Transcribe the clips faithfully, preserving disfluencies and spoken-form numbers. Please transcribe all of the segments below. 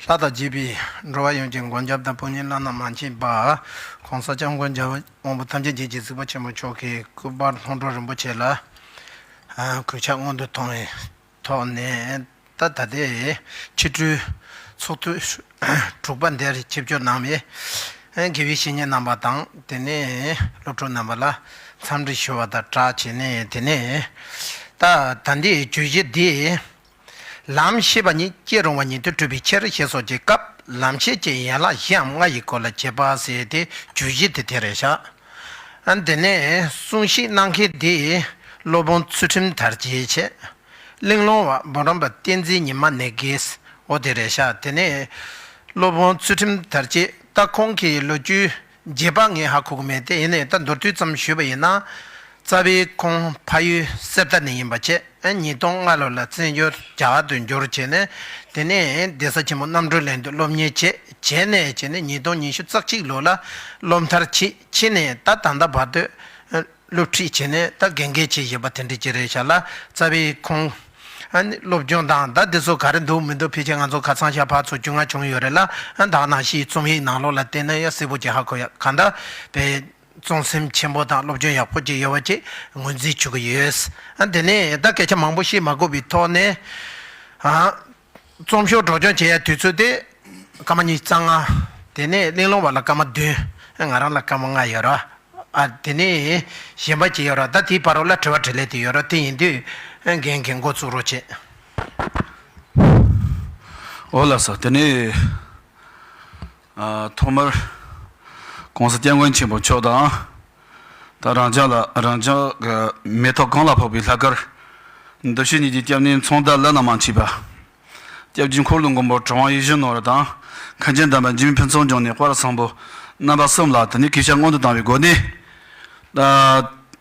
ལྷ་དང་བཅས་པའི་འགྲོ་བ་ཡོངས་ཀྱི་མགོན་སྐྱབས་དང་དཔུང་གཉེན་བླ་ན་མ་མཆིས་པ། གོང་ས་སྐྱབས་མགོན་རྒྱལ་བ་དབང་པོ་ཐམས་ཅད་མཁྱེན་ཅིང་གཟིགས་པ་ཆེན་པོ་མཆོག་གི་སྐུ་པར་སྔོན་འགྲོ་རིན་པོ་ཆེ་ལ་གུས་ཕྱག་སྔོན་དུ་ཐོན་བའི་ཐོག་ནས། ད་ད་ལྟའི་ཕྱི་དྲིལ་ཚོགས་དུས་དྲུག་པ་འདིར་ཆིབས་བསྒྱུར་གནང་བའི་དགེ་བའི་བཤེས་གཉེན་རྣམ་པ་དང་། དེ་ནས་སློབ་ཕྲུག་རྣམ་པ་ལ་འཚམས་འདྲི་ཞུ་བ་དང་སྦྲགས་བྱས་ནས། དེ་ནས་ད་ད་ལྟའི་བརྗོད་གཞི་འདི། ལམ་ཤེས་པ་ཉིད་སྐྱེ་རུང་བ་ཉིད་དུ་གྲུབ་པའི་ཕྱིར་ཞེས་སོགས་ཀྱི་སྐབས། ལམ་ཤེས་ཀྱི་ཡན་ལག་བཞི་འམ་ལྔ་ཡི་སྐོར་ལ་བྱེད་པ་ཟེར་ཏེ་བརྗོད་གཞི་དེ་དེ་རེད་ཤག་ཨ། དེ་ནས་གསུང་བཤད་གནང་མཁན་དེ་སློབ་དཔོན་ཚུལ་ཁྲིམས་དར་རྒྱས་བྱས། གླེང་སློང་བ་འབུམ་རམས་པ་བསྟན་འཛིན་ཉི་མ་ནེ་གེས། འོ་དེ་རེད་ཤག་དེ་ནས་སློབ་དཔོན་ཚུལ་ཁྲིམས་དར་རྒྱས། ད་ཁོང་གི་ལོ་རྒྱུས་རྒྱས་པ་ངས་ཧ་གོ་གི་མེད་དེ། ཡིན་ནའི་ད་མདོར་བསྡུས་ཙམ་ཞུས་པ་ཡིན་ན། རྩ་བའི་ཁོང་ཕ་ཡུལ་གསེར་རྟ་ནས་ཡིན་པ་བྱས། ཉིས་སྟོང་ལྔ་ལོ་ལ་བཙན་བྱོལ་རྒྱ་གར་དུ་འབྱོར་བྱས་ནས། དེ་ནས་གདན་ས་ཆེན་མོ་རྣམ་གྲོལ་གླིང་དུ་སློབ་གཉེར་བྱས། བྱས་ནས་བྱས་ནས་ཉིས་སྟོང་ཉི་ཤུ་རྩ་གཅིག་ལོ་ལ་སློབ་མཐར་ཕྱིན། ཕྱིན་ནས་ད་ད་ལྟ་བར་དུ་སློབ་ཁྲིད་བྱས་ནས་ད་དགེ་རྒན་བྱེད་བཞིན་པ་དེ་འདྲ་ཅིག་རེད་ཤག་ལ། རྩ་བའི་ཁོང་ཨ་ནི་སློབ་སྦྱོང་དང་ད་འདི་ཚོ་ག་རེ་འདུག་མི་འདུག་ཕལ་ཆེར་ང་ཚོ་ཁ་སང་ཞག་ཕར་ཚུར་རྒྱུས་མངའ་བྱུང་ཡོད་རེད་ལ། ཨ། ད་ག་ནང་བཞིན་རྩོམ་ཡིག་ནང་ལོགས་ལ་བལྟས་ན་ཡང་གསལ་པོ་ཅིག་ཧ་གོ་ཡ། གང་ལྟར་དཔེ་བརྩོན་སེམས་ཆེན་པོ་དང་སློབ་སྦྱོང་ཡག་པོ་ཅིག་ཡོད་པ་ཅིག་ངོས་འཛིན་བྱེད་ཀྱི་ཡོད། ཨ། དེ་ནས་ད་སྐད་ཆ་མང་པོ་བཤད་མ་དགོས་པའི་ཐོག་ནས། ཨ། རྩོམ་ཤོག་སྒྲོག་སྦྱང་བྱེད་ཡ་དུས་ཚོད་དེ་སྐར་མ་ཉི་ཤུ་རྩ་ལྔ། དེ་ནས་གླེང་སློང་བ་ལ་སྐར་མ་བདུན། ང་རང་ལ་སྐར་མ་ལྔ་ཡོད་ར། ཨ། དེ་ནས་གཞན་པ་ཅིག་ཡོད་ར། ད་དེའི་བར་རོ་ལ་དྲི་བ་དྲིས་ལན་དེ་ཡོད་ར། དེ་ཡིན་དུས་རྒན་གྱིས་འགོ་བཙུགས་རོགས་བྱེད། འོ་ལགས་སོ། དེ་ནས། ཨ། ཐོག་མར་༸གོང་ས་༸སྐྱབས་མགོན་ཆེན་པོ་མཆོག་དང་། ད་རང་ཅག་ལ་རང་ཅག་གི་མེ་ཏོག་གང་ལ་ཕོག་པའི་ལྷག་དཀར། འདུ་ཤེས་གཉིས་ཀྱི་སྐྱབས་གནས་མཚུངས་ཟླ་བླ་ན་མ་མཆིས་པ། སྐྱབས་རྗེ་འཁོར་ལོའི་མགོན་པོ་གྲུབ་དབང་ཡིད་བཞིན་ནོར་བུ་དང་། མཁན་ཆེན་དམ་པ་འཇིགས་མེད་ཕུན་ཚོགས་འབྱུང་གནས་དཔལ་བཟང་པོ་རྣམ་པ་གསུམ་ལ་དེ་ནས་གུས་ཕྱག་སྔོན་དུ་བཏང་བའི་སྒོ་ནས། ད་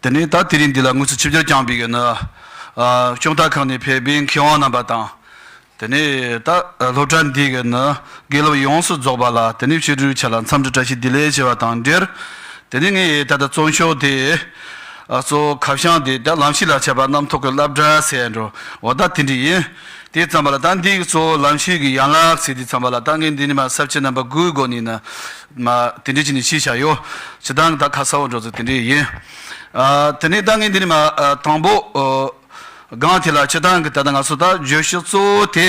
དེ་ནས་ད་དེ་རིང་འདི་ལ་དངོས་སུ་ཆིབས་བསྒྱུར་བསྐྱངས་པའི་གི་ནི། ཨ། ཤོང་སྟག་ཁང་ནས་ཕེབས་པའི་མཁས་དབང་རྣམ་པ་དང་། དེ་ནས་ད་སློབ་གྲྭ་འདི་གི་ནི་དགེ་སློབ་ཡོངས་སུ་རྫོགས་པ་ལ་དེ་ནས་ཕྱི་དྲིལ་ཆ་ལ་འཚམས་འདྲི་བཀྲ་ཤིས་བདེ་ལེགས་ཞུ་བ་དང་འབྲེལ། དེ་ནས་ངས་ད་ལྟ་རྩོམ་ཤོག་དེ། ཨ། གཙོ་བོ་ཁ་བྱང་དེ་ད་ལམ་ཤེས་ལ་བྱ་བ་རྣམ་རྟོག་གི་སློབ་གྲྭ་ཟེར་འགྲོ་བ་ད་དེ་འདྲ་ཡིན། དེ་ཙམ་པ་ལ་ད་འདི་གི་གཙོ་བོ་ལམ་ཤེས་ཀྱི་ཡན་ལག་ཟེར་དུས་ཙམ་པ་ལ་ད་ངས་འདི་ནས་མར་ས་བཅད་རྣམ་པ་དགུའི་སྒོ་ནས་ནི་མར་དེ་འདྲ་བྱས་ནས་ཞུས་བཞག་ཡོད། སྤྱིར་བཏང་གི་ད་ཁ་གསལ་བོ་འགྲོ་ཚུལ་དེ་འདྲ་ཡིན། ཨ། དེ་ནས་ད་ངས་འདི་ནས་མར། ཨ། དང་པོ། ཨོ། སྒང་དེ་ལ་སྤྱིར་བཏང་གི་ད་ལྟ་ང་ཚོ་ད་བརྗོད་གཞི་གཙོ་བོ་དེ།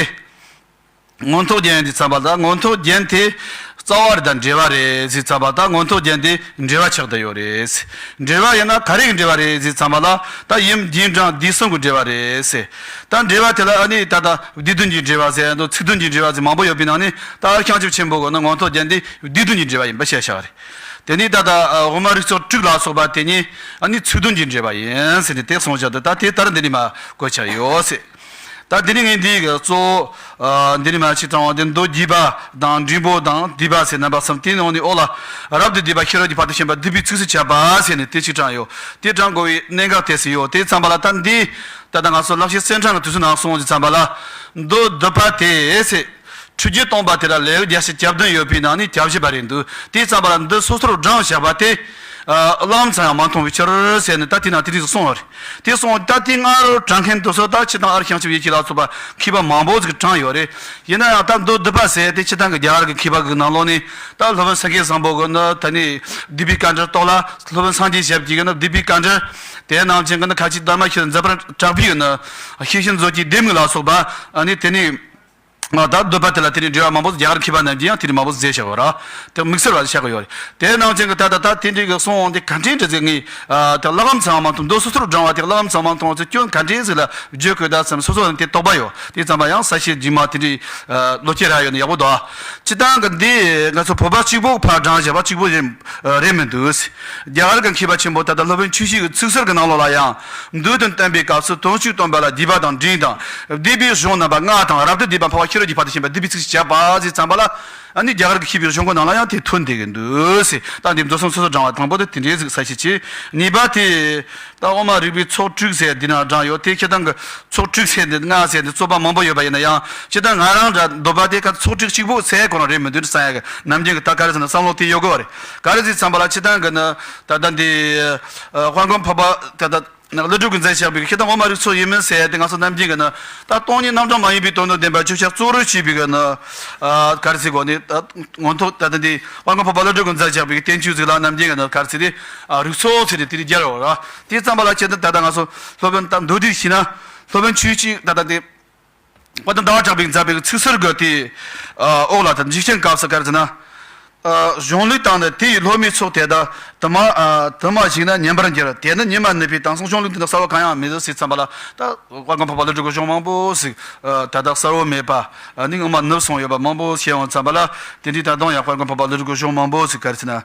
མངོན་རྟོགས་རྒྱན་དེ་ཙམ་པ་ལ། མངོན་རྟོགས་རྒྱན་དེ་རྩ་བ་རེད། ད་འགྲེལ་བ་རེད་ཟེར་ཙམ་པ། ད་མངོན་རྟོགས་རྒྱན་དེ་འགྲེལ་བ་ཆགས་བསྡད་ཡོད་རེད། འགྲེལ་བ་ཡིན་ན་ག་རེ་གི་འགྲེལ་བ་རེད་ཟེར་ཙམ་པ་ལ། ད་ཡུམ་རྒྱན་དྲངས་སྡེ་གསུམ་གྱི་འགྲེལ་བ་རེད་ཟེར། ད་འགྲེལ་བ་དེ་ལ་ཨ་ནི་ད་ལྟ་སྡེ་བདུན་གྱི་འགྲེལ་བ་ཟེར་འདུག་ཚིག་བདུན་གྱི་འགྲེལ་བ་ཟེར་མང་པོ་ཡོད་པའི་ནང་ནས། ད་ཨར་ཤང་ཆིབས་ཆེན་པོ་གི་ནི་མངོན་རྟོགས་རྒྱན་དེ་སྡེ་བདུན་གྱི་འགྲེལ་བ་ཡིན་པ་བཤད་བཞག་རེད། དེ་ནས་ད་ལྟ་དབུ་མ་རིགས་ཚོགས་དྲུག་ལ་སོགས་པ་དེ་གཉིས་ཨ་ནི་ཚིག་བདུན་གྱི་འགྲེལ་བ་ཡིན་ཟེར་ནས་དེ་གསུངས་བཞག་འདུག་ད་དེ་ལྟར་འདི་ནས་མར་གོ་ཆ་ཡོད་ཟེར། ད་འདི་ནི་ངས་འདི་གི་གཙོ་བོ། ཨ། འདི་ནི་མ་ཕྱི་དྲང་བ་འདི་མདོ་རྒྱས་པ་དང་འགྲེལ་པོ་དང་སྡུད་པ་ཟེར་རྣམ་པ་གསུམ། དེའི་ནང་ནས་འོག་ལ་རབ་ཏུ་བསྡུས་པ་ཤེས་རབ་ཀྱི་ཕ་རོལ་ཏུ་ཕྱིན་པ་སྡུད་པའི་ཚིགས་སུ་བཅད་པ་ཟེར་ནས་དེ་གཅིག་དྲངས་ཡོད། དེ་དྲངས་དགོས་པའི་གནད་འགག་དེ་ཟེར་ཡོད། དེ་ཙམ་པ་ལ་ད་འདི་ད་ལྟ་ང་ཚོ་བསླབ་བྱའི་གསེར་ཕྲེང་གི་དུས་ཚོད་ནང་གསུངས་ཀྱི་ཙམ་པ་ལ། མདོ་སྡུད་པ་དེ་ཟེར། ཁྲིད་རྒྱུད་སྟོང་པ་དེ་ལ་ལེའུ་བརྒྱ་ཞེ་གྱ་བདུན་ཡོད་པའི་ནང་ནས་གྱ་བཞི་པ་རེད་འདུག་དེ་ཙམ་པ་ལ་འདི་སོ་སོར་བགྲངས་བཞག་པ་དེ། ཨ། བླ་མཚམས་ཡང་མ་མཐོང་བའི་ཕྱིར་ཟེར་ནས་ད་དེ་ན་དེ་རིགས་སུ་གསུངས་པ་རེད། དེ་སོང་ད་དེ་སྔ་རོལ་དྲངས་མཁན་དེ་ཚོ་ད་སྤྱིར་བཏང་ཨར་ཤང་ཆིབས་ཡེ་ཤེས་ལ་སོགས་པ་མཁས་པ་མང་པོ་ཟིག་དྲངས་ཡོད་རེད། ཡིན་ན་ཡང་ད་མདོ་སྡུད་པ་ཟེར་དེ་སྤྱིར་བཏང་གི་རྒྱ་གར་གྱི་མཁས་པ་གི་ནང་ལོགས་ནས་ད་སློབ་དཔོན་སེང་གེ་བཟང་པོ་གི་ནི་ད་ནི་སྡུད་པའི་དཀའ་འགྲེལ་རྟོགས་ལ། སློབ་དཔོན་སངས་རྒྱས་ཞབས་ཀྱིས་གི་ནི་སྡུད་པའི་དཀའ་འགྲེལ། དེ་ནང་བཞིན་གི་ནི་ཁ་ཆེ་དྷརྨ་ཤྲཱི་ཛ་པྲ་གྲགས་པའི་གི་ནི་ཤེས་བཞིན་མཛོད་ཀྱི་ལྡེ་མིག་ལ་སོགས་པ་ཨ་ནི་དེ་ནི། ང་ད་སྡུད་པ་དེ་ལ་དེ་ནི་འགྲེལ་བ་མང་པོ་རྒྱ་གར་མཁས་པ་རྣམས་ཀྱིས་ཡང་དེ་ནི་མང་པོ་མཛད་བཞག་ཡོད་ར། དེ་དམིགས་བསལ་བ་བཞག་གི་ཡོད་རེད། དེ་ནང་བཞིན་གྱི་ད་ལྟ་ད་དེ་འདྲའི་གི་གསུང་འོང་དེ་ག་འདྲའི་འདྲ་ཟེར་ངས་ཨ་དེ་བླ་མ་ཚང་མ་མཐོང་། མདོ་སོ་སོར་བགྲང་བ་དེ་བླ་མ་ཚང་མ་མཐོང་བ་ཚོ་སྐྱོན་ག་འདྲའི་ཟིག་ལ་བརྗོད་དགོས་ད་བསམ། སོ་སོ་ལ་དེ་དོགས་པ་ཡོད། དེ་ཙམ་པ་ཡང་གསལ་བཤད་རྗེས་མ་དེ་འདྲའི་ཨ་ལོ་སྐྱེས་ར་ཡོད་ན་ཡག་པོ་འདུག་སྤྱིར་བཏང་གི་འདི་ང་ཚོ་བོད་པ་གཅིག་པོ་ཕར་བགྲང་བཞག་པ་གཅིག་པོ་རེད། ཨ་རེད་མི་འདུག་རྒྱ་གར་གྱི་མཁས་པ་ཆེན་པོ་ད་ལྟ་སློབ་དཔོན་ཆོས་བཤེས་ཀྱི་ཚིག་ཟུར་གྱི་ནང་ལོགས་ལ་ཡང་། མདོ་དོན་བསྟན་པའི་སྐབས་སུ་དོན་གཅིག་སྟོན་པ་ལ་སྡུད་པ་དང་འབྲིང་དང་སྡུད་པའི་གཞུང་རྣམ་པ་ལྔ་དང་རབ་ཏུ་བསྡུས་པ་འཕོ་བ་ཤེས་རབ་ཀྱི་ཕ་རོལ་ཏུ་ཕྱིན་པ་སྡུད་པའི་ཚིགས་སུ་བཅད་པ་ཟེར་ཙམ་པ་ལ། ཨ་ནི་རྒྱ་གར་གྱི་མཁས་པའི་གཞུང་གི་ནང་ལ་ཡང་དེ་ཐོན་བསྡད་ཀྱི་འདུག་ཟེར། ད་འདི་མདོ་གསུམ་སོ་སོར་བགྲང་བ་དང་པོ་དེ་དེ་འདྲའི་ཟིག་གསལ་བཤད་བྱས། གཉིས་པ་དེ་ད་དབུ་མ་རིག་པའི་ཚོགས་དྲུག་ཟེར་འདི་ན་བགྲངས་ཡོད། དེ་སྤྱིར་བཏང་གི་ཚོགས་དྲུག་ཟེར་འདི་ལྔ་ཟེར་འདི་རྩོད་པ་མང་པོ་ཡོད་པ་ཡིན་ན་ཡང་། སྤྱིར་བཏང་ང་རང་འདྲ་འདོད་པ་དེ་ག་ཚོགས་དྲུག་གཅིག་པོ་ཟེར་དགོས་ན་རེད་མི་འདུག་བསམ་ཡ་གི་ནམ་རྒྱུན་གྱི་ད་ག་རེ་ཟེར་ན་བསམ་བློ་དེ་ཡོད་དགོས་པ་རེད། ག་རེ་ཟེར་ཙམ་པ་ལ་སྤྱིར་བཏང་གི་ནི་ད་ལྟ་འདི་ཨ་དཔལ་མགོན་འཕགས་པ་ད་ལྟ་ ཀླུ་སྒྲུབ་ཀྱིས་མཛད་བཞག་པའི་སྤྱིར་བཏང་དབུ་མ་རིགས་ཚོགས་ཡིན་མིན་ཟེར་ཡ་དེ་ང་ཚོ་ནམ་རྒྱུན་གྱི་ནི་ད་སྟོང་ཉིད་རྣམ་གྲངས་མ་ཡིན་པའི་དོན་དང་ལྡན་པ་ཆོས་ཅན་གཙོ་བོར་བྱས་པའི་གི་ནི་ག་རེ་ཟེར་དགོས་ནི། ད་མངོན་མཐོ་ད་ལྟ་འདི་དཔལ་མགོན་འཕགས་པ་ཀླུ་སྒྲུབ་ཀྱིས་མཛད་བཞག་པའི་གི་བསྟན་བཅོས་ཟིག་ལ་ནམ་རྒྱུན་གྱི་ནི་ག་རེ་ཟེར་དེ་རིགས་ཚོགས་ཟེར་ཏེ་དེ་རིགས་སྦྱར་ཡོད་ར། དེ་ཙམ་པ་ལ་ཁྱེད་ད་ད་ལྟ་ང་ཚོ་སློབ་དཔོན་ད་མདོ་སྡེ་ཞིག་ན་སློབ་དཔོན་ཆོས་ཀྱི་ད་ལྟ་འདི། དཔལ་ལྡན་ཟླ་བ་གྲགས་པས་མཛད་པའི་ཚིག་གསར་གྱི་དེའི་འོག་ལ་ད་འཇིགས་ཆེན་སྐབས་སུ་ག་རེ་ཟེར་ན། གཞུང་ལུགས་དང་ནི་དེ་ཡི་སློབ་མའི་ཚོགས་དེ་དག་དུ་མ་དུ་མ་ཞིག་ན་ཉན་པར་འགྱུར། དེ་ནི་ཉི་མ་ནུབ་པའི་དེང་སང་གཞུང་ལུགས་དེ་འདྲ་གསར་བ་གང་ཡང་མེད་ཟེར་ཙམ་པ་ལ། ད་དཔལ་མགོན་འཕགས་པ་ཀླུ་སྒྲུབ་ཀྱི་གཞུང་མང་པོ་ཞིག་ད་ལྟ་གསལ་བོ་མེད་པ་ནི་སྔོན་མ་ནུབ་སོང་ཡོད་པ་མང་པོ་ཤེས་འོང་ཙམ་པ་ལ། དེ་འདྲའི་ད་དུང་ཡང་དཔལ་མགོན་འཕགས་པ་ཀླུ་སྒྲུབ་ཀྱི་གཞུང་མང་པོ་ཞིག་ག་རེ་ཟེར་ན་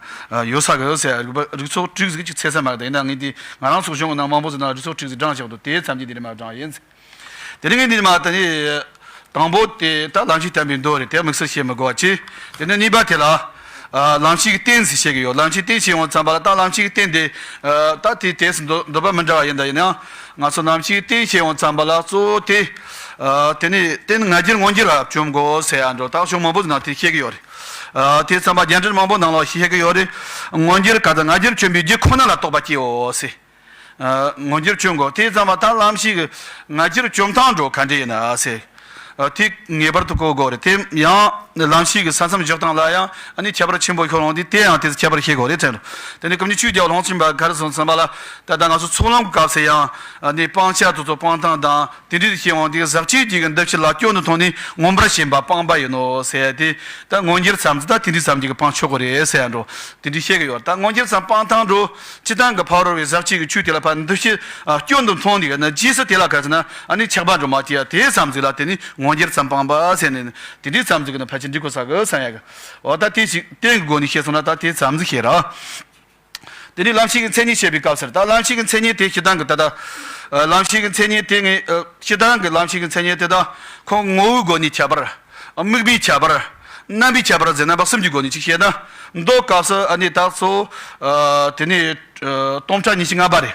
ཡོད་ས་གི་ཟེར། རིགས་ཚོགས་དྲུག་ཟིག་ཅིག་ཚད་ས་མ་རེད། ཡིན་ན་ངས་འདི་ང་རང་ཚོ་གཞུང་གི་ནང་མང་པོ་ཟིག་ནང་རིགས་ཚོགས་དྲུག་ཟིག་བགྲངས་བཞག་འདུག་དེའི་མཚམས་ཀྱི་འདི་རེད་མ་བགྲངས་ཡིན། དེ་རིང་ངས་འདི་མ་ད་ནི་དང་པོ་དེ་ད་ལམ་ཤེས་བསྟན་པའི་མདོ་རེད། དེ་དམིགས་བསལ་བཤད་མི་དགོས་པ་ཅི། དེ་ནས་གཉིས་པ་དེ་ལ་ཨ་ལམ་ཤེས་ཀྱི་རྟེན་ཟེར་བཤད་ཀྱི་ཡོད། ལམ་ཤེས་རྟེན་བཤད་ཡོང་ཙམ་པ་ལ་ད་ལམ་ཤེས་ཀྱི་རྟེན་དེ་ཨ་ད་དེའི་དེས་འདོད་འདོད་པ་མི་འདྲ་བ་ཡིན་ད་ཡིན་ཡང་ང་ཚོ་ལམ་ཤེས་ཀྱི་རྟེན་བཤད་ཡོང་ཙམ་པ་ལ་གཙོ་བོ་དེ་ཨ་དེ་ནས་རྟེན་ང་རྒྱལ་མངོན་གྱུར་བ་བཅོམ་དགོས་ཟེར་ཡ་འགྲོ། ད་གཞུང་མང་པོ་ནང་དེ་བཤད་ཀྱི་ཡོད་རེད། ཨ་དེ་ཙམ་པ་རྒྱན་འགྲེལ་མང་པོ་ནང་ལ་བཤད་ཀྱི་ཡོད་རེད། མངོན་གྱུར་ག་ད་ང་རྒྱལ་བཅོམ་པའི་རྒྱུ་ཁོ་ན་ལ་རྟོགས་པ་སྐྱེའོ་ཟེར། ཨ་མངོན་གྱུར་བཅོམ་དགོས། དེ་ཙམ་པ་ད་ལམ་ཤེས་ཀྱི་ང་རྒྱལ་བཅོམ་སྟངས་འགྲོ་ག་འདྲ་ཡིན་ན་ཟེར། ཨ་དེ་ངེས་པར་དུ་གོ་དགོས་རེད། དེ་ཡང་ལམ་ཤེས་ཀྱི་ས་མཚམས་འཇོག་སྟངས་ལ་ཡང་ཨ་ནི་ཁྱད་པར་ཆེན་པོ་ཤོར་འོང་དུས་དེ་ཡང་དེ་ཁྱད་པར་ཤེས་དགོས་རེད་དྲན། དེ་ནི་སྐུ་མཁྱེན་ཆོས་རྒྱལ་བ་ཀློང་ཆེན་པ་ག་རེ་གསུངས་ཙམ་པ་ལ་ད་ལྟ་ང་ཚོ་ཚོགས་ལམ་སྐབས་སུ་ཡང་ཨ་ནི་སྤང་བྱ་དེ་ཚོ་སྤང་སྟངས་དང་། དེ་འདྲའི་ཤེས་དབང་དེ་ཟག་བཅས་ཀྱི་འདུ་བྱེད་ལ་སྐྱོན་དུ་མཐོང་ནས་མངོན་པར་ཞེན་པ་སྤངས་པ་ཡིན་ནོ་ཟེར་ཏེ། ད་མངོན་གྱུར་ཙམ་ཟིག་ད་དེ་འདྲའི་ཙམ་གྱིས་སྤང་ཆོག་གི་རེད་ཟེར་ཡ་འགྲོ། དེ་འདྲའི་བཤད་གི་ཡོད། ད་མངོན་གྱུར་ཙམ་སྤང་ཐང་འགྲོ། སྤྱིར་བཏང་གི་ཕ་རོལ་པོའི་ཟག་བཅས་ཀྱི་ཆོས་དེ་ལ་ཕར་འདུ་བྱེད་ཨ་སྐྱོན་དུ་མཐོང་ནས་ན་རྗེས་སུ་དེ་ལ་ག་ཟེར་ན་ཨ་ནི་ཆགས་པ་འགྲོ་མ་དེ་ཡ་དེ་ཙམ་ཟིག་ལ་དེ་ནི་མངོན་གྱུར་ཙམ་སྤངས་པ་ཟེར་ནས་དེ་འདྲའི་ཙམ་ཟིག་གི་ན་ཕལ་ཆེར་འགྲིག་གོ་ས་གི་བསམ་ཡ་གི། འོ་ད་དེ་ཞིག་རྟེན་གྱི་སྒོ་ནས་བཤད་སོང་ན་ད་དེ་ཙམ་ཟིག་བཤད་ར། དེ་ནས་ལམ་ཤེས་ཀྱི་མཚན་ཉིད་བཤད་པའི་སྐབས་སུ་ད་ལམ་ཤེས་ཀྱི་མཚན་ཉིད་དེ་སྤྱིར་བཏང་གི་ད་ལྟ་ལམ་ཤེས་ཀྱི་མཚན་ཉིད་དེ་ངས་སྤྱིར་བཏང་གི་ལམ་ཤེས་ཀྱི་མཚན་ཉིད་དེ་ད་ཁོ་ངོ་བོའི་སྒོ་ནས་ཁྱད་པར། དམིགས་པའི་ཁྱད་པར། རྣམ་པའི་ཁྱད་པར་ཟེར་རྣམ་པ་གསུམ་གྱི་སྒོ་ནས་ཅིག་བཤད་ན། མདོ་སྐབས་སུ་ཨ་ནི་ད་གཙོ་བོ་དེ་ནས་སྟོང་ཕྲག་ཉི་ཤུ་ལྔ་པ་རེད།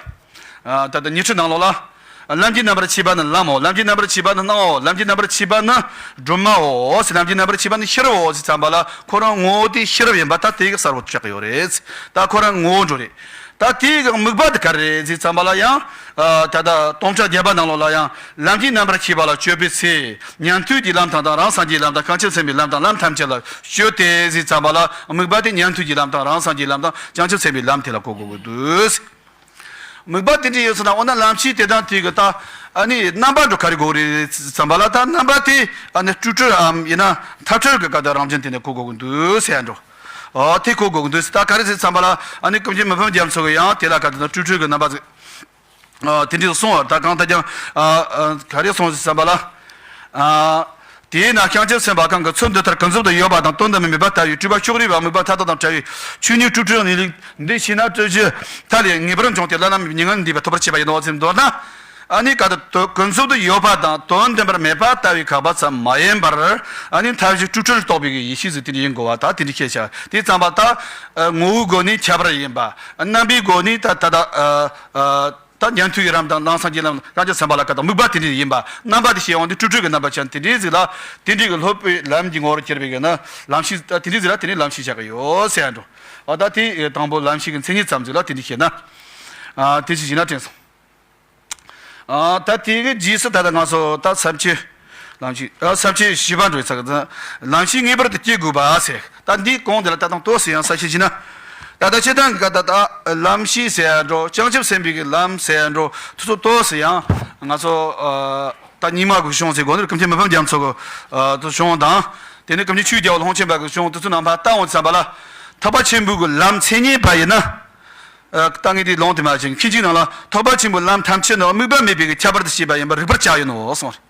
ད་ལྟ་ཉི་ཁྲི་ནང་ལོགས་ལ། ལམ་གྱི་རྣམ་པར་ཤེས་པ་ནི་ལམ་མོ། ལམ་གྱི་རྣམ་པར་ཤེས་པ་ནི་སྣང་བའོ། ལམ་གྱི་རྣམ་པར་ཤེས་པ་ནི་སྒྲོན་མའོ། ལམ་གྱི་རྣམ་པར་ཤེས་པ་ནི་ཤེས་རབ་བོ་ཟེར་ཙམ་པ་ལ་ཁོ་རང་ངོ་བོ་དེ་ཤེས་རབ་ཡིན་པ་ད་དེ་གི་གསལ་བོ་ཆགས་ཀྱི་ཡོད་རེད། ད་ཁོ་རང་ངོ་བོ་འགྲོ་རེད། ད་དེའི་གི་དམིགས་པ་དེ་ག་རེ་རེད་ཟེར་ཙམ་པ་ལ་ཡང་ད་ལྟ་སྟོང་ཕྲག་བརྒྱད་པ་ནང་ལོགས་ལ་ཡང་ལམ་གྱི་རྣམ་པར་ཤེས་པ་ལ་སྤྱོད་པའི་ཚེ་ཉན་ཐོས་ཀྱི་ལམ་དང་དང་རང་སངས་རྒྱས་ལམ་དང་བྱང་ཆུབ་སེམས་དཔའི་ལམ་དང་ལམ་ཐམས་ཅད་ལ་སྤྱོད་དེ་ཟེར་ཙམ་པ་ལ་དམིགས་པ་དེ་ཉན་ཐོས་ཀྱི་ལམ་དང་རང་སངས་རྒྱས་ལམ་དང་བྱང་ཆུབ་སེམས་དཔའི་ལམ་དེ་ལ་གོ་དགོས་ཀྱི་འདུག་དམིགས་པ་དེ་འདྲ་ཡོད་ཟེར་ན་འོ་ན་ལམ་ཤེས་དེ་དང་དེ་གི་ད་ཨ་ནི་རྣམ་པ་འགྲོ་ག་རེ་དགོས་རེད་བསམ་པ་ལ་ད་རྣམ་པ་དེ་ཨ་ནི་སྤྲོས་བྲལ་འམ་ཡིན་ན་ཐལ་བྲལ་གི་སྐབས་དང་རང་བཞིན་དེ་ནས་གོ་དགོས་ཀྱི་འདུག་ཟེར་ཡ་འགྲོ། ཨོ་དེ་གོ་དགོས་ཀྱི་འདུག་ཟེར། ད་ག་རེ་ཟེར་བསམ་པ་ལ་ཨ་ནི་ཀུན་མཁྱེན་མི་ཕམ་རྒྱ་མཚོ་གི་ཡང་དེ་ལ་ག་དེ་ན་སྤྲོས་བྲལ་གི་རྣམ་པ་ཟིག་ཨ་དེ་འདྲ་གསུངས་པ་ད་གང་ལྟར་ཀྱང་ཨ་ཨ་ག་རེ་གསུངས་ཟེར་བསམ་པ་ལ། ཨ་དེས་ན་བྱང་ཆུབ་སེམས་དཔའ་གང་གི་ཚུལ་འདི་ལྟར་ཀུན་རྫོབ་ཏུ་ཡོད་པ་དང་དོན་དམ་པར་མེད་པར་ལྟ་བའི་སྤྲོས་པ་ཕྱོགས་རིས་པ་དམིགས་པ་མཐའ་དག་དང་བྲལ་བའི་ཆོས་ཉིད་སྤྲོས་བྲལ་གནས་ལུགས་འདི་ཤེས་ན་སྤྲོས་བྲལ་མཐའ་ལས་ངེས་པར་འབྱུང་སྟེ་བླ་ན་མེད་པའི་མྱ་ངན་ལས་འདས་པ་ཐོབ་པར་བྱེད་པ་ཡིན་ནོ་ཟེར་མདོར་ན། ཨ་ནི་ག་དུ་ཀུན་རྫོབ་ཏུ་ཡོད་པ་དང་དོན་དམ་པར་མེད་པར་ལྟ་བའི་ཁག་པ་ཙམ་མ་ཡིན་པར་ཨ་ནི་མཐའ་བཞི་སྤྲོས་བྲལ་རྟོགས་པའི་ཡེ་ཤེས་ཟིག་དེ་འདྲ་ཡིན་དགོས་པ་ད་དེ་འདྲ་ཤེས་བྱ། དེ་ཙམ་པ་ད་ངོ་བོའི་སྒོ་ནས་ཁྱད་པར་ཡིན་པ། རྣམ་པའི་སྒོ་ནས་ད་ད་ད། ད་ཉན་ཐོས་ཀྱི་ལམ་དང་ནང་སངས་རྒྱས་ལམ་བྱང་ཆུབ་སེམས་དཔའ་ལ་བཀའ་དང་དམིགས་པ་དེ་འདྲ་ཡིན་པ་རྣམ་པ་དེ་ཤེས་འོང་དུས་སྤྲོས་བྲལ་གྱི་རྣམ་པ་ཅན་དེ་འདྲའི་ཟིག་ལ་དེ་འདྲའི་གི་སློབ་པའི་ལམ་གྱི་ངོ་བོར་གྱུར་པའི་གི་ན་ལམ་ཤེས་ད་དེ་འདྲའི་ཟིག་ལ་དེ་ནས་ལམ་ཤེས་བྱ་གི་ཡོད་ཟེར་ཡ་འགྲོ། ཨ་ད་དེ་དང་པོ་ལམ་ཤེས་ཀྱི་མཚན་ཉིད་ཙམ་ཟིག་ལ་དེ་འདྲ་ཤེས་ན། ཨ་དེ་ཅི་ཞིག་ན་དྲན་སོང་། ཨ་ད་དེ་གི་རྗེས་སུ་ད་ལྟ་ང་ཚོ་ད་ས་བཅད་ལམ་ཤེས་ཨ་ས་བཅད་བཞི་པ་འགྲོ་ཡི་ཚ་གི་ལམ་ཤེས་ངེས་པར་དུ་སྐྱེ་དགོས་པ་ཟེར། ད་འདིའི་གོང་དེ་ལ་ད་དང་ཏོག་ཙམ་ཡང་གསལ་བཤད་བྱས་ན། ད་ལྟ་སྤྱིར་བཏང་གི་ད་ལྟ་ལམ་ཤེས་ཟེར་ཡ་འགྲོ་བྱང་ཆུབ་སེམས་དཔའི་གི་ལམ་ཟེར་ཡ་འགྲོ་དེ་ཚོ་ཏོག་ཙམ་ཡང་ང་ཚོ་ཨ་ད་རྙིང་མ་གི་གཞུང་ཟེར་དགོས་ནི་ཀུན་མཁྱེན་མི་ཕམ་རྒྱ་མཚོ་གི་ཨ་དེ་གཞུང་དང་། དེ་ནས་ཀུན་མཁྱེན་ཆོས་རྒྱལ་བ་ཀློང་ཆེན་པ་གི་གཞུང་དེ་ཚོ་ནང་ཕར་བལྟ་འོང་བསམ་པ་ལ། ཐེག་པ་ཆེན་པོའི་གི་ལམ་མཚན་ཉིད་པ་ཡིན་ན། ཨ་ད་ངས་དེ་ལུང་དེ་མ་བྱིན་མཁན་གཅིག་ནང་ལ་ཐེག་པ་ཆེན་པོའི་ལམ་ཐམས་ཅད་ནི་དམིགས་པ་མེད་པའི་གི་ཁྱད་པར་དུ་བྱས་པ་ཡིན་པར་རིག་པར་བྱ་ཡིན་ནོ་གསུངས་རེད།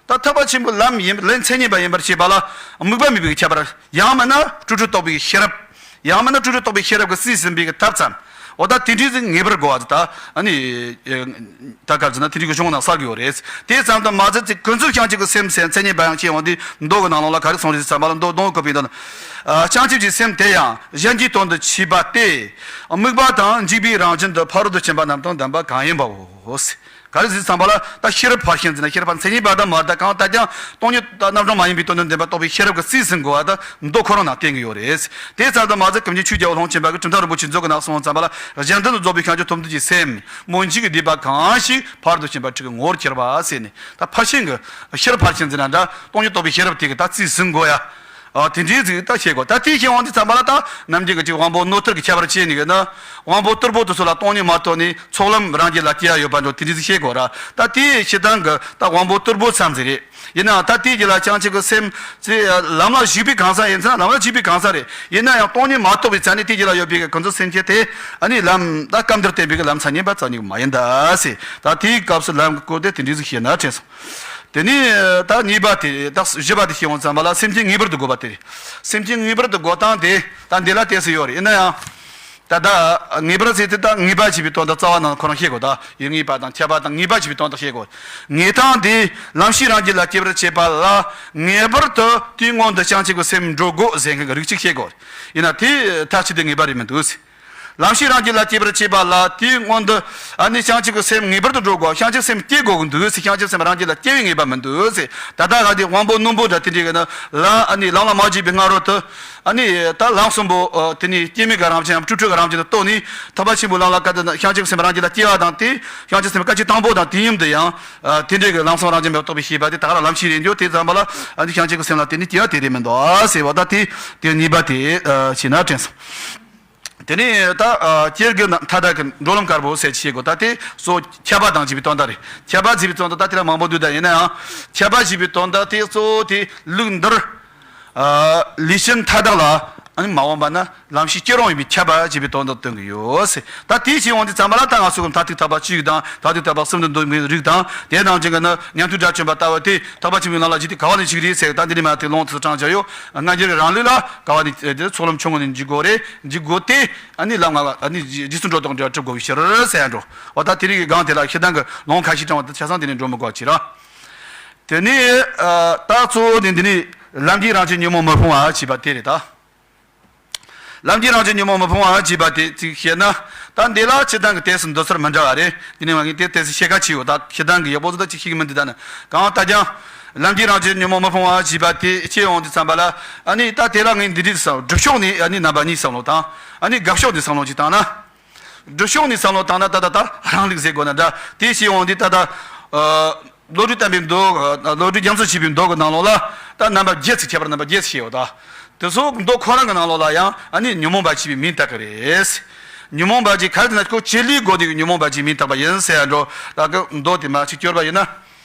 ད་ཐེག་པ་ཆེན་པོའི་ལམ་ཡིན་ལས་མཚན་ཉིད་པ་ཡིན་པར་བྱེད་པ་ལ་དམིགས་པ་མེད་པའི་ཁྱད་པར་ཡང་མིན་ན་སྤྲོས་བྲལ་རྟོགས་པའི་ཤེས་རབ། ཡང་མིན་ན་སྤྲོས་བྲལ་རྟོགས་པའི་ཤེས་རབ་ཀྱིས་སྲིད་ཟིན་པའི་ཐབས་ཙམ། འོ་ད་དེ་འདྲའི་ཟིག་ངེས་པར་དགོས་པ་ད་ཨ་ནི་ད་ག་ཟེར་ན་དེ་འདྲའི་གི་གཞུང་ནང་གསལ་གི་ཡོད་རེད། དེ་ཙམ་དུ་མ་ཟད་ཚེ་ཀུན་རྫོབ་བྱང་ཆུབ་ཀྱི་སེམས་ཟེར་མཚན་ཉིད་པ་ཡང་ཤེས་འོང་དུས་མདོ་གི་ནང་ལོགས་ལ་ག་རེ་གསུངས་རེད་ཟེར་ཙམ་པ་ལ་མདོ་མདོ་གོ་བའི་མདོ་ན། བྱང་ཆུབ་ཀྱི་སེམས་དེ་ཡང་གཞན་གྱི་དོན་དུ་མཆིས་པ་སྟེ། དམིགས་པ་དང་འཇུག་པའི་རང་བཞིན་དུ་ཕ་རོལ་ཏུ་ཕྱིན་པ་རྣམས་དང་ལྡན་པ་གང་ཡིན་པའོ། ག་རེ་ཟེར་ཙམ་པ་ལ་ད་ཤེས་རབ་ཕར་ཕྱིན་ཟེར་ན་ཤེས་རབ་ཕར་མཚན་ཉིད་པ་དང་མ་ད་གང་ལྟར་ཀྱང་སྟོང་ཉིད་རྣམ་གྲངས་མ་ཡིན་པའི་དོན་དུ་བདེན་པ་རྟོགས་པའི་ཤེས་རབ་ཀྱི་རྩིས་ཟིན་དགོས་པ་དང་མདོ་ཁོ་རང་ནང་བསྟན་གྱི་ཡོད་རེད། དེ་ཙམ་དུ་མ་ཟད་ཀུན་མཁྱེན་ཆོས་རྒྱལ་པོ་ལྷུན་ཆེན་པ་གིས་གྲུབ་མཐའ་རིན་པོ་ཆེའི་མཛོད་ཀྱི་ནང་གསུངས་ཙམ་པ་ལ་གཞན་དོན་དུ་རྫོགས་པའི་བྱང་ཆུབ་ཐོབ་འདོད་ཀྱི་སེམས་སྨོན་འཇུག་གི་སྡིག་པ་གང་ཞིག་ཕར་དུ་ཕྱིན་པ་དྲུག་གི་ངོ་བོར་གྱུར་པ་ཟེར་ནས་ད་ཕར་ཕྱིན་གྱི་ཤེས་རབ་ཕར་ཕྱིན་ཟེར་ན་འདྲ་སྟོང་ཉིད་རྟོགས་པའི་ཤེས་རབ་དེ་གི་ད་རྩིས་ཟིན་དགོས་ཡ། ཨ་དེ་འདྲའི་ཟིག་ད་བཤད་དགོས། ད་དེ་བཤད་འོང་དུས་ཙམ་པ་ལ་ད་ནམ་རྒྱུན་གྱི་ཅིག་དབང་པོ་རྣོ་ཐུར་གྱི་ཁྱད་པར་ཕྱེ་ནས་གི་ན་དབང་པོ་རྟུལ་པོ་དེ་ཚོ་ལ་སྟོང་ཉིད་མ་རྟོགས་ནས་ཚོགས་ལམ་རང་རྒྱུད་ལ་སྐྱེ་ཡ་ཡོད་པ་འདྲ་དེ་འདྲའི་ཟིག་བཤད་དགོས་ར། ད་དེ་སྤྱིར་བཏང་གི་ད་དབང་པོ་རྟུལ་པོ་ཙམ་ཟིག་རེད། ཡིན་ནའང་ད་དེའི་རྒྱུད་ལ་བྱང་ཆུབ་ཀྱི་སེམས་ཚེ་ལམ་ལ་ཞུགས་པའི་གང་ཟག་ཡིན་ཚེ་ན་ལམ་ལ་ཞུགས་པའི་གང་ཟག་རེད། ཡིན་ན་ཡང་སྟོང་ཉིད་མ་རྟོགས་པའི་ཚད་ནས་དེའི་རྒྱུད་ལ་ཡོད་པའི་གང་ཟག་སེམས་ཅན་དེ་ཨ་ནི་ལམ་ད་སྐབས་འདིར་བསྟན་པའི་གི་ལམ་མཚན་ཉིད་པ་རྩ་ཉིད་མ་ཡིན་ད་ཟེར། ད་དེའི་སྐབས་སུ་ལམ་གྱི་སྐོར་དེ་དེ་འདྲའི་ཟིག་བཤད་ན་དྲན་སོང་། དེ་ནས་ད་གཉིས་པ་དེ་ད་བཞི་པ་དེ་བཤད་འོང་ཙམ་པ་ལ་སེམས་ཅན་ངེས་པར་དུ་དགོས་པ་དེ་རེད། སེམས་ཅན་ངེས་པར་དུ་དགོས་སྟངས་དེ་ད་འདི་ལ་བལྟས་སུ་ཡོད་རེད། ཡིན་ན་ཡང་ད་ད་ངེས་པར་ཟེར་དེ་ད་ངེས་པ་བྱས་པའི་དོན་དག་རྩ་བ་ནང་ཁོ་རང་བཤད་དགོས། ད་ཡུལ་ངེས་པ་དང་ཁྱབ་པ་དང་ངེས་པ་བྱས་པའི་དོན་དག་བཤད་དགོས། ངེས་སྟངས་དེ་ལམ་ཤེས་རང་རྒྱུད་ལ་སྐྱེ་བར་བྱེད་པ་ལ་ངེས་པར་དུ་དེའི་སྔོན་དུ་བྱང་ཆུབ་ཀྱི་སེམས་འགྲོ་དགོས་ཟེར་མཁན་གྱི་རིགས་གཅིག་བཤད་དགོས། ཡིན་ན་དེ་མཐའ་གཅིག་ཏུ་ངེས་པ་རེད་མི་འདུག་ཟེར། ལམ་ཤེས་རང་རྒྱུད་ལ་སྐྱེ་བར་བྱེད་པ་ལ་དེའི་སྔོན་དུ་ཨ་ནི་བྱང་ཆུབ་ཀྱི་སེམས་ངེས་པར་དུ་འགྲོ་དགོས། བྱང་ཆུབ་སེམས་སྐྱེ་དགོས་ཀྱི་འདུག་ཟེར། བྱང་ཆུབ་སེམས་རང་རྒྱུད་ལ་སྐྱེ་བའི་ངེས་པ་མི་འདུག་ཟེར། ད་ལྟ་ག་དེ་དབང་པོ་རྣོན་པོ་འདྲ་དེ་འདྲའི་གི་ནི་ལ་ཨ་ནི་ལམ་ལ་མ་བརྒྱུད་པའི་སྔ་རོལ་དུ་ཨ་ནི་ད་ལམ་གསུམ་པོ་དེ་ནི་སྐྱེ་མེད་ཀྱི་རང་བཞིན་སྤྲོས་བྲལ་གྱི་རང་བཞིན་དུ་རྟོགས་ནས་ཐེག་པ་ཆེན་པོའི་ལམ་ལ་ག་དེ་ན་བྱང་ཆུབ་སེམས་རང་རྒྱུད་ལ་སྐྱེ་བ་དང་དེ་བྱང་ཆུབ་སེམས་སྐད་ཅིག་དང་པོ་དང་དུས་མཉམ་དུ་ཡང་དེ་འདྲའི་གི་ལམ་གསུམ་རང་བཞིན་མེད་པར་རྟོགས་པའི་ཤེས་པ་དེ་ད་ག་རང་ལམ་ཤེས་རེད་འགྱོ། དེ་ཙམ་པ་ལ་ཨ་ནི་བྱང་ཆུབ་ཀྱི་སེམས་ལ་དེ་ནི་སྐྱེ་བ་དེ་རེད་མི་འདུག་ཟེར་བ། ད་དེ་དེ་གཉིས་པ་དེ་བྱས་ན་དྲན་སོང་། དེ་ནས་ད་ཨ་སྤྱིར་གྱི་ན་མཐའ་དག་གི་འགྲོ་ལམ་དཀར་པོ་ཟེར་བྱེད་དགོས། ད་དེ་གཙོ་ཁྱབ་པ་དང་བཅས་པའི་དོན་དག་རེད། ཁྱབ་པ་ཟེར་བའི་དོན་དག་ད་དེ་ལ་མང་པོ་འདུག་ད་ཡིན་ན་ཡང་ཁྱབ་པ་ཟེར་བའི་དོན་དག་དེ་གཙོ་བོ་དེ་ལུགས་འདིར་ཨ་ལུས་ཅན་མཐའ་དག་ལ་ཨ་ནི་མ་འོངས་པ་ན་ལམ་ཤེས་སྐྱེ་རུང་ཡིན་པའི་ཁྱབ་པ་ཟེར་བའི་དོན་དག་སྟོན་གྱི་ཡོད་ཟེར། ད་དེ་བྱེད་འོང་དུས་ཙམ་པ་ལ་ད་ང་ཚོ་གི་མཐར་ཐུག་ཐེག་པ་གཅིག་དང་མཐར་ཐུག་ཐེག་པ་གསུམ་དུ་འདུ་བའི་རིགས་དང་དེ་ནང་བཞིན་གྱི་ནི་ཉན་ཐོས་དགྲ་བཅོམ་པ་ལྟ་བུ་དེ་ཐེག་པ་ཆེན་པོའི་ལམ་ལ་འཇུག་དུས་ག་བ་ནས་འཇུག་རེད་ཟེར། ད་འདི་ནས་མ་དེ་ལོངས་སུ་སྤྲང་བྱ་ཡོད། སྔ་འགྱུར་རང་ལུགས་ལ་ག་བ་ནས་དེ་ཚོགས་ལམ་ཆུང་ངུ་ནས་འཇུག་དགོས་རེད། འཇུག་དགོས་ཏེ་ཨ་ནི་ལམ་ལྔ་ལ་ཨ་ནི་རྗེས་སུ་འགྲོ་ལྡོག་འབྲེལ་བ་གྲུབ་དགོས་པའི་ཕྱིར་ཟེར་ཡ་འགྲོ། འོ་ད་དེ་རིགས་ཀྱི་སྒང་དེ་ལ་ཤེས་ལྡན་གྱི་ལུང་ཁ་ཤས་དྲངས་པ་དེ་ཆ་ཚང་དེ་ནས་འགྲོ་མི་དགོས་ཅི་ར། དེ་ནས་ད་གཙོ་བོ་ནི་འདི་ནི་ལམ་གྱི་རང་བཞིན་ཉོན་མོངས་མི་ཕུང་བ་ཞེས་པ་དེ་རེད་ད། ལམ་གྱི་རང་བཞིན་ཉོན་མོངས་མི་ཕུང་བ་ཞེས་པ་དེ་ཅིག་བཤད་ན། ད་འདི་ལ་སྤྱིར་བཏང་གི་ཏོག་ཙམ་འདོད་ཚུལ་མི་འདྲ་བ་རེད། འདི་ནི་ང་གིས་དེ་ཏོག་ཙམ་ཕྱེད་ཀ་ཅིག་ཡོད། ད་ཤེས་ལྡན་གྱི་ཡག་པོ་ཟིག་ད་ཅིག་ཤེས་ཀྱི་མི་འདུག་ད་ནི་གང་ལྟར་ཀྱང་ལམ་གྱི་རང་བཞིན་ཉོན་མོངས་མི་ཕུང་བ་ཞེས་པ་དེ་བཤད་འོང་དུས་ཙམ་པ་ལ་ཨ་ནི་ད་དེ་ལ་ངས་འདི་འདྲའི་བསམ། སྒྲུབ་ཕྱོགས་ནས་ཨ་ནི་རྣམ་པ་གཉིས་བསམ་བློ་བཏང་། ཨ་ནི་དགག་ཕྱོགས་ནས་བསམ་བློ་ཅིག་བཏང་ན། སྒྲུབ་ཕྱོགས་ནས་བསམ་བློ་བཏང་ན་ད་ད་ད་རང་ལུགས་ཟེར་དགོས་ན་འདྲ། དེ་བཤད་འོང་དུས་ད་ད་ཨ་བློ་གྲོས་བརྟན་པའི་མདོ། བློ་གྲོས་རྒྱ་མཚོ་ཞེས་པའི་མདོ་གི་ནང་ལོགས་ལ་ད་རྣམ་པ་བརྒྱད་ཅིག་ཁྱད་པར་རྣམ་པ་བརྒྱད་ཅིག་བཤད་ཡོད་ད། དེ་ཚོ་མདོ་ཁོ་རང་གི་ནང་ལོགས་ལ་ཡང་ཨ་ནི་ཉོན་མོངས་པ་ཞེས་པའི་མིང་བཏགས་ཀྱི་རེད། ཉོན་མོངས་པ་ཅིག་ག་རེ་ཟེར་ན་ཁོ་བྱེད་ལས་དགོས་དུས་ཀྱི་ཉོན་མོངས་པ་ཅིག་མིང་བཏགས་པ་ཡིན་ཟེར་ཡ་འགྲོ། ད་གི་མདོ་དེ་མ་ཅིག་སྐྱོར་བ་ཡིན་ན།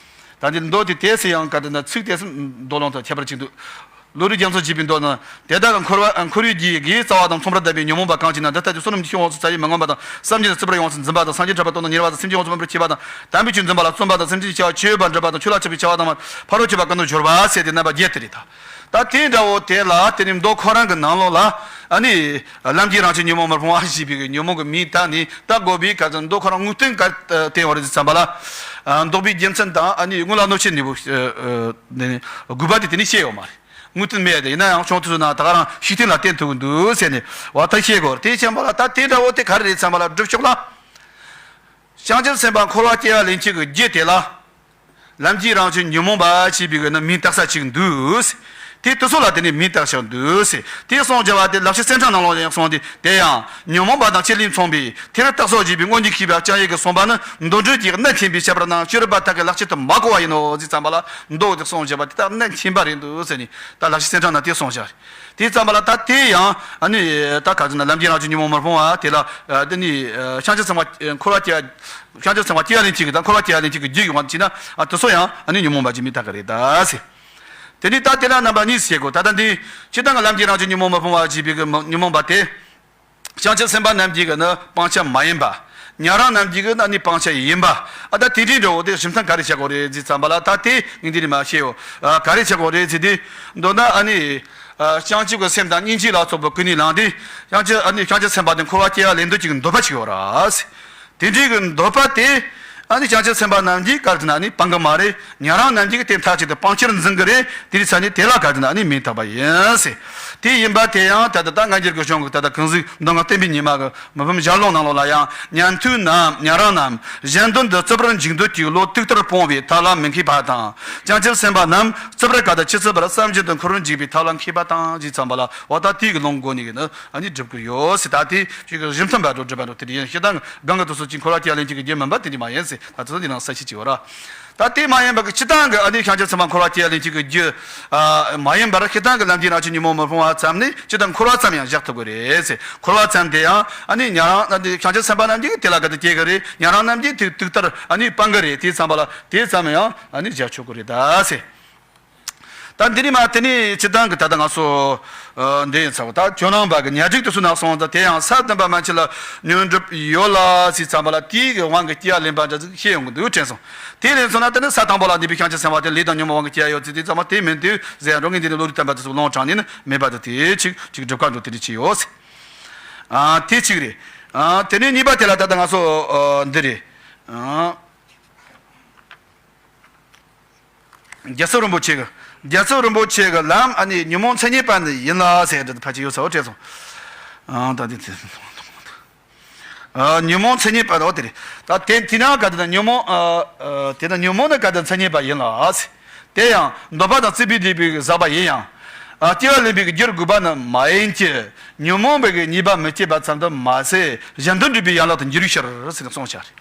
ད་འདི་མདོ་དེ་ཏོག་ཙམ་ཡང་ག་དེ་ན་ཚིག་ཏོག་ཙམ་མདོ་ལུང་དང་ཁྱད་པར་ཅིག་འདུག་བློ་གྲོས་རྒྱ་མཚོ་ཞེས་པའི་མདོ་ན། དེ་དག་འཁོར་བ་འཁོར་བའི་རྒྱུ་ཡི་དགེ་བའི་རྩ་བ་དང་མཚུངས་པར་ལྡན་པའི་ཉོན་མོངས་པ་གང་ཞིག་ན་འདི་ལྟ་སྟེ་བསོད་ནམས་ཀྱི་ཡོངས་སུ་ཚ་བའི་མི་མངོན་པ་དང་བསམ་གྱིས་བརྩིས་པར་ཡོངས་སུ་འཛིན་པ་དང་སངས་རྒྱས་འཕྲད་པ་དོན་དུ་གཉེར་བ་དང་སེམས་ཅན་ཡོངས་སུ་སྨིན་པར་བྱེད་པ་དང་དམ་པའི་ཆོས་འཛིན་པ་ལ་བརྩོན་པ་དང་སེམས་ཅན་གྱི་བྱ་བ་ཆོས་པ་འགྲུབ་པ་དང་ཆོས་ལ་ཆགས་པའི་བྱ་བ་དང་ཕ་རོལ་ཕྱིན་པ་ཀུན་ཏུ་སྦྱོར་བ་ཟེར་ཏེ་རྣམ་པ་བརྒྱད་དེ་རེད་ད། ད་དེ་འདྲ་བོ་དེ་ལ་དེ་ནི་མདོ་ཁོ་རང་གི་ནང་ལོགས་ལ་ཨ་ནི་ལམ་གྱི་རང་བཞིན་ཉོན་མོངས་མི་ཕུང་བ་ཞེས་པའི་ཉོན་མོངས་ཀྱི་མིང་བཏགས་ནས་ད་དགོས་པའི་ག་ཚོད་མདོ་ཁོ་རང་ངུ་སྟོན་ག་བསྟན་བ་རེད་ཟེར་བསམ་པ་ལ། ལྡོག་པའི་རྒྱུ་མཚན་དང་ཨ་ནི་དངོས་ལ་གནོད་བྱེད་ནུས་པ། དགོས་པ་དེ་དེ་ནི་བཤད་ཡོད་མ་རེད། དངོས་བསྟན་མེད་དེ་ཡིན་ན་ཡང་ཆུང་དུས་སུ་ན་ད་ག་རང་ཤུགས་བསྟན་ལ་བསྟན་ཐུབ་ཀྱི་འདུག་ཟེར་ནས་བ་ད་བཤད་དགོས་རེད། དེ་བྱས་པ་ལ་ད་དེ་འདྲ་བོ་དེ་ག་རེ་རེད་བསམ་པ་ལ་སྒྲུབ་ཕྱོགས་ལ། བྱང་ཆུབ་སེམས་དཔའ་འཁོར་བ་སྐྱེ་བ་ལེན་བྱེད་ཀྱི་རྒྱུ་དེ་ལ། ལམ་གྱི་རང་བཞིན་ཉོན་མོངས་པ་ཞེས་པའི་གི་ནི་མིང་བཏགས་ས་ཅིག་འདུག་དེ་དེ་ཚོ་ལ་དེ་ནི་མིང་བཏགས་ཤིང་འདུག་ཟེར། དེ་གསུངས་བྱ་བ་དེ་ལག་ཆ་སེང་ཁྲ་ནང་ལོགས་ཡང་གསུངས་ཏེ་དེ་ཡང་ཉོན་མོངས་པ་དང་ཆེས་ལས་མཚུངས་པའི་ཐེར་བཏགས་སོ་ཞེས་པའི་སྔོན་གྱི་ཤེས་པ་སྤྱང་ཡུལ་གྱིས་གསུངས་པ་ནི་མདོ་འགྲེལ་གྱི་གནད་མཁྱེན་པའི་ཁྱད་པར་དང་ཤེས་རབ་པ་དག་གི་ལག་ཆ་དུ་མ་གོ་བ་ཡིན་ནོ་ཟེར་ཙམ་པ་ལ་མདོ་དེ་གསུངས་བྱ་བ་དེ་དག་གནད་མཁྱེན་པ་རེད་འདུག་ཟེར་ནས་ད་ལག་ཆ་སེང་ཁྲ་ན་དེ་གསུངས་བྱ་རེད། དེ་ཙམ་པ་ལ་ད་དེ་ཡང་ཨ་ནི་ད་ག་ཚོད་ན་ལམ་གྱི་རང་བཞིན་ཉོན་མོངས་མི་ཕུང་བ་དེ་ལ་དེ་ནི་བྱང་ཆུབ་སེམས་དཔའ་འཁོར་བ་སྐྱེ་བ་བྱང་ཆུབ་སེམས་དཔའ་སྐྱེ་བ་ལེན་བྱེད་ཀྱི་དང་འཁོར་བ་སྐྱེ་བ་ལེན་བྱེད་ཀྱི་རྒྱུ་ཡོང་བ་ཅིག་ན་ཨ་དེ་ཚོ་ཡང་ཨ་ནི་ཉོན་མོངས་པ་ཅིག་མིང་བཏགས་ཀྱི་རེད་ད་ཟེར། དེ་ནི་ད་དེ་ལ་རྣམ་པ་གཉིས་ཟེར་གོ། ད་ལྟ་འདི་སྤྱིར་བཏང་གི་ལམ་གྱི་རང་བཞིན་ཉོན་མོངས་མི་ཕུང་བ་ཞེས་པའི་གི་ཉོན་མོངས་པ་དེ། བྱང་ཆུབ་སེམས་དཔའ་རྣམས་ཀྱི་གི་ནི་སྤང་བྱ་མ་ཡིན་པ། ཉན་རང་རྣམས་ཀྱི་གི་ནི་སྤང་བྱ་ཡིན་པ། ཨ་ད་དེ་འདྲའི་འདྲ་བོ་དེ་རིམ་ཐང་ག་རེ་བྱ་དགོས་རེད་ཟེར་ཙམ་པ་ལ་ད་དེ་ངས་འདི་ནས་མ་བཤད་ཡོད། ག་རེ་བྱ་དགོས་རེད་ཟེར་དུས། མདོར་ན་ཨ་ནི། བྱང་ཆུབ་ཀྱི་སེམས་དང་སྙིང་རྗེ་ལ་སོགས་པ་ཀུན་ནས་བསླངས་ཏེ། བྱང་ཆུབ་ཨ་ནི་བྱང་ཆུབ་སེམས་དཔའ་དེ་འཁོར་བ་སྐྱེ་བ་ལེན་འདོད་ཀྱི་འདོད་པ་ཅིག་ཡོད་ར། དེ་འདྲའི་གི་འདོད་པ་དེ། ཨ་ནི་བྱང་ཆུབ་སེམས་དཔའ་རྣམས་ཀྱིས་ག་རེ་ཟེར་ན་ཨ་ནི་སྤང་གི་མ་རེད། ཉན་རང་རྣམས་ཀྱིས་དེ་མཐའ་གཅིག་ཏུ་སྤང་ཕྱིར་འཛིན་གི་རེད། དེ་རིགས་ས་ནི་དེ་ལ་ག་རེ་ཟེར་ན་ཨ་ནི་མིང་བཏགས་པ་ཡིན་ཟེར། དེ་ཡིན་པ་དེ་ཡང་ད་ལྟ་ད་སྔ་འགྱུར་གྱི་གཞུང་གི་ད་ལྟ་གང་ཟིག་མདོ་སྔགས་བསྟན་པའི་ཉི་མ་གི་མི་ཕམ་ཞལ་ལུང་ནང་ལོགས་ལ་ཡང་། ཉན་ཐོས་རྣམས་ཉན་རང་རྣམས་གཞན་དོན་དུ་རྩུབ་པར་འཇུག་འདོད་ཀྱི་བློ་དུག་ལྟར་སྤོང་བའི་ཐབས་ལ་མི་མཁས་པ་དང་། བྱང་ཆུབ་སེམས་དཔའ་རྣམས་རྩུབ་པར་དཀའ་སྟེ་ཅི་རྩུབ་པར་བསམ་བཞིན་དུ་འཁོར་བར་འཇུག་པའི་ཐབས་ལ་མཁས་པ་དང་ཞེས་བརྩམས་པ་ལ། འོ་ད་དེའི་གི་ལུང་གོ་ནས་གི་ནི་ཨ་ནི་སྒྲུབ་ཀྱི་ཡོད་ཟེར། ད་དེ་ཞིག་གི་རིམ་ཐོམ་པ་འགྲོ་སྒྲུབ་པ་འགྲོ་དེ་ཡིན། སྤྱིར་བཏང་གང་གི་དུས་སུ་ཅིག་འཁོར་བ་སྐྱེ་ལེན་གྱི་རྒྱུ་མིན་པ་དེ་འདྲ་མ་ཡིན་ཟེར། ད་དེ་ཚོ་འདི་ནང་གསལ་བཤད་བྱེད་འོ་ར། ད་དེ་མ་ཡིན་པ་གི་སྤྱིར་བཏང་གི་ཨ་ནི་བྱང་ཆུབ་སེམས་དཔའ་འཁོར་བ་སྐྱེ་ལེན་གྱི་རྒྱུ་ཨ་མ་ཡིན་པར་སྤྱིར་བཏང་གི་ལམ་འདིའི་རང་བཞིན་ཉོན་མོངས་མི་སྤོང་བ་ཙམ་ནི་སྤྱིར་བཏང་འཁོར་བ་ཙམ་ཡང་བཞག་ཐུབ་ཀྱི་རེད་ཟེར། འཁོར་བ་ཙམ་དེ་ཡང་ཨ་ནི་ཉན་རང་ཨ་ནི་བྱང་ཆུབ་སེམས་དཔའ་རྣམས་ཀྱིས་དེ་ལ་ག་དུ་སྐྱེ་གི་རེད། ཉན་རང་རྣམས་ཀྱིས་དེ་དུག་ལྟར་ཨ་ནི་སྤང་གི་རེད། དེ་ཙམ་པ་ལ་དེ་ཙམ་ཡང་ཨ་ནི་བཞག་ཆོག་གི་རེད་ད་ཟེར། ད་འདི་ནི་མ་དེ་ནི་སྤྱིར་བཏང་གི་ད་ལྟ་ང་ཚོ་ཨ་འདི་ཡིན་ཚ་བོ། ད་ཇོ་ནང་པ་གི་ཉ་སྒྲིག་དུ་སུ་ནག་སོང་ད་དེ་ཡང་ས་བདུན་པ་མན་ཆད་ལ་ཉོན་སྒྲུབ་ཡོད་ལ་ཟེར་ཙམ་པ་ལ་དེའི་གི་དབང་གི་སྐྱེ་བ་ལེན་པ་འདྲ་ཟིག་ཤེས་ཡོང་གི་འདུག་དྲན་སོང་། དེ་ལེན་སོང་ན་དེ་ནི་ས་དང་པོ་ལ་གནས་པའི་བྱང་ཆུབ་སེམས་དཔའ་དེ་ལས་དང་ཉོན་མོངས་དབང་གི་སྐྱེ་བ་ཡོད་ཚེ་དེ་ཙམ་པ་དེ་མིན་དུས་ཟེར་ཡང་འགྲོ་ངེས་འདི་ནི་བློ་རིག་བརྟན་པ་དེ་ཚོ་ལོང་དྲངས་ནས་ནི་མེད་པ་དེ་དེ་ཅིག་ཅིག་སྒྲུབ་ཁ་འགྲོ་དེ་རིགས་ཅིག་ཡོད་ཟེར། ཨ་དེ་གཅིག་རེད། ཨ་དེ་ནས་གཉིས་པ་དེ་ལ་ད་ལྟ་ང་ཚོ་ཨ་འདི་རེད། ཨ། རྒྱལ་ཚབ་རིན་པོ་ཆེ་གི། རྒྱལ་ཚབ་རིན་པོ་ཆེ་གི་ལམ་ཨ་ནི་ཉོན་མོངས་མཚན་ཉིད་པ་ནི་ཡིན་ལ་ཟེར་འདི་ཕལ་ཆེར་ཡོད་ཚ་བོ་བྲིས་སོང་། ཨ་ད་འདི་དེ། ཨ་ཉོན་མོངས་མཚན་ཉིད་པ་དོ་དེ་རེད། ད་དེ་དེ་ན་ག་དེ་ན་ཉོན་མོངས་ཨ་ཨ་དེ་ན་ཉོན་མོངས་ནི་ག་དེ་མཚན་ཉིད་པ་ཡིན་ལ་ཟེར། དེ་ཡང་འདོད་པ་དང་རྩིས་པའི་སྡིག་པའི་ཟག་པ་ཡིན་ཡང་། ཨ་སྐྱེ་བ་ལེན་པའི་རྒྱུར་དགོས་པ་ནི་མ་ཡིན་གྱི། ཉོན་མོངས་པའི་གི་ཉེས་པ་མི་སྐྱེད་པ་ཙམ་དུ་མ་ཟད་གཞན་དོན་སྒྲུབ་པའི་ཡན་ལག་ཏུ་འགྱུར་བའི་ཕྱིར་ཟེར་ནས་གསུངས་བཞག་རེད།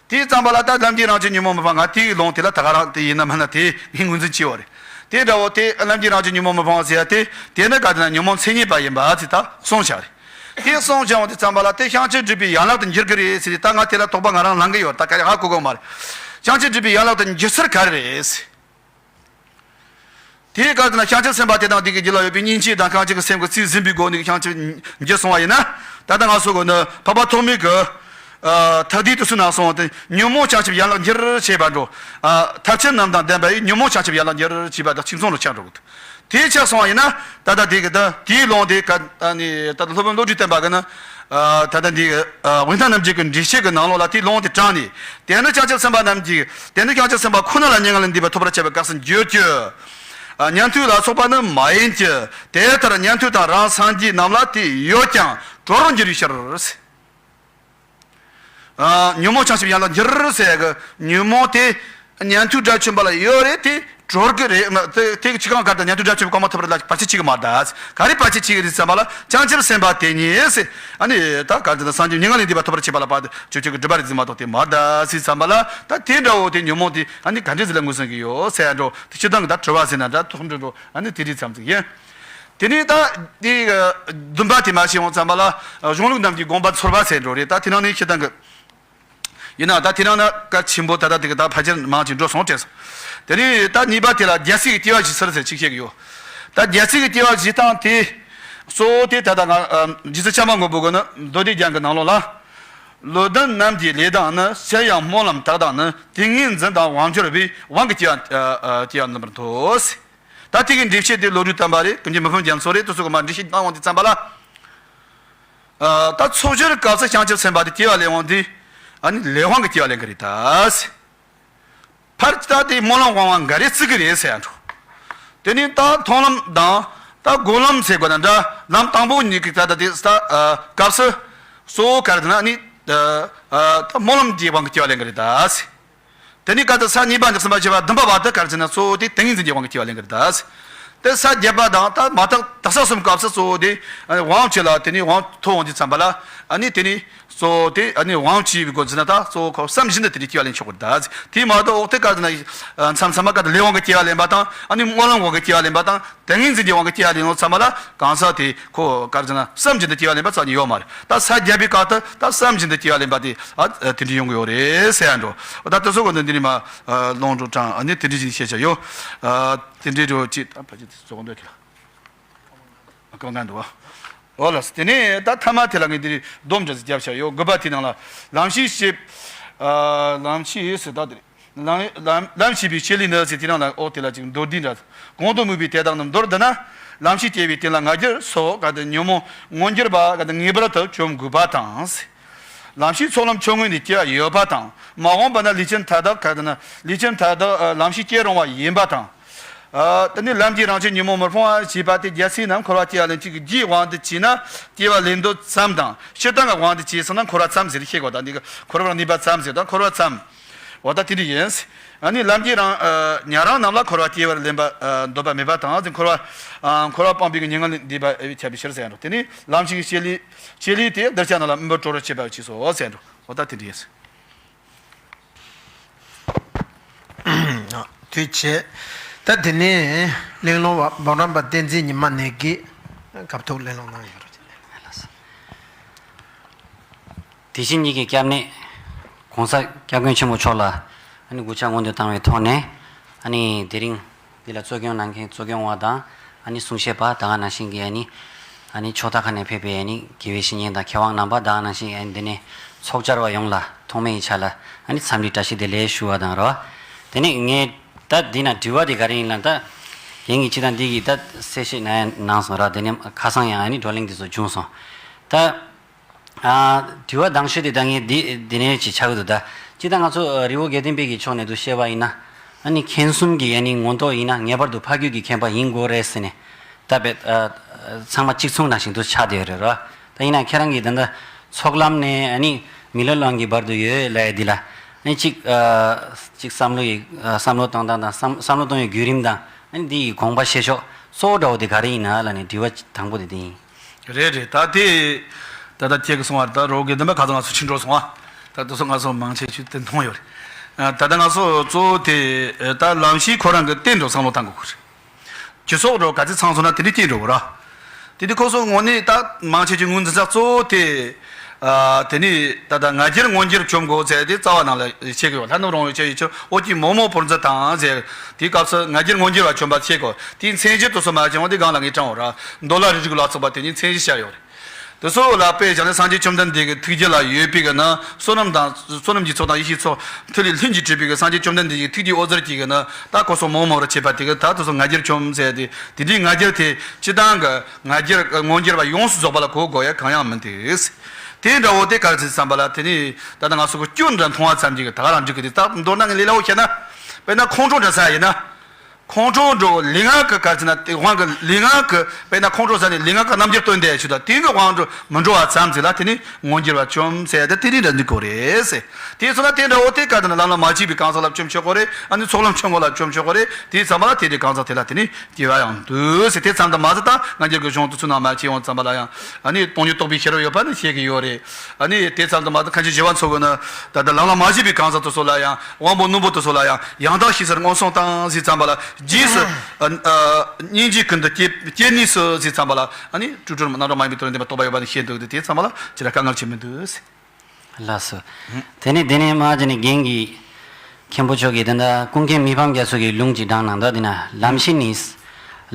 དེའི་ཙམ་པ་ལ་ད་ལམ་གྱི་རང་བཞིན་ཉོན་མོངས་མི་སྤང་ང་དེའི་ལུང་དེ་ལ་ད་ག་རང་དེ་ཡིན་ན་མིན་ན་དེ་ངས་ངོས་འཛིན་བྱས་པ་རེད། དེ་འདྲ་བོ་དེ་ལམ་གྱི་རང་བཞིན་ཉོན་མོངས་མི་སྤང་བ་ཟེར་ཡ་དེ་དེ་ནི་ག་དེ་ན་ཉོན་མོངས་མཚན་ཉིད་པ་ཡིན་པ་དེ་ད་གསུངས་བཞག་རེད། དེ་གསུངས་བཞག་པ་དེ་ཙམ་པ་ལ་དེ་བྱང་ཆུབ་སྒྲུབ་པའི་ཡན་ལག་ཏུ་འགྱུར་གི་རེད་ཟེར་ཏེ་ད་ང་དེ་ལ་དོགས་པ་ང་རང་ལངས་གི་ཡོད། ད་ག་རེ་ཧ་གོ་གི་མ་རེད། བྱང་ཆུབ་སྒྲུབ་པའི་ཡན་ལག་ཏུ་འགྱུར་ཚུལ་ག་རེ་རེད་ཟེར། དེའི་སྐབས་དེ་ན་བྱང་ཆུབ་སེམས་དཔའ་དེ་དང་དེ་གི་རྒྱུད་ལ་ཡོད་པའི་སྙིང་རྗེ་དང་གང་ཅི་གི་སེམས་ཀྱི་རྩིས་ཟིན་པའི་སྒོ་ནས་བྱང་ཆུབ་འགྱུར་སོང་བ་ཡིན་ན། ད་ལྟ་ང་ཚོ་གི་ནི་འཕགས་པ་ཐོགས་མེད་ཀྱི་ཨ་ཐ་དད་དུ་སུ་ནང་སོང་བ་དེ་ཉོན་མོངས་བྱང་ཆུབ་ཡན་ལག་འགྱུར་བྱེད་པ་འགྲོ། ཨ་ཐབས་ཆེན་རྣམས་དང་ལྡན་པ་ཡིས་ཉོན་མོངས་བྱང་ཆུབ་ཡན་ལག་འགྱུར་བྱེད་པ་དང་གཅིག་མཚུངས་རུ་ཆགས་འགྲོ་གི་འདུག་དེའི་ཆགས་སོང་བ་ཡིན་ན་ད་ལྟ་དེ་གི་ད་དེའི་ལུང་དེ་ག་ཨ་ནི་ད་ལྟ་སློབ་དཔོན་བློ་གྲོས་བསྟན་པ་གི་ནི། ད་ལྟ་འདི་དབེན་ཐང་རྣམ་འབྱེད་ཀྱི་འགྲེལ་བཤད་ཀྱི་ནང་ལོགས་ལ་དེའི་ལུང་དེ་དྲངས་ནས། དེ་ནི་བྱང་ཆུབ་སེམས་དཔའ་རྣམས་ཀྱིས་དེ་ནི་བྱང་ཆུབ་སེམས་དཔའ་ཁོ་ན་ལ་མྱ་ངན་ལས་འདས་པ་ཐོབ་པར་བྱ་བའི་སྐབས་སུ་འགྱུར་གྱི། ཉན་ཐོས་ལ་སོགས་པ་ནི་མ་ཡིན་གྱི། དེ་ལྟར་ཉན་ཐོས་དང་རང་སངས་རྒྱས་རྣམས་ལ་དེ་ཡོད་ཀྱང་གྲོལ་རུ་འགྱུར་བའི་ཕྱིར། ཉོན་མོངས་བྱང་ཆུབ་ཡན་ལག་འགྱུར་ཟེར་གི་ཉོན་མོངས་དེ་ཉན་ཐོས་དགྲ་བཅོམ་པ་ལ་ཡོད་རེད་དེ། གྲོལ་གི་རེད། དེ་དེ་ཅི་གང་གར་དང་ཉན་ཐོས་དགྲ་བཅོམ་པའི་གོ་འཕང་ཐོབ་པར་ལ་བར་ཆད་བྱེད་ཀྱི་མ་གདའ། ག་རེ་བར་ཆད་བྱེད་ཀྱི་རེད་ཟེར་བ་ལ་བྱང་ཆུབ་སེམས་དཔའ་དེ་ཉིད་ཟེར། ཨ་ནི་ད་ག་རེ་ཟེར་ན་སངས་རྒྱས་མྱ་ངན་ལས་འདས་པ་ཐོབ་པར་བྱེད་པ་ལ་བར་དུ་ཆོས་ཆོས་ཀྱི་སྒྲུབ་པ་རེད་ཟེར་མ་གཏོགས་དེ་མ་གདའ་ཟེར་བསམ་པ་ལ་ད་དེ་འདྲ་བོ་དེ་ཉོན་མོངས་དེ་ཨ་ནི་ག་འདྲས་ཟེར་ལ་ངོས་ཟིན་གྱི་ཡོད་ཟེར་འགྲོ། དེ་སྤྱིར་བཏང་གི་ད་དྲི་བ་ཟེར་ན་འདྲ་ཐོག་འགྲོ་འགྲོ་ཨ་ནི་དེ་རིགས་ཙམ་ཟིག་ཡིན། དེ་ནས་ད་དེ་བདུན་པ་དེ་མ་ཤེས་འོང་ཙམ་པ་ལ་གཞུང་ལུགས་རྣམས་ཀྱི་དགོངས་པ་ཚོར་བ་ཟེར་འགྲོ་རེད། ད་དེ་ནང་ནས་སྤྱིར་བཏང་གི་ཡིན་ན་ད་དེ་རིང་ན་གལ་ཆེན་པོ་ད་ལྟ་དེ་ག་ད་ཕལ་ཆེར་མང་ཆེ་འགྲོ་སོང་དྲན་སོང་། དེ་ནས་ད་གཉིས་པ་དེ་ལ་རྒྱལ་སྲས་ཀྱི་སྐྱེ་བ་བཞེས་ཚུལ་ཟེར་ཅིག་བཤད་ཀྱི་ཡོད། ད་རྒྱལ་སྲས་ཀྱི་སྐྱེ་བ་བཞེས་སྟངས་དེ་གཙོ་བོ་དེ་ད་ལྟ་ང་རྗེ་བཙུན་བྱམས་པ་མགོན་པོ་གི་ནི་མདོ་སྡེ་རྒྱན་གྱི་ནང་ལོགས་ལ། ལོ་ལྡན་རྣམས་ཀྱི་ལས་དང་ནི། ཕྱིར་ཡང་སྨོན་ལམ་དག་དང་ནི། ཏིང་ངེ་འཛིན་དང་དབང་འབྱོར་བའི་དབང་གིས་སྐྱེ་བ་སྐྱེ་བ་འདོན་པར་འདོད། ད་དེ་གི་འགྲེལ་བཤད་དེ་བློ་གྲོས་བསྟན་པ་རེད། ཀུན་མཁྱེན་མི་ཕམ་རྒྱ་མཚོ་རེད། དེ་ཚོ་གི་མ་འགྲེལ་བཤད་གནང་འོང་དུས་ཙམ་པ་ལ། ཨ་ད་འཚོ་བྱེད་སྐབས་སུ་བྱང་ཆུབ་སེམས་དཔའ་དེ་སྐྱེ་བ་ལེན་འོང་དུས་ཨ་ནི་ལས་དབང་གིས་སྐྱེ་བ་ལེན་གི་རེད་ད། ཕར་ད་དེ་སྨོན་ལམ་དབང་བ་འགའ་རེ་བརྩི་གི་རེད་ཟེར་ཡ་འགྲོ། དེ་ནས་ད་མཐོང་ལམ་དང་ད་སྒོམ་ལམ་ཟེར་དགོས་ན་འདྲ། ལམ་དང་པོ་གཉིས་ཀྱི་ད་ད་དེ་ད་ཨ་སྐབས་སུ་གཙོ་བོ་ག་རེ་ཟེར་ན་ཨ་ནི་ད་ཨ་ད་སྨོན་ལམ་གྱི་དབང་གིས་སྐྱེ་བ་ལེན་གི་རེད་ད་ཟེར། དེ་ནས་ག་དུས་ས་གཉིས་པ་ནས་གསུམ་པ་བཞི་པ་བདུན་པ་བར་དུ་ག་རེ་ཟེར་ན་གཙོ་བོ་དེ་ཏིང་ངེ་འཛིན་གྱི་དབང་གིས་སྐྱེ་བ་ལེན་གྱི་རེད་ད། དེ་ས་བརྒྱད་པ་དང་ད་མ་དག་དག་ས་གསུམ་སྐབས་སུ་གཙོ་བོ་དེ་དབང་ཆེ་ལ་དེ་ནས་དབང་ཐོབ་འོང་དུས་ཙམ་པ་ལ་ཨ་ནི་དེ་ནས་གཙོ་བོ་དེ་ཨ་ནི་དབང་ཆེ་བའི་སྒོ་ཟེར་ན་ད་གཙོ་བོ་ཁོ་བསམ་བཞིན་དུ་དེ་ནས་སྐྱེ་བ་ལེན་ཆོག་གི་རེད་ད། དེ་མ་གཏོགས་འོག་དེ་ག་རེ་ཟེར་ན་མཚམས་མཚམས་མ་ག་དུས་ལས་དབང་གིས་སྐྱེ་བ་ལེན་པ་དང་ཨ་ནི་སྨོན་ལམ་དབང་གིས་སྐྱེ་བ་ལེན་པ་དང་། ཏིང་ངེ་འཛིན་གྱི་དབང་གིས་སྐྱེ་བ་ལེན་ནོ་ཚང་མ་ལ་གང་ཟག་དེ་ཁོ་ག་རེ་ཟེར་ན་བསམ་བཞིན་དུ་སྐྱེ་བ་ལེན་པ་རྩ་ནས་ཡོད་མ་རེད། ད་ས་བརྒྱད་པའི་སྐབས་དུ་ད་བསམ་བཞིན་དུ་སྐྱེ་བ་ལེན་པ་དེ་ཨ་དེ་འདྲ་ཡོང་གི་ཡོད་རེད་ཟེར་ཡ་འགྲོ། ད་དེ་ཚོ་གོ་འདི་འདི་ནས་མ་ལོང་འགྲོ་དྲང་ཨ་ནི་དེ་འདྲ་ཞིག་བཤད་བྱ་ཡོད། དེ་འདྲའི་འགྲོ་ཅིག་ད་ཕ་ཅིག་དེ་ཚོ་གོ་འདོད་ཀྱི་ལ་གང་གང་འདུག་བ། འོ་ལ་དེ་ནས་ད་ཐ་མ་དེ་ལ་ངས་འདི་རིགས་སྡོམ་འདྲ་ཞིག་བརྒྱབ་བྱ་ཡོད། དགུ་པ་དེ་ནང་ལ་ལམ་ཤེས་བྱེད། ལམ་ཤེས་ཟེར་ད་དེ་རེད། ལམ་ལམ་ལམ་ཤེས་པའི་བྱེད་ལས་ནི་ཟེར་དེ་རང་ལ་འོག་དེ་ལ་ཅིག་མདོར་བསྡུས་འདྲ། གོང་དུ་སྨོས་པའི་དེ་དག་ནི་མདོར་བསྡུ་ན། ལམ་ཤེས་སྐྱེ་བའི་རྟེན་ལ་ང་རྒྱལ་སོགས་ག་དུ་ཉོན་མོངས་མངོན་གྱུར་པ་ག་དུ་ངེས་པར་དུ་བཅོམ་དགོས་པ་དང་། ལམ་ཤེས་ཚོགས་ལམ་ཆུང་ངུ་ནས་སྐྱེ་བ་ཡོད་པ་དང་། མ་འོངས་པ་ན་ལུས་ཅན་མཐའ་དག་ག་དེ་ན་ལུས་ཅན་མཐའ་དག་ལམ་ཤེས་སྐྱེ་རུང་བ་ཡིན་པ་དང་། དེ་ནས་ལམ་གྱི་རང་བཞིན་ཉོན་མོངས་མི་སྤོང་བ་ཞེས་པ་དེ་རྒྱལ་སྲས་རྣམས་འཁོར་བ་སྐྱེ་བ་ལེན་ཅིག་གི་རྒྱུའི་དབང་དུ་བྱས་ན་སྐྱེ་བ་ལེན་འདོད་ཙམ་དང་། སྤྱིར་བཏང་གི་དབང་དུ་བྱས་སོང་ན་འཁོར་བ་ཙམ་ཟེར་ཤེས་དགོས་དང་། འདི་གི་འཁོར་བར་གནས་པ་ཙམ་ཟེར་དང་འཁོར་བ་ཙམ། འོ་ད་དེ་འདྲ་ཡིན། ཨ་ནི་ལམ་གྱི་རང་ཉན་རང་རྣམས་ལ་འཁོར་བ་སྐྱེ་བར་ལེན་པ་འདོད་པ་མེད་པ་དང་། འཁོར་བ་འཁོར་བ་སྤངས་པའི་ཉེར་ལྔ་ལས་འདས་པ་ཨེ་བའི་ཁྱབ་པའི་ཕྱིར་ཟེར་ཡང་འགྲོ། དེ་ནི་ལམ་ཤེས་ཀྱི་བྱེད་ལས་བྱེད་ལས་དེ་གདུལ་བྱ་རྣམས་ལ་མི་འབོར་གྲོགས་རེ་བྱེད་པར་བྱས་སོ་ཟེར་འགྲོ། འོ་ད་དེ་འདྲ་ཡིན། ཐུགས་རྗེ་ཆེ། ད་དེ་ནས་གླེང་སློང་བ་འབུམ་རམས་པ་བསྟན་འཛིན་ཉི་མ་ནས་ཀྱིས་སྐབས་ཐོག་གླེང་སློང་གནང་ཡོད་རེད། དེ་བཞིན་ཉིད་ཀྱི་སྐྱབས་གནས་༸གོང་ས་༸སྐྱབས་མགོན་ཆེན་པོ་མཆོག་ལ་ཨ་ནི་གུས་ཕྱག་སྔོན་དུ་བཏང་བའི་ཐོག་ནས། ཨ་ནི་དེ་རིང་འདི་ལ་གཙོ་སྐྱོང་གནང་མཁན་གཙོ་སྐྱོང་བ་དང་། ཨ་ནི་གསུང་བཤད་པ་ད་ག་ནང་བཞིན་གྱི་ཨ་ནི་ཨ་ནི་ཕྱོགས་མཐའ་ཁག་ནས་ཕེབས་པའི་ཨ་ནི་དགེ་བའི་བཤེས་གཉེན་དང་མཁས་དབང་རྣམ་པ་ད་ག་ནང་བཞིན་ཨ་ནི་འདི་ནས་ཚོགས་བཅར་བ་ཡོངས་ལ་ཐོག་མའི་ཆ་ལ་ཨ་ནི་འཚམས་འདྲི་བཀྲ་ཤིས་བདེ་ལེགས་ཞུ་བ་དང་རོ། དེ་ནས་ངས་ད་འདི་ན་དྲི་བ་དེ་ག་རེ་ཡིན་ལ། ད་རྒན་གྱིས་སྤྱིར་བཏང་འདི་གི་ད་གསལ་བཤད་གནང་གནང་སོང་ར། དེ་ནས་ཁ་སང་ཡང་ཨ་ནི་བགྲོ་གླེང་དེ་ཚོ་བྱུང་སོང་། ད། ཨ། དྲི་བ་དང་ཤོས་དེ་ད་ངས་འདི་འདི་ནས་ཅིག་ཆགས་ཀྱི་འདུག་ད་སྤྱིར་བཏང་ང་ཚོ་རི་བོ་དགེ་ལྡན་པའི་གི་ཕྱོགས་ནས་དུ་བཤད་པ་ཡིན་ན། ཨ་ནི་མཁན་གསུམ་གྱི་ཨ་ནི་ངོ་ཐོག་ཡིན་ན་ངེས་པར་དུ་ཕ་རྒྱུད་ཀྱི་མཁན་པ་ཡིན་དགོས་རེད་ཟེར་ནས། ད་བེད་ཚང་མ་གཅིག་མཚུངས་ནང་བཞིན་དུ་ཆགས་བསྡད་ཡོད་རེད་རོ། ད་ཡིན་ན་ཁྱེད་རང་གིས་ད་ལྟ་ཚོགས་ལམ་ནས་ཨ་ནི་མི་ལོ་ལོན་གྱི་བར་དུ་ཡོད་ལབ་ཡ་འདི་ལ། ཨ་ནི་གཅིག་གཅིག་བསམ་བློ་ཡི་བསམ་བློ་གཏོང་སྟངས་དང་བསམ་བསམ་བློ་གཏོང་བའི་བརྒྱུད་རིམ་དང་། ཨ་ནི་འདི་ཡི་དགོངས་པ་བཞེས་ཕྱོགས་གཙོ་བོ་འདྲ་བོ་དེ་ག་རེ་ཡིན་ན་ལབ་ནས་དྲི་བ་དང་པོ་དེ་དེ་ཡིན། རེད་རེད། ད་དེ་ད་ལྟ་ཁྱེད་ཀྱིས་གསུངས་པ་ད་རོགས་ཀྱི་འདི་མ་ཁ་སང་ང་ཚོ་ཕྱིན་འགྲོ་སོང་ཨ། ད་དེ་ཚོ་ང་ཚོ་མང་ཆེ་ཆུ་དེ་མཐོང་ཡོད་རེད། ད་ལྟ་ང་ཚོ་གཙོ་བོ་དེ་ད་ལམ་ཤེས་ཁོ་རང་གི་རྟེན་འགྲོ་བསམ་བློ་བཏང་དགོས་ཀྱི་རེད། སྤྱི་ཚོགས་འགྲོ་ག་ཚོད་ཚང་སོང་ན་དེ་འདྲའི་རྟེན་འགྲོ་གི་ར། དེ་དུས་ཁོ་ཚོ་ངོ་ནས་ད་མང་ཆེ་ཆུ་ངོས་འཛིན་ས་གཙོ་བོ་དེ། དེ་ནས་ད་ལྟ་ང་རྒྱལ་ངོ་འགྱུར་བཅོམ་དགོས་ཟེར་དེ་རྩ་བ་ནང་ལ་བཤད་གི་ཡོད། ལྷ་ནུབ་རོང་བའི་ཆོས་ཡི་ཆོས་ཨོ་ཀྱི་མོག་མོག་ཕུར་མཛོད་དང་ཟེར། དེའི་སྐབས་སུ་ང་རྒྱལ་ངོ་འགྱུར་བ་བཅོམ་པ་བཤད་གོ། དེའི་མཚན་གཞི་དུ་སོ་མ་བྱུང་བ་དེ་སྒང་ལ་ངས་དྲངས་འོ་ར། མདོ་ལ་རི་རིགས་ལ་སོགས་པ་དེ་ཉིད་མཚན་གཞི་བྱས་ཡོད་རེད། དེ་ཚོ་ལ་དཔེ་བཞག་ན་སངས་རྒྱས་བཅོམ་ལྡན་འདས་ཀྱི་ཐུགས་རྒྱུད་ལ་ཡོད་པའི་གི་ན་བསོད་ནམས་དང་བསོད་ནམས་ཀྱི་ཚོགས་དང་ཡེ་ཤེས་ཚོགས་མཐུ་ལས་ལྷུན་གྱིས་གྲུབ་པའི་གི་སངས་རྒྱས་བཅོམ་ལྡན་འདས་ཀྱི་ཐུགས་རྒྱུད་འོད་ཟེར་གྱི་གི་ན་ད་ཁོ་ཚོ་མོག་མོག་ར་བྱེད་པ་དེ་གི་ད་དེ་ཚོ་ང་རྒྱལ་བཅོམ་ཟེར་ཏེ་དེ་འདྲའི་ང་རྒྱལ་དེ་སྤྱི་བཏང་གི་ང་རྒྱལ་ངོ་འགྱུར་བ་ཡོངས་སུ་རྫོགས་པ་ལ་གོ་དགོས་ཡ་གང་ཡང་མི་འདུག་དེ་འདྲ་བོ་དེ་ག་རེ་ཟེར་བསམ་པ་ལ་དེ་ནི་ད་ལྟ་ང་ཚོ་གི་སྐྱོན་འདྲ་མཐོང་བ་ཙམ་གྱིས་གི་ད་ག་རང་འགྲིག་གི་དེ་ད་མདོར་ན་ངས་ལས་སླ་བོ་བཤད་ན། དཔེར་ན་ཁོང་ཁྲོ་འདྲ་ཟ་ཡིན་ན། ཁོང་ཁྲོ་འདྲ་བོ་ལུས་ངག་གི་ག་རེ་ཟེར་ན་དེ་དབང་གི་ལུས་ངག་གི་དཔེར་ན་ཁོང་ཁྲོ་ཟ་ནས་ལུས་ངག་གི་རྣམ་འགྱུར་སྟོན་བསྡད་ཞུ་ད་དེ་གི་དབང་དུ་མི་འགྲོ་བ་ཙམ་ཟིག་ལ་དེ་ནི་ངོ་འགྱུར་བ་བཅོམ་ཟེར་ཏེ་དེ་རིགས་འདྲ་འདུག་གོ་རེད་ཟེར། དེ་ཚོ་ན་དེ་འདྲ་བོ་དེ་ག་དེ་ན་ལམ་ལ་མ་ཕྱིན་པའི་གང་ཟག་ལ་བཅོམ་ཆོག་གོ་རེད། ཨ་ནི་ཚོགས་ལམ་ཆུང་ངུ་ལ་བཅོམ་ཆོག་གོ་རེད། དེ་ཚང་མ་ལ་དེ་དེ་གང་ཟག་དེ་ལ་དེ་ནི་སྐྱེ་བ་ཡང་འདུག་ཟེར། དེ་ཙམ་དུ་མ་ཟད་ད་ང་རྒྱལ་གྱི་གཞུང་དུ་ཚུལ་ནང་མ་ཕྱིན་ཡོང་ཙམ་པ་ལ་ཡང་ཨ་ནི་སྟོང་ཉིད་རྟོགས་པའི་ཤེས་རབ་ཡོད་པ་ནི་ཤེས་ཀྱི་ཡོད་རེད། ཨ་ནི་དེ་ཙམ་དུ་མ་ཟད་ཁ་ཆེ་ཞི་བ་འཚོ་གོ་ན་ད་ལྟ་ལམ་ལ་མ་ཕྱིན་པའི་གང་ཟག་དེ་ཚོ་ལ་ཡང་དབང་པོ་རྣོན་པོ་དེ་ཚོ་ལ་ཡང་ཡང་དག་ཤེས་སར་མངོན་སུམ་བཏང་ཟེར་ཙམ་པ་ལ་རྗེས་སུ་ཨ་ཨ་སྙིང་རྗེ་ཀུན་ཏུ་སྐྱེ་སྐྱེ་ནུས་སོ་ཟེར་ཙམ་པ་ལ་ཨ་ནི་སྤྲོས་བྲལ་རྣམ་གྲངས་མ་ཡིན་པའི་དོན་ལྡན་པ་རྟོགས་པ་ཡོད་པ་ནི་ཤེས་འདུག་སྟེ། དེ་ཙམ་པ་ལ་ཅི་ར་དཀའ་ངལ་ཆེ་མི་འདུག་ཟེར། ལགས་སོ། དེ་ནས་དེ་ནས་མ་ཅི་ནས་རྒན་གྱིས་མཁན་པོ་མཆོག་གིས་དེ་འདྲ་ཀུན་མཁྱེན་མི་ཕམ་རྒྱ་མཚོ་གི་ལུང་ཅིག་དྲངས་གནང་འདུག་དེ་ན་ལམ་ཤེས་ནི།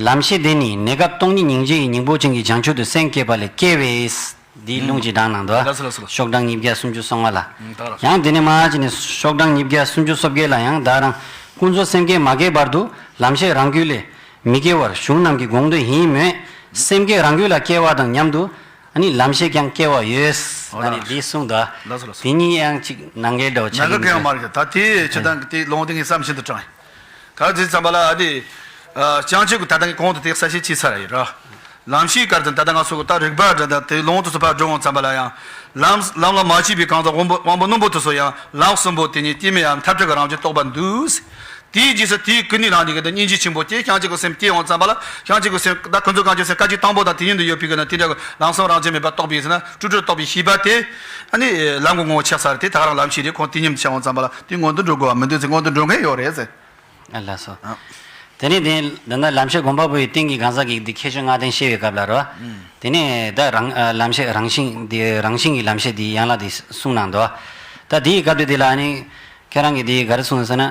ལམ་ཤེས་དེ་ནི་གནས་སྐབས་སྟོང་ཉིད་སྙིང་རྗེ་ཡི་སྙིང་པོ་ཅན་གྱི་བྱང་ཆུབ་ཏུ་སེམས་བསྐྱེད་པ་ལས་སྐྱེ་བས། འདིའི་ལུང་ཅིག་དྲངས་གནང་འདུག་ལགས་སོ་ལགས་སོ་ལགས་སོ། ཤོག་གྲངས་ཉིས་བརྒྱ་སུམ་ཅུ་སོ་ལྔ་ལ། ད་ལགས་སོ། ཡང་དེ་ནས་མ་ཅི་ནས་ཤོག་གྲངས་ཉིས་བརྒྱ་སུམ་ཅུ་སོ་བརྒྱད་ལ་ཡང་བདག་རང་ཀུན་རྫོབ་སེམས་བསྐྱེད་མ་སྐྱེས་བར་དུ་ལམ་ཤེས་རང་རྒྱུད་ལས་མི་སྐྱེ་བར་གཞུང་རྣམས་ཀྱི་དགོངས་དོན་ཡིན་མོད། སེམས་བསྐྱེད་རང་རྒྱུད་ལ་སྐྱེ་བ་དང་མཉམ་དུ། ཨ་ནི་ལམ་ཤེས་ཀྱང་སྐྱེ་བ་ཡོད། ཨོ་ཨ་ནི་ལགས། འདི་གསུངས་འདུག་ལགས་སོ་ལགས་སོ། དེ་གཉིས་ཡང་གཅིག་ནང་འགལ་འདྲ་བོ་ཆགས་ནང་འགལ་ཀྱང་མ་རེད། ད་དེ་ཁྱེད་དང་དེ་ལུང་དེ་ངས་བསམ་བཞིན་དུ་དྲངས་ཡིན། ག་རེ་ཟེར་ཙམ་པ་ལ་ཨ་དེ། བྱང་ཆུབ་ཀྱི་ད་ལྟ་ངས་གོང་དུ་དེ་གསལ་བཤད་བྱས་ཚར་ཡིན་ར། ལམ་ཤེས་སྐབས་དང་ད་ལྟ་ང་ཚོ་གི་ད་རིག་པ་འདྲ་ད་དེ་ལུང་དུ་སུ་ཕར་འགྲོ་འོང་ཙམ་པ་ལ་ཡང་། ལམ་ལམ་ལ་མ་ཕྱིན་པའི་གང་དང་དབང་པོ་དབང་པོ་རྣོན་པོ་དེ་ཚོ་ཡང་ལམ་གསུམ་པོ་དེ་ཉིད་སྐྱེ་མེད་ཡང་མཐར་ཐུག་གི་རང་བཞིན་རྟོགས་པར་འདུག་དེའི་རྗེས་སུ་དེའི་ཀུན་ནས་རང་ཉིད་ཀྱི་སྙིང་རྗེ་ཆེན་པོ་སྐྱེ། བྱང་ཆུབ་ཀྱི་སེམས་སྐྱེ་འོང་ཙམ་པ་ལ་བྱང་ཆུབ་ཀྱི་སེམས་ད་ཀུན་རྫོབ་གང་ཆོས་སེམས་སྐད་ཅིག་དང་པོ་དང་དེ་ཉིད་དུ་ཡོད་པའི་གི་ན་དེ་འདྲ་གི་ལམ་གསུམ་རང་བཞིན་མེད་པར་རྟོགས་པའི་ཟེར་ན་སྤྲོས་བྲལ་རྟོགས་པའི་ཤེས་པ་དེ་ཨ་ནི་ལམ་གྱི་ངོ་བོ་ཆགས་ས་རེད། དེ་ད་ག་རང་ལམ་ཤེས་རེད། ཁོང་དེ་ཉིད་དུ་ཆགས་འོང་ཙམ་པ་ལ་དེ་སྔོན་དུ་འགྲོ་དགོས་པ་མི་འདུག་ཟེར། སྔོན་དུ་འགྲོ་མཁན་ཡོད་རེད་ཟེར། ཨ་ལགས་སོ། ཨ། དེ་ནས་དེ་འདི་ན་ལམ་ཤེས་སྒོམ་པ་པོ་ཡི་སྟེང་གི་གང་ཟག་གིས་འདི་ཁྱད་ཆོས་ལྔ་ལྡན་ཤེས་པའི་སྐབས་ལ་རོ། ཨུམ། དེ་ནས་ད་རང་ཨ་ལམ་ཤེས་རང་བཞིན་འདི་རང་བཞིན་གྱི་ལམ་ཤེས་འདི་ཡན་ལག་འདི་གསུངས་གནང་འདུག་ད་དེའི་སྐབས་དུ་དེ་ལ་ནི། ཁྱེད་རང་གིས་དེ་ག་རེ་གསུངས་ཟེར་ན།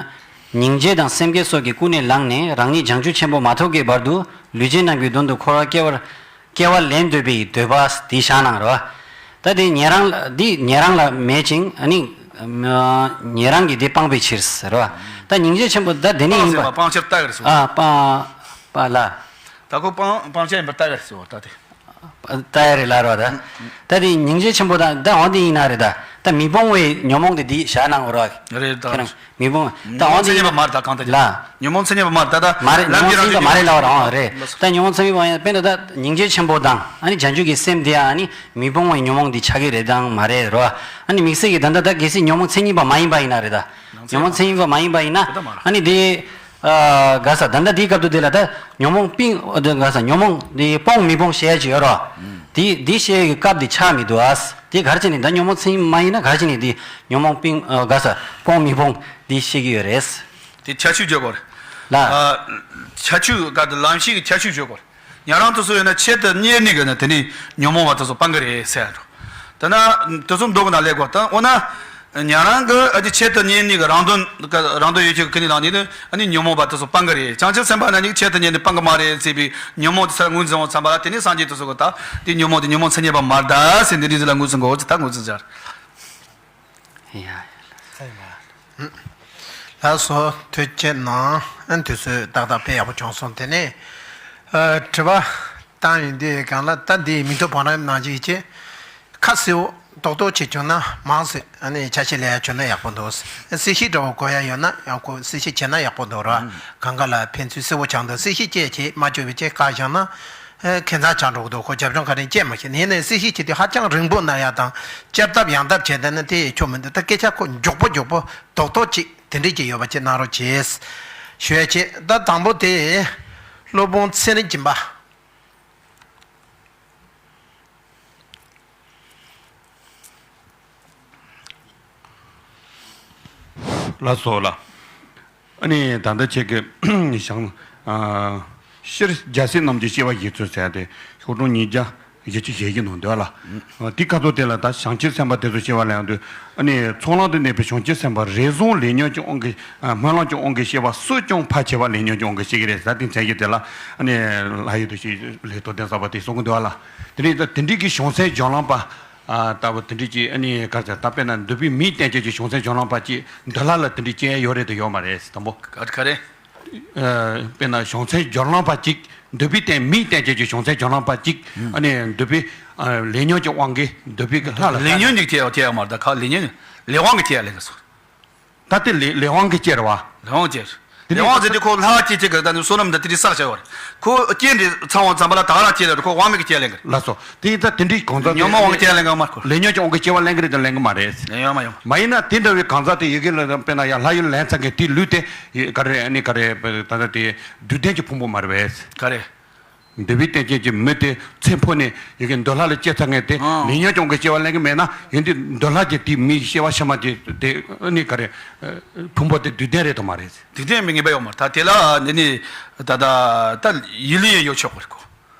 སྙིང་རྗེ་དང་སེམས་བསྐྱེད་སོགས་ཀྱིས་ཀུན་ནས་བསླངས་ནས་རང་ཉིད་བྱང་ཆུབ་ཆེན་པོ་མ་ཐོབ་ཀྱི་བར་དུ་ལུས་ཅན་རྣམས་ཀྱི་དོན་དུ་འཁོར་བར་སྐྱེ་བར་སྐྱེ་བ་ལེན་འདོད་པའི་འདོད་པ་དེ་བཞག་གནང་རོ། ད་དེ་ཉན་རང་ལ་འདི་ཉན་རང་ལ་མེད་ཅིང་ཨ་ནི་ཉན་རང་གིས་དེ་སྤངས་པའི་ཕྱིར་ཟེར་རོ། ད་སྙིང་རྗེ་ཆེན་པོ་ད་དེ་ནི་ཡིན་པ། སྤངས་ཟེར་བ་སྤང་བྱར་ལྟ་བར་སོ། ཨ་སྤང་སྤང་ལ། ད་ཁོ་སྤང་སྤང་བྱ་ཡིན་པར་ལྟ་བར་སོ་ད་དེ། ལྟ་ཡ་རེད་ལ་རོ་ད། ད་དེ་སྙིང་རྗེ་ཆེན་པོ་དང་ད་འོ་འདི་ཡིན་ན་རེད་ད། ད་མི་སྤོང་བའི་ཉོན་མོངས་དེ་འདི་བཞག་གནང་དགོས་ར། རེད་ད། ཁྱེད་རང་མི་སྤོང་། ད་ཉོན་མོངས་མཚན་ཉིད་པ་མ་རེད་ད། གང་ལྟར་ལ། ཉོན་མོངས་མཚན་ཉིད་པ་མ་རེད་ད། ད་མ་རེད། ཉོན་ལམ་མོངས་གྱི་རང་མཚན་ཉིད་པ་མ་རེད་ལབ་རང་རེད། ད་ཉོན་མོངས་མཚན་ཉིད་པ་ཡིན་དཔེར་ན་ད་སྙིང་རྗེ་ཆེན་པོ་དང་ཨ་ནི་བྱང་ཆུབ་ཀྱི་སེམས་དེ་ཨ་ནི་མི་སྤོང་བའི་ཉོན་མོངས་འདི་ཆགས་ཀྱི་རེད་དང་མ་རེད་རོ། ཨ་ནི་དམིགས་བསལ་གྱི་ད་ལྟ་ད་གལ་སྲིད་ཉོན་མོངས་མཚན་ཉིད་པ་མ་ཡིན་པ་ཡིན་ན་རེད་ད། ཉོན་མོངས་མཚན་ཉིད་པ་མ་ཡིན་པ་ཡིན་ན་ཨ་ནི་དེ། ཨ་ག་ས་ད་ལྟ་དེའི་སྐབས་དུ་དེ་ལ་ད་ཉོན་མོངས་པིང་ཨ་དེ་ག་ས་ཉོན་མོངས་དེ་སྤོང་མི་སྤོང་བཤད་ཡ་ཅིག་ཡོད་རོ། དེ་དེ་བཤད་ཡའི་སྐབས་དེ་ཆགས་མི་འདུག་ཨ། དེ་ག་རེ་བྱས་ནས་ད་ཉོན་མོངས་མཚན་ཉིད་མ་ཡིན་ན་ག་རེ་བྱས་ནས་དེ་ཉོན་མོངས་པིང་ཨ་ག་ས་སྤོང་མི་སྤོང་དེ་བཤད་ཀྱི་ཡོད་རེད། དེ་ཁྱད་ཆོས་བརྗོད་དགོས་རེད། ལ། ཨ་ཁྱད་ཆོས་ག་དེ་ལམ་ཤེས་ཀྱི་ཁྱད་ཆོས་བརྗོད་དགོས་རེད། ཉན་རང་དེ་ཚོ་ཡོད་ན་ཆེད་དུ་གཉེར་ནི་གི་ན་དེ་ནི་ཉོན་མོངས་པ་དེ་ཚོ་སྤང་གི་རེད་ཟེར་ཡ་འགྲོ། དེ་ན་དེ་ཚོ་མདོ་གི་ན་ལས་དགོས་ད་འོ་ན། ཉན་རང་གི་ཨ་ཅེ་ཆེད་དུ་གཉེར་ནི་གི་རང་དོན་ག་རང་དོན་ཡོད་ཆེད་ཀྱི་ནི་ལངས་ནི་ནི་ཨ་ནི་ཉོན་མོངས་པ་དེ་ཚོ་སྤང་གི་རེད། བྱང་ཆུབ་སེམས་དཔའ་ན་ནི་ཆེད་དུ་གཉེར་ནི་སྤང་གི་མ་རེད་ཟེར་བའི་ཉོན་མོངས་དེ་ཚོ་ངོས་འཛིན་འོང་ཙམ་པ་ལ་དེ་ནི་སངས་རྒྱས་དེ་ཚོ་གི་ད་དེ་ཉོན་མོངས་དེ་ཉོན་མོངས་མཚན་ཉིད་པ་མ་རེད་ད་ཟེར་འདི་འདྲི་ཟེར་ལ་ངོས་འཛིན་དགོས་ད་ངོས་འཛིན་བྱ། ཡ། ལགས་སོ། ཐུགས་རྗེ་གནང་། ཨ་དུས་ཚོད་ཏག་ཏག་དཔེ་ཡག་པོ་བྱུང་སོང་། དེ་ནས་ཨ་དྲི་བ་བཏང་ཡིན་དུས་གང་ལ་ད་འདི་མི་ཐོག་བང་རིམ་ནང་བཞིན་བྱས་ཁ་གསལ་བོ་རྡོག་རྡོག་བྱས་བྱུང་ན་མང་སེ་ཨ་ནི་ཆ་ཤས་ལས་ཡ་བྱུང་ན་ཡག་པོ་འདུག་གསལ་བཤད་འདྲ་བོ་དགོས་ཡ་ཡོད་ན་ཡང་ཁོ་གསལ་བཤད་བྱས་ན་ཡག་པོ་འདུག་ར། གང་ག་ལ་ཕན་ཚུན་གསལ་བོ་ཆགས་འདུག་གསལ་བཤད་བྱས་བྱས་མ་བྱུང་བའི་ཆེད་བཀག་བཞག་ན། ཨེ་ཁྱད་མཚར་ཆགས་འགྲོ་གི་འདུག་ཁོ་རྒྱབ་ལྗོངས་ག་རེ་བྱས་མ་ཤེས་ནས་ནས་སྲིད་ཞི་བྱེད་དུས་ཧ་ཅང་རིང་པོ་ན་ཡ་དང་བསྐྱར་ལྡབ་ཡང་ལྡབ་བྱས་བསྡད་ན་དེ་ཡི་ཆོ་མི་འདུག་ད་སྐད་ཆ་ཁོ་མགྱོགས་པོ་མགྱོགས་པོ་རྡོག་རྡོག་ཅིག་དེ་འདྲས་ཅིག་ཡོད་པ་ཅིག་གནང་རོགས་བྱེད། ཞུ་ཡ་བྱེད་ད་དང་པོ་དེ་སློབ་དཔོན་ཚེ་རིང་སྦྱིན་པ། ལགས་སོ་ལགས། ཨ་ནི་ད་ལྟ་ཁྱེད་ཀྱི་བྱང་ཨ་སྤྱིར་རྒྱལ་སྲས་རྣམས་ཀྱི་སྐྱེ་བ་བཞེས་ཚུལ་ཟེར་ཏེ་ཤོག་གྲངས་ཉིས་བརྒྱ་བཞི་བཅུ་ཞེ་བཞི་ནང་འདུག་ལ། དེ་སྐབས་སུ་དེ་ལ་ད་བྱང་ཆུབ་སེམས་དཔའ་དེ་ཚོ་སྐྱེ་བ་ལེན་དུས་ཨ་ནི་ཚོགས་ལམ་དུ་གནས་པའི་བྱང་ཆུབ་སེམས་དཔའ་རེ་ཟུང་ལས་ཉོན་གྱི་དབང་གིས་སྨོན་ལམ་གྱི་དབང་གིས་སྐྱེ་བ་སུས་ཀྱང་ཕར་ཆེ་བ་ལས་ཉོན་གྱི་དབང་གིས་སྐྱེ་གི་རེད་ཟེར་དེ་མཚན་གྱི་དེ་ལ་ཨ་ནི་ལྷ་ཡུལ་དུ་ཞིག་ལས་ཐོབ་ལྡན་གསར་པ་དེ་གསུང་གི་འདུག་ལ། དེ་ནས་ད་དེ་འདྲའི་གི་བྱང་སེམས་སྦྱོར་ལམ་པ། ཨ་ལྟ་བུ་དེ་འདྲས་ཀྱི་ཨ་ནི་ག་རེ་ཟེར་ད་དཔེར་ན་འདོད་པའི་མིང་བསྟན་བྱེད་ཀྱི་བྱང་སེམས་སྦྱོར་ལམ་པ་ཅིག་འདོད་ལྷ་ལ་དེ་འདྲས་སྐྱེ་ཡ་ཡོད་རེད་དང་ཡོད་མ་རེད་དང་པོ། ག་རེ་ག་རེ། ཨ་དཔེར་ན་བྱང་སེམས་སྦྱོར་ལམ་པ་ཅིག་འདོད་པའི་སྟེང་མིང་བསྟན་བྱེད་ཀྱི་བྱང་སེམས་སྦྱོར་ལམ་པ་ཅིག་ཨ་ནི་འདོད་པའི་ཨ་ལས་ཉོན་གྱི་དབང་གིས་འདོད་པའི་གི་ལྷ་ལ་ལས་ཉོན་གྱི་སྐྱེ་ཡ་སྐྱེ་ཡ་མ་རེད་ད་ག་ལས་ཉོན་ལས་དབང་གི་སྐྱེ་ཡ་ལས་ཀ་སོ། ད་ལྟའི་ལས་ལས་དབང་གིས་སྐྱེ་རེད་བ། ལས་དབང་སྐྱེ་རེད། དེ་ལས་ནས་དབང་ཟེར་དུས་ཁོ་ལྷ་སྐྱེ་སྐྱེ་གི་ད་ནི་བསོད་ནམས་འདི་དེ་དེ་བསགས་བྱ་བ་རེད། ཁོ་རྐྱེན་འདི་ཚང་བ་ཙམ་པ་ལ་ད་ག་རང་སྐྱེ་ལེ་རེད་ཁོ་དབང་མེད་ཀྱི་སྐྱེ་ལེན་གི་རེད། ལགས་སོ། དེ་ཡིན་ད་དེ་འདྲའི་གང་ཟག་ཉོན་མོངས་དབང་གིས་སྐྱེ་ལེན་གི་མ་རེད་ཁོ། ལས་ཉོན་གྱི་དབང་གིས་སྐྱེ་བ་ལེན་གི་རེད་དང་ལེན་གི་མ་རེད། ལེན་ཡོད་མ་ཡོད། མ་ཡིན་ན་དེ་འདྲ་བའི་གང་ཟག་དེ་ཡི་གེ་ལ་དཔེར་ན་ཡང་ལྷ་ཡུལ་ལེན་ཚར་མཁན་དེའི་ལུས་དེ་ག་རེ་ཨ་ནི་ག་རེ་ད་ལྟ་དེ་རྡུལ་ལྡན་གྱི་ཕུང་པོ་མ་རེད་པས། ག་རེ། འདོད་པའི་རྟེན་ཅན་གྱི་མི་དེ་ཚེ་འཕོས་ནས་ཡི་གེ་འདོད་ལྷ་ལ་སྐྱེས་ཚར་མཁན་དེ་ཨང་། ལས་ཉོན་གྱི་དབང་གིས་སྐྱེ་བ་ལེན་གི་མེད་ན་ཡིན་དུས་འདོད་ལྷ་གྱི་དེའི་མིའི་སྐྱེ་བ་ཕྱི་མ་དེ་དེ་ཨ་ནི་ག་རེ་ཕུང་པོ་དེ་རྡུལ་ལྡན་རེད་དམ་མ་རེད། རྡུལ་ལྡན་མིན་ངེས་པ་ཡོད་མ་རེད་ད་དེ་ལ་འདི་ནི་ད་ད་ད་ཡུལ་ལུས་ཡོད་ཆོག་གི་རེད་གོ།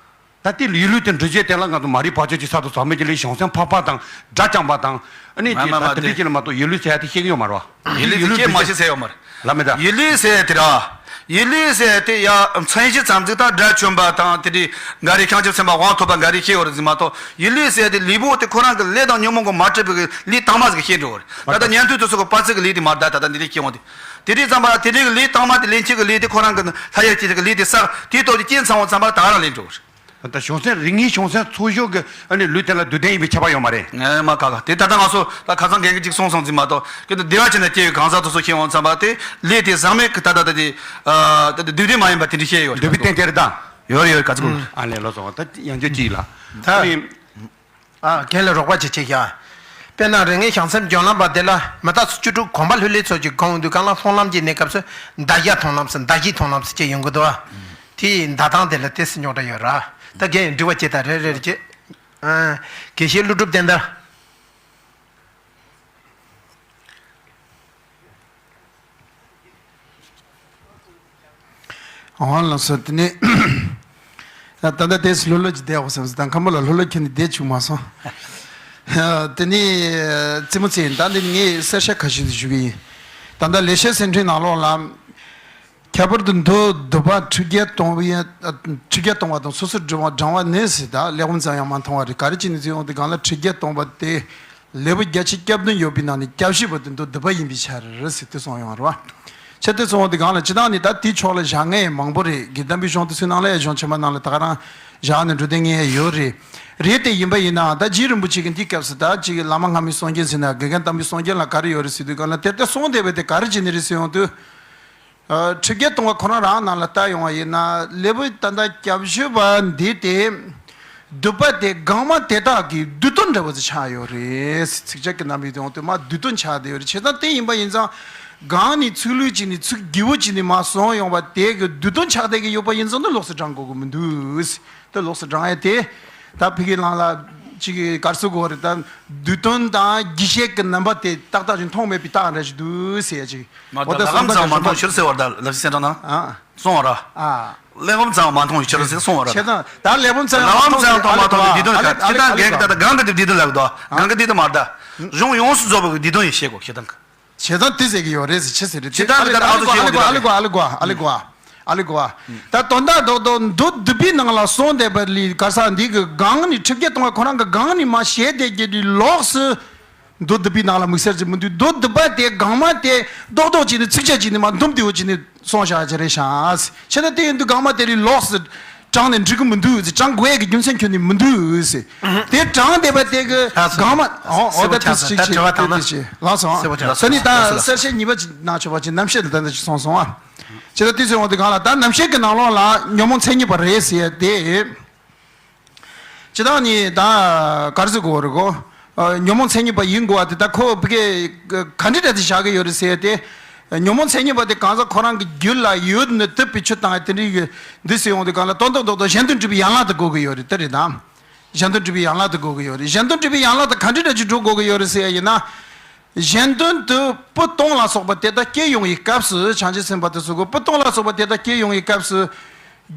ད་དེ་ཡུལ་ལུས་དེ་འདྲི་བྱེད་དེ་ལ་ང་ཚོ་མ་རིག་བག་ཆགས་ཀྱི་ས་དང་ཟག་མེད་ཀྱི་ལས་བྱང་སེམས་འཕགས་པ་དང་དགྲ་བཅོམ་པ་དང་ཨ་ནི་མ་དེ་མ་ད་མ་དེ་འདྲ་དེ་ཅིག་ལ་མ་གཏོགས་ཡུལ་ལུས་ཟེར་ཡ་དེ་ཤེས་ཀྱི་ཡོད་མ་རེད་བ། ཡུལ་ལུས་ཡུལ་ལུས་ཀྱི་མ་ཤེས་ཟེར་ཡོད་མ་རེད། ལ་མེད་ད། ཡུལ་ལུས་ཟེར་དེ་ར། ཡུལ་ལུས་ཟེར་དེ་ཡ་མཚན་གཞི་ཙམ་ཟིག་དང་དགྲ་བཅོམ་པ་དང་དེ་འདྲའི་འགའ་རེ་བྱང་ཆུབ་སེམས་དཔའ་དབང་ཐོབ་པ་འགའ་རེ་ཤེས་ཡོད་རེད་ཟེར་མ་གཏོགས་ཡུལ་ལུས་ཟེར་དེ་ལུས་པོ་དེ་ཁོ་རང་གི་ལས་དང་ཉོན་མོངས་ཀྱིས་མ་གྲུབ་པའི་ལུས་དྭངས་མ་ཟིག་ཤེས་འགྲོ་གི་རེད། ད་ལྟ་ཉན་ཐོས་དེ་ཚོ་གི་དཔལ་བརྩེགས་ཀྱི་ལུས་དེ་མ་རེད་ད་ད་ལྟ་འདི་འདྲའི་ཤེས་འོང་དེ། དེ་འདྲའི་ཙམ་པ་དེ་འདྲའི་གི་ལུས་དྭངས་མ་དེ་ལན་ཆད་ཀྱི་ལུས་དེ་ཁོ་རང་གི་ལྷ་ཡུལ་སྐྱེ་ཚར་གི་ལུས་དེ་བསགས་དེའི་སྟོབས་ཀྱིས་རྐྱེན་ཚང་བ་ཙམ་པ་ད་ག་རང་ལེན་འགྲོ་གི་རེད། ད་བྱང་སེམས་རིགས་ངེས་བྱང་སེམས་ཚོགས་ཞུགས་ཀྱི་ཨ་ནི་ལུས་དེ་ལ་རྡུལ་ལྡན་ཡིན་པའི་ཁྱབ་པ་ཡོད་མ་རེད། ངས་མ་ཁ་ཁ་དེ་ད་ལྟ་ང་ཚོ་ད་ཁ་སང་རྒན་གྱིས་གཅིག་གསུངས་སོང་ཟིན་མ་གཏོགས་ཀྱི་འདི་བདེ་བ་ཅན་ན་སྐྱེ་བའི་གང་ཟག་དེ་ཚོ་ཤེས་འོང་ཙམ་པ་དེ་ལས་དེ་ཟག་མེད་ཀྱི་ད་ད་ད་དེ་ཨ་ད་དེ་རྡུལ་ལྡན་མ་ཡིན་པ་དེ་འདྲ་བཤད་ཡོད་འདོད་པའི་རྟེན་དེ་རེད་ད། ཡོད་རེད་ཡོད་རེད་ག་ཚོད་གོ། ཨ་ལས་ལོ་སོང་ད་ཡང་བསྐྱར་གཅིག་ལ། ད་ཨ་ནི། ཨ་རྒན་ལ་རོགས་པ་ཅིག་བྱེད་ཤག་དཔེར་ན་རིགས་ངེས་བྱང་སེམས་སྦྱོར་ལམ་པ་དེ་ལ་མི་རྟག་སོགས་བཅུ་དྲུག་གོམས་པ་ལྷུར་ལྷུར་ཚོགས་ཀྱི་གོང་དུ་གང་ལ་མཐོང་ལམ་གྱི་གནས་སྐབས་སུ་མདའ་རྒྱག་མཐོང་ལམ་སུ་མདའ་གཞུ་མཐོང་ལམ་སུ་ཅེས་ཡོང་གི་འདུག་ཨ། དེའི་མདའ་ཐང་དེ་ལ་དེ་སུ་རྙོག་དྲ་ཡོད་ར། ད་རྒན་ཡིས་འདྲི་བ་བྱེད་ད་རེ་རེ་རེ་བྱེད། ཨ་དགེ་བཤེས་ཀླུ་སྒྲུབ་བསྟན་དར། འོང་ལགས་སོ་དེ་ནས། ད་ལྟ་དེས་ལྷོད་ལྷོད་ཀྱིས་བསྡད་འོ་བསམ་སོང་ད་མཁན་པོ་ལ་ལྷོད་ལྷོད་ཁྱོན་ནས་བསྡད་བཅུག་མ་སོང་། དེ་ནས་རྩེད་མོ་རྩེ་ཡིན་ད་འདི་ངས་གསལ་བཤད་ཁ་ཤས་ཤིག་ཞུ་གི་ཡིན། ད་ལྟ་ལེགས་བཤད་ཟིན་བྲིས་ནང་ལོགས་ལ། ཁྱད་པར་དུ་མདོ་སྡུད་པ་ཁྲི་བརྒྱད་སྟོང་བའི་ཁྲི་བརྒྱད་སྟོང་བ་དང་སོ་སོར་བགྲང་བ་བགྲང་བ་ནི་ཟེར་ད་ལེགས་པར་ཙམ་ཡང་མ་མཐོང་བ་རེད་ག་རེ་བྱས་ནས་ཟེར་ཡོང་དུས་གང་ལ་ཁྲི་བརྒྱད་སྟོང་བ་དེ། ལེའུ་བརྒྱ་ཆ་བརྒྱད་ཅུ་གྱ་བདུན་ཡོད་པའི་ནང་ནས་གྱ་བཞི་པ་དེ་མདོ་སྡུད་པ་ཡིན་པའི་ཕྱིར་ཟེར་དེ་གསུངས་ཡོང་བ་རེད་བ། དེ་ལྟར་སོང་བ་དེ་གང་ལ་སྤྱི་བཏང་ནི་ད་དེའི་ཕྱོགས་ལ་བཞག་མཁན་མང་པོ་རེད། དགེ་ལྡན་པའི་གཞུང་དེ་ཚོའི་ནང་ལ་ཡང་གཞུང་ཆེན་པོ་ནང་ལ་ད་ག་རང་བཞག་ནས་འགྲོ་བསྡད་མཁན་ཡང་ཡོད་རེད། རེད་དེ་ཡིན་པ་ཡིན་ནའང་ད་རྗེ་རིན་པོ་ཆེ་གི་འདིའི་སྐབས་སུ་ད་ཅིག་བླ་མ་སྔ་མའི་གསུང་རྒྱུན་ཟེར་ན་དགེ་རྒན་དམ་པའི་གསུང་རྒྱུན་ལ་ག་རེ་ཡོད་རེད་ཟེར་དུས་གང་ལ་དེ་ལྟར་གསུངས་བསྡད་པ་དེ་ག་རེ་བྱས་ནས་རེད་ཟེར་ཡོང་དུས། ཁྲི་བརྒྱད་སྟོང་པ་ཁོ་རང་རང་ནང་ལ་ལྟ་ཡོང་བ་ཡིན་ན་ལེའུ་ད་ལྟ་སྐྱབས་བཅོལ་བ་འདི་དེ་སྡུད་པ་དེ་གང་མ་དེ་དག་གི་བསྡུས་དོན་འདྲ་བོ་ཞིག་ཆགས་ཡོད་རེད། ཚིགས་བཅད་ཀྱི་རྣམ་པའི་དོན་དུ་མ་བསྡུས་དོན་ཆགས་བསྡད་ཡོད་རེད། བྱས་ཙང་དེ་ཡིན་པ་ཡིན་ཙང་གང་ནས་ཚུགས་ལུགས་ཅིག་ནས་ཚུགས་དགོས་པོ་ཅིག་ནས་མ་སོང་ཡོང་བ་དེ་གི་བསྡུས་དོན་ཆགས་བསྡད་ཀྱི་ཡོད་པ་ཡིན་ཙང་ད་ལོགས་སུ་བགྲང་དགོས་ཀྱི་མི་འདུག་དེ་ལོགས་སུ་བགྲང་ཡ་དེ། ད་ཕ་གི་ནང་ལ་ཅིག་ག་རེ་ཟེར་དགོས་རེད། ད་བསྡུས་དོན་དང་རྒྱས་བཤད་ཀྱི་རྣམ་པ་དེ་ཏག་ཏག་ཅིག་མཐོང་མེད་པའི་རྟགས་འདྲ་ཞིག་འདུག་ཟེར་ཡ་ཅིག་མ་འོ་ད་ད་ལ་ལམ་ཙམ་མ་མཐོང་ཕྱིར་ཟེར་བ་ད་ལབ་ཤི་སེང་ཏྲང་ན་ཨ་སོང་བ་ར། ཨ་ལས་ངོམ་ཙམ་མ་མཐོང་ཕྱིར་ཟེར་སོང་བ་ར། བྱས་ཙང་ད་ལས་ངོམ་ཙམ་མ་མཐོང་ལམ་ཙམ་མཐོང་མ་མཐོང་བའི་བསྡུས་དོན་ཨ་ལེ་ག་ཨ་ལེ་ཅི་ལྟར་ཨ་ལེ་ག་ད་གང་གི་བསྡུས་དོན་ལབ་དོ་གང་གི་བསྡུས་དོན་མ་རེད། ད་གཞུང་ཡོངས་སུ་རྫོགས་པའི་བསྡུས་དོན་ཡིན་ཤེས་དགོས་ཁྱེད་དང་། བྱས་ཙང་དེ་ཟེར་གྱི་ཡོད་རེད་ཟེར་ཆི་ཟེར་རེད་དེ་ཨ་ལེ་གོ་ཨ་ལེ་གོ་ཨ་ལེ་གོ་ཨ་ལེ་གོ་ཨ་ལེ་གོ་ཨ་ལེ་གོ་ད་དོན་དག་རྡོག་རྡོག་མདོ་སྡུད་པའི་ནང་ལ་གསུངས་བསྡད་པ་ལས་ག་ས་འདི་གི་སྒང་ནས་ཁྲི་བརྒྱད་སྟོང་པ་ཁོ་རང་གི་སྒང་ནས་མ་བཤད་བསྡད་ཀྱི་རེད། ལོགས་སུ་མདོ་སྡུད་པའི་ནང་ལ་དམིགས་བསལ་གྱི་མི་འདུག་མདོ་སྡུད་པ་དེ་སྒང་མ་དེ་རྡོག་རྡོག་ཅིག་ནས་ཚིགས་བཅད་ཅིག་ནས་མ་འདུམ་བསྡད་ཡོད་ཅིག་ནས་གསུངས་བཞག་ཅིག་རེད་ཤག་བྱས་ན་དེ་ཡིན་དུས་སྒང་མ་དེ་ལས་ལོགས་སུ། དྲངས་ནས་འགྲིག་གི་མི་འདུག་ཟེར། དྲངས་དགོས་ཡས་ཀྱི་རྒྱུ་མཚན་ཁྱོན་ནས་མི་འདུག་ཟེར། དེ་དྲངས་བསྡད་པ་དེ་གི་ལགས་སོ། གང་མ་ཨོ་ཨོ་ད་དེ་ཅིག་ཅིག་དེ་ཅིག་ལགས་སོ། ད་ནི་ད་གསལ་བཤད་གཉིས་པ་ཅིག་གནང་ཆོག་པ་ཅིག་རྣམ་བཤད་དེ་ད་ལྟ་ཅིག་སོང་སོང་ཨ། ཅི་ད་དེ་ཚོའི་འོང་དེ་གང་ལ་ད་རྣམ་བཤད་ཀྱི་ནང་ལོགས་ལ་ཉོན་མོངས་མཚན་ཉིད་པ་རེད་ཟེར་ཡས་དེ། ཅི་ད་ནི་ད་ག་རེ་ཟེར་དགོས་རེད་གོ། ཨ་ཉོན་མོངས་མཚན་ཉིད་པ་ཡིན་དགོས་པ་དེ་ད་ཁོ་བི་ཀའི་ག་འདྲ་འདྲ་དེ་བཞག་གི་ཡོད་རེད་ཟེར་ཏེ། ཉོན་མོངས་མཚན་ཉིད་པ་དེ་གང་ཟག་ཁོ་རང་གི་རྒྱུད་ལ་ཡོད་ནི་དུ་བི་ཆུ་དང་དེ་འདྲའི་ཡོད་འདི་ཟེར་ཡོང་དུས་གང་ལ་དོན་དམ་རྡོག་རྡོག་གཞན་དོན་སྒྲུབ་པའི་ཡན་ལག་དུ་དགོས་ཀྱི་ཡོད་རེད་དེ་རེད་དམ། གཞན་དོན་སྒྲུབ་པའི་ཡན་ལག་དུ་དགོས་ཀྱི་ཡོད་རེད། གཞན་དོན་སྒྲུབ་པའི་ཡན་ལག་དུ་ག་འདྲ་འདྲ་ཅིག་འགྲོ་དགོས་ཀྱི་ཡོད་རེད་ཟེར་ཡ་ཡིན་ན། གཞན་དོན་དུ་བུ་སྟོང་ལ་སོགས་པ་དེ་དག་སྐྱེ་ཡོང་བའི་སྐབས་སུ་བྱང་ཆུབ་སེམས་དཔའ་དེ་ཚོ་གི་བུ་སྟོང་ལ་སོགས་པ་དེ་དག་སྐྱེ་ཡོང་བའི་སྐབས་སུ།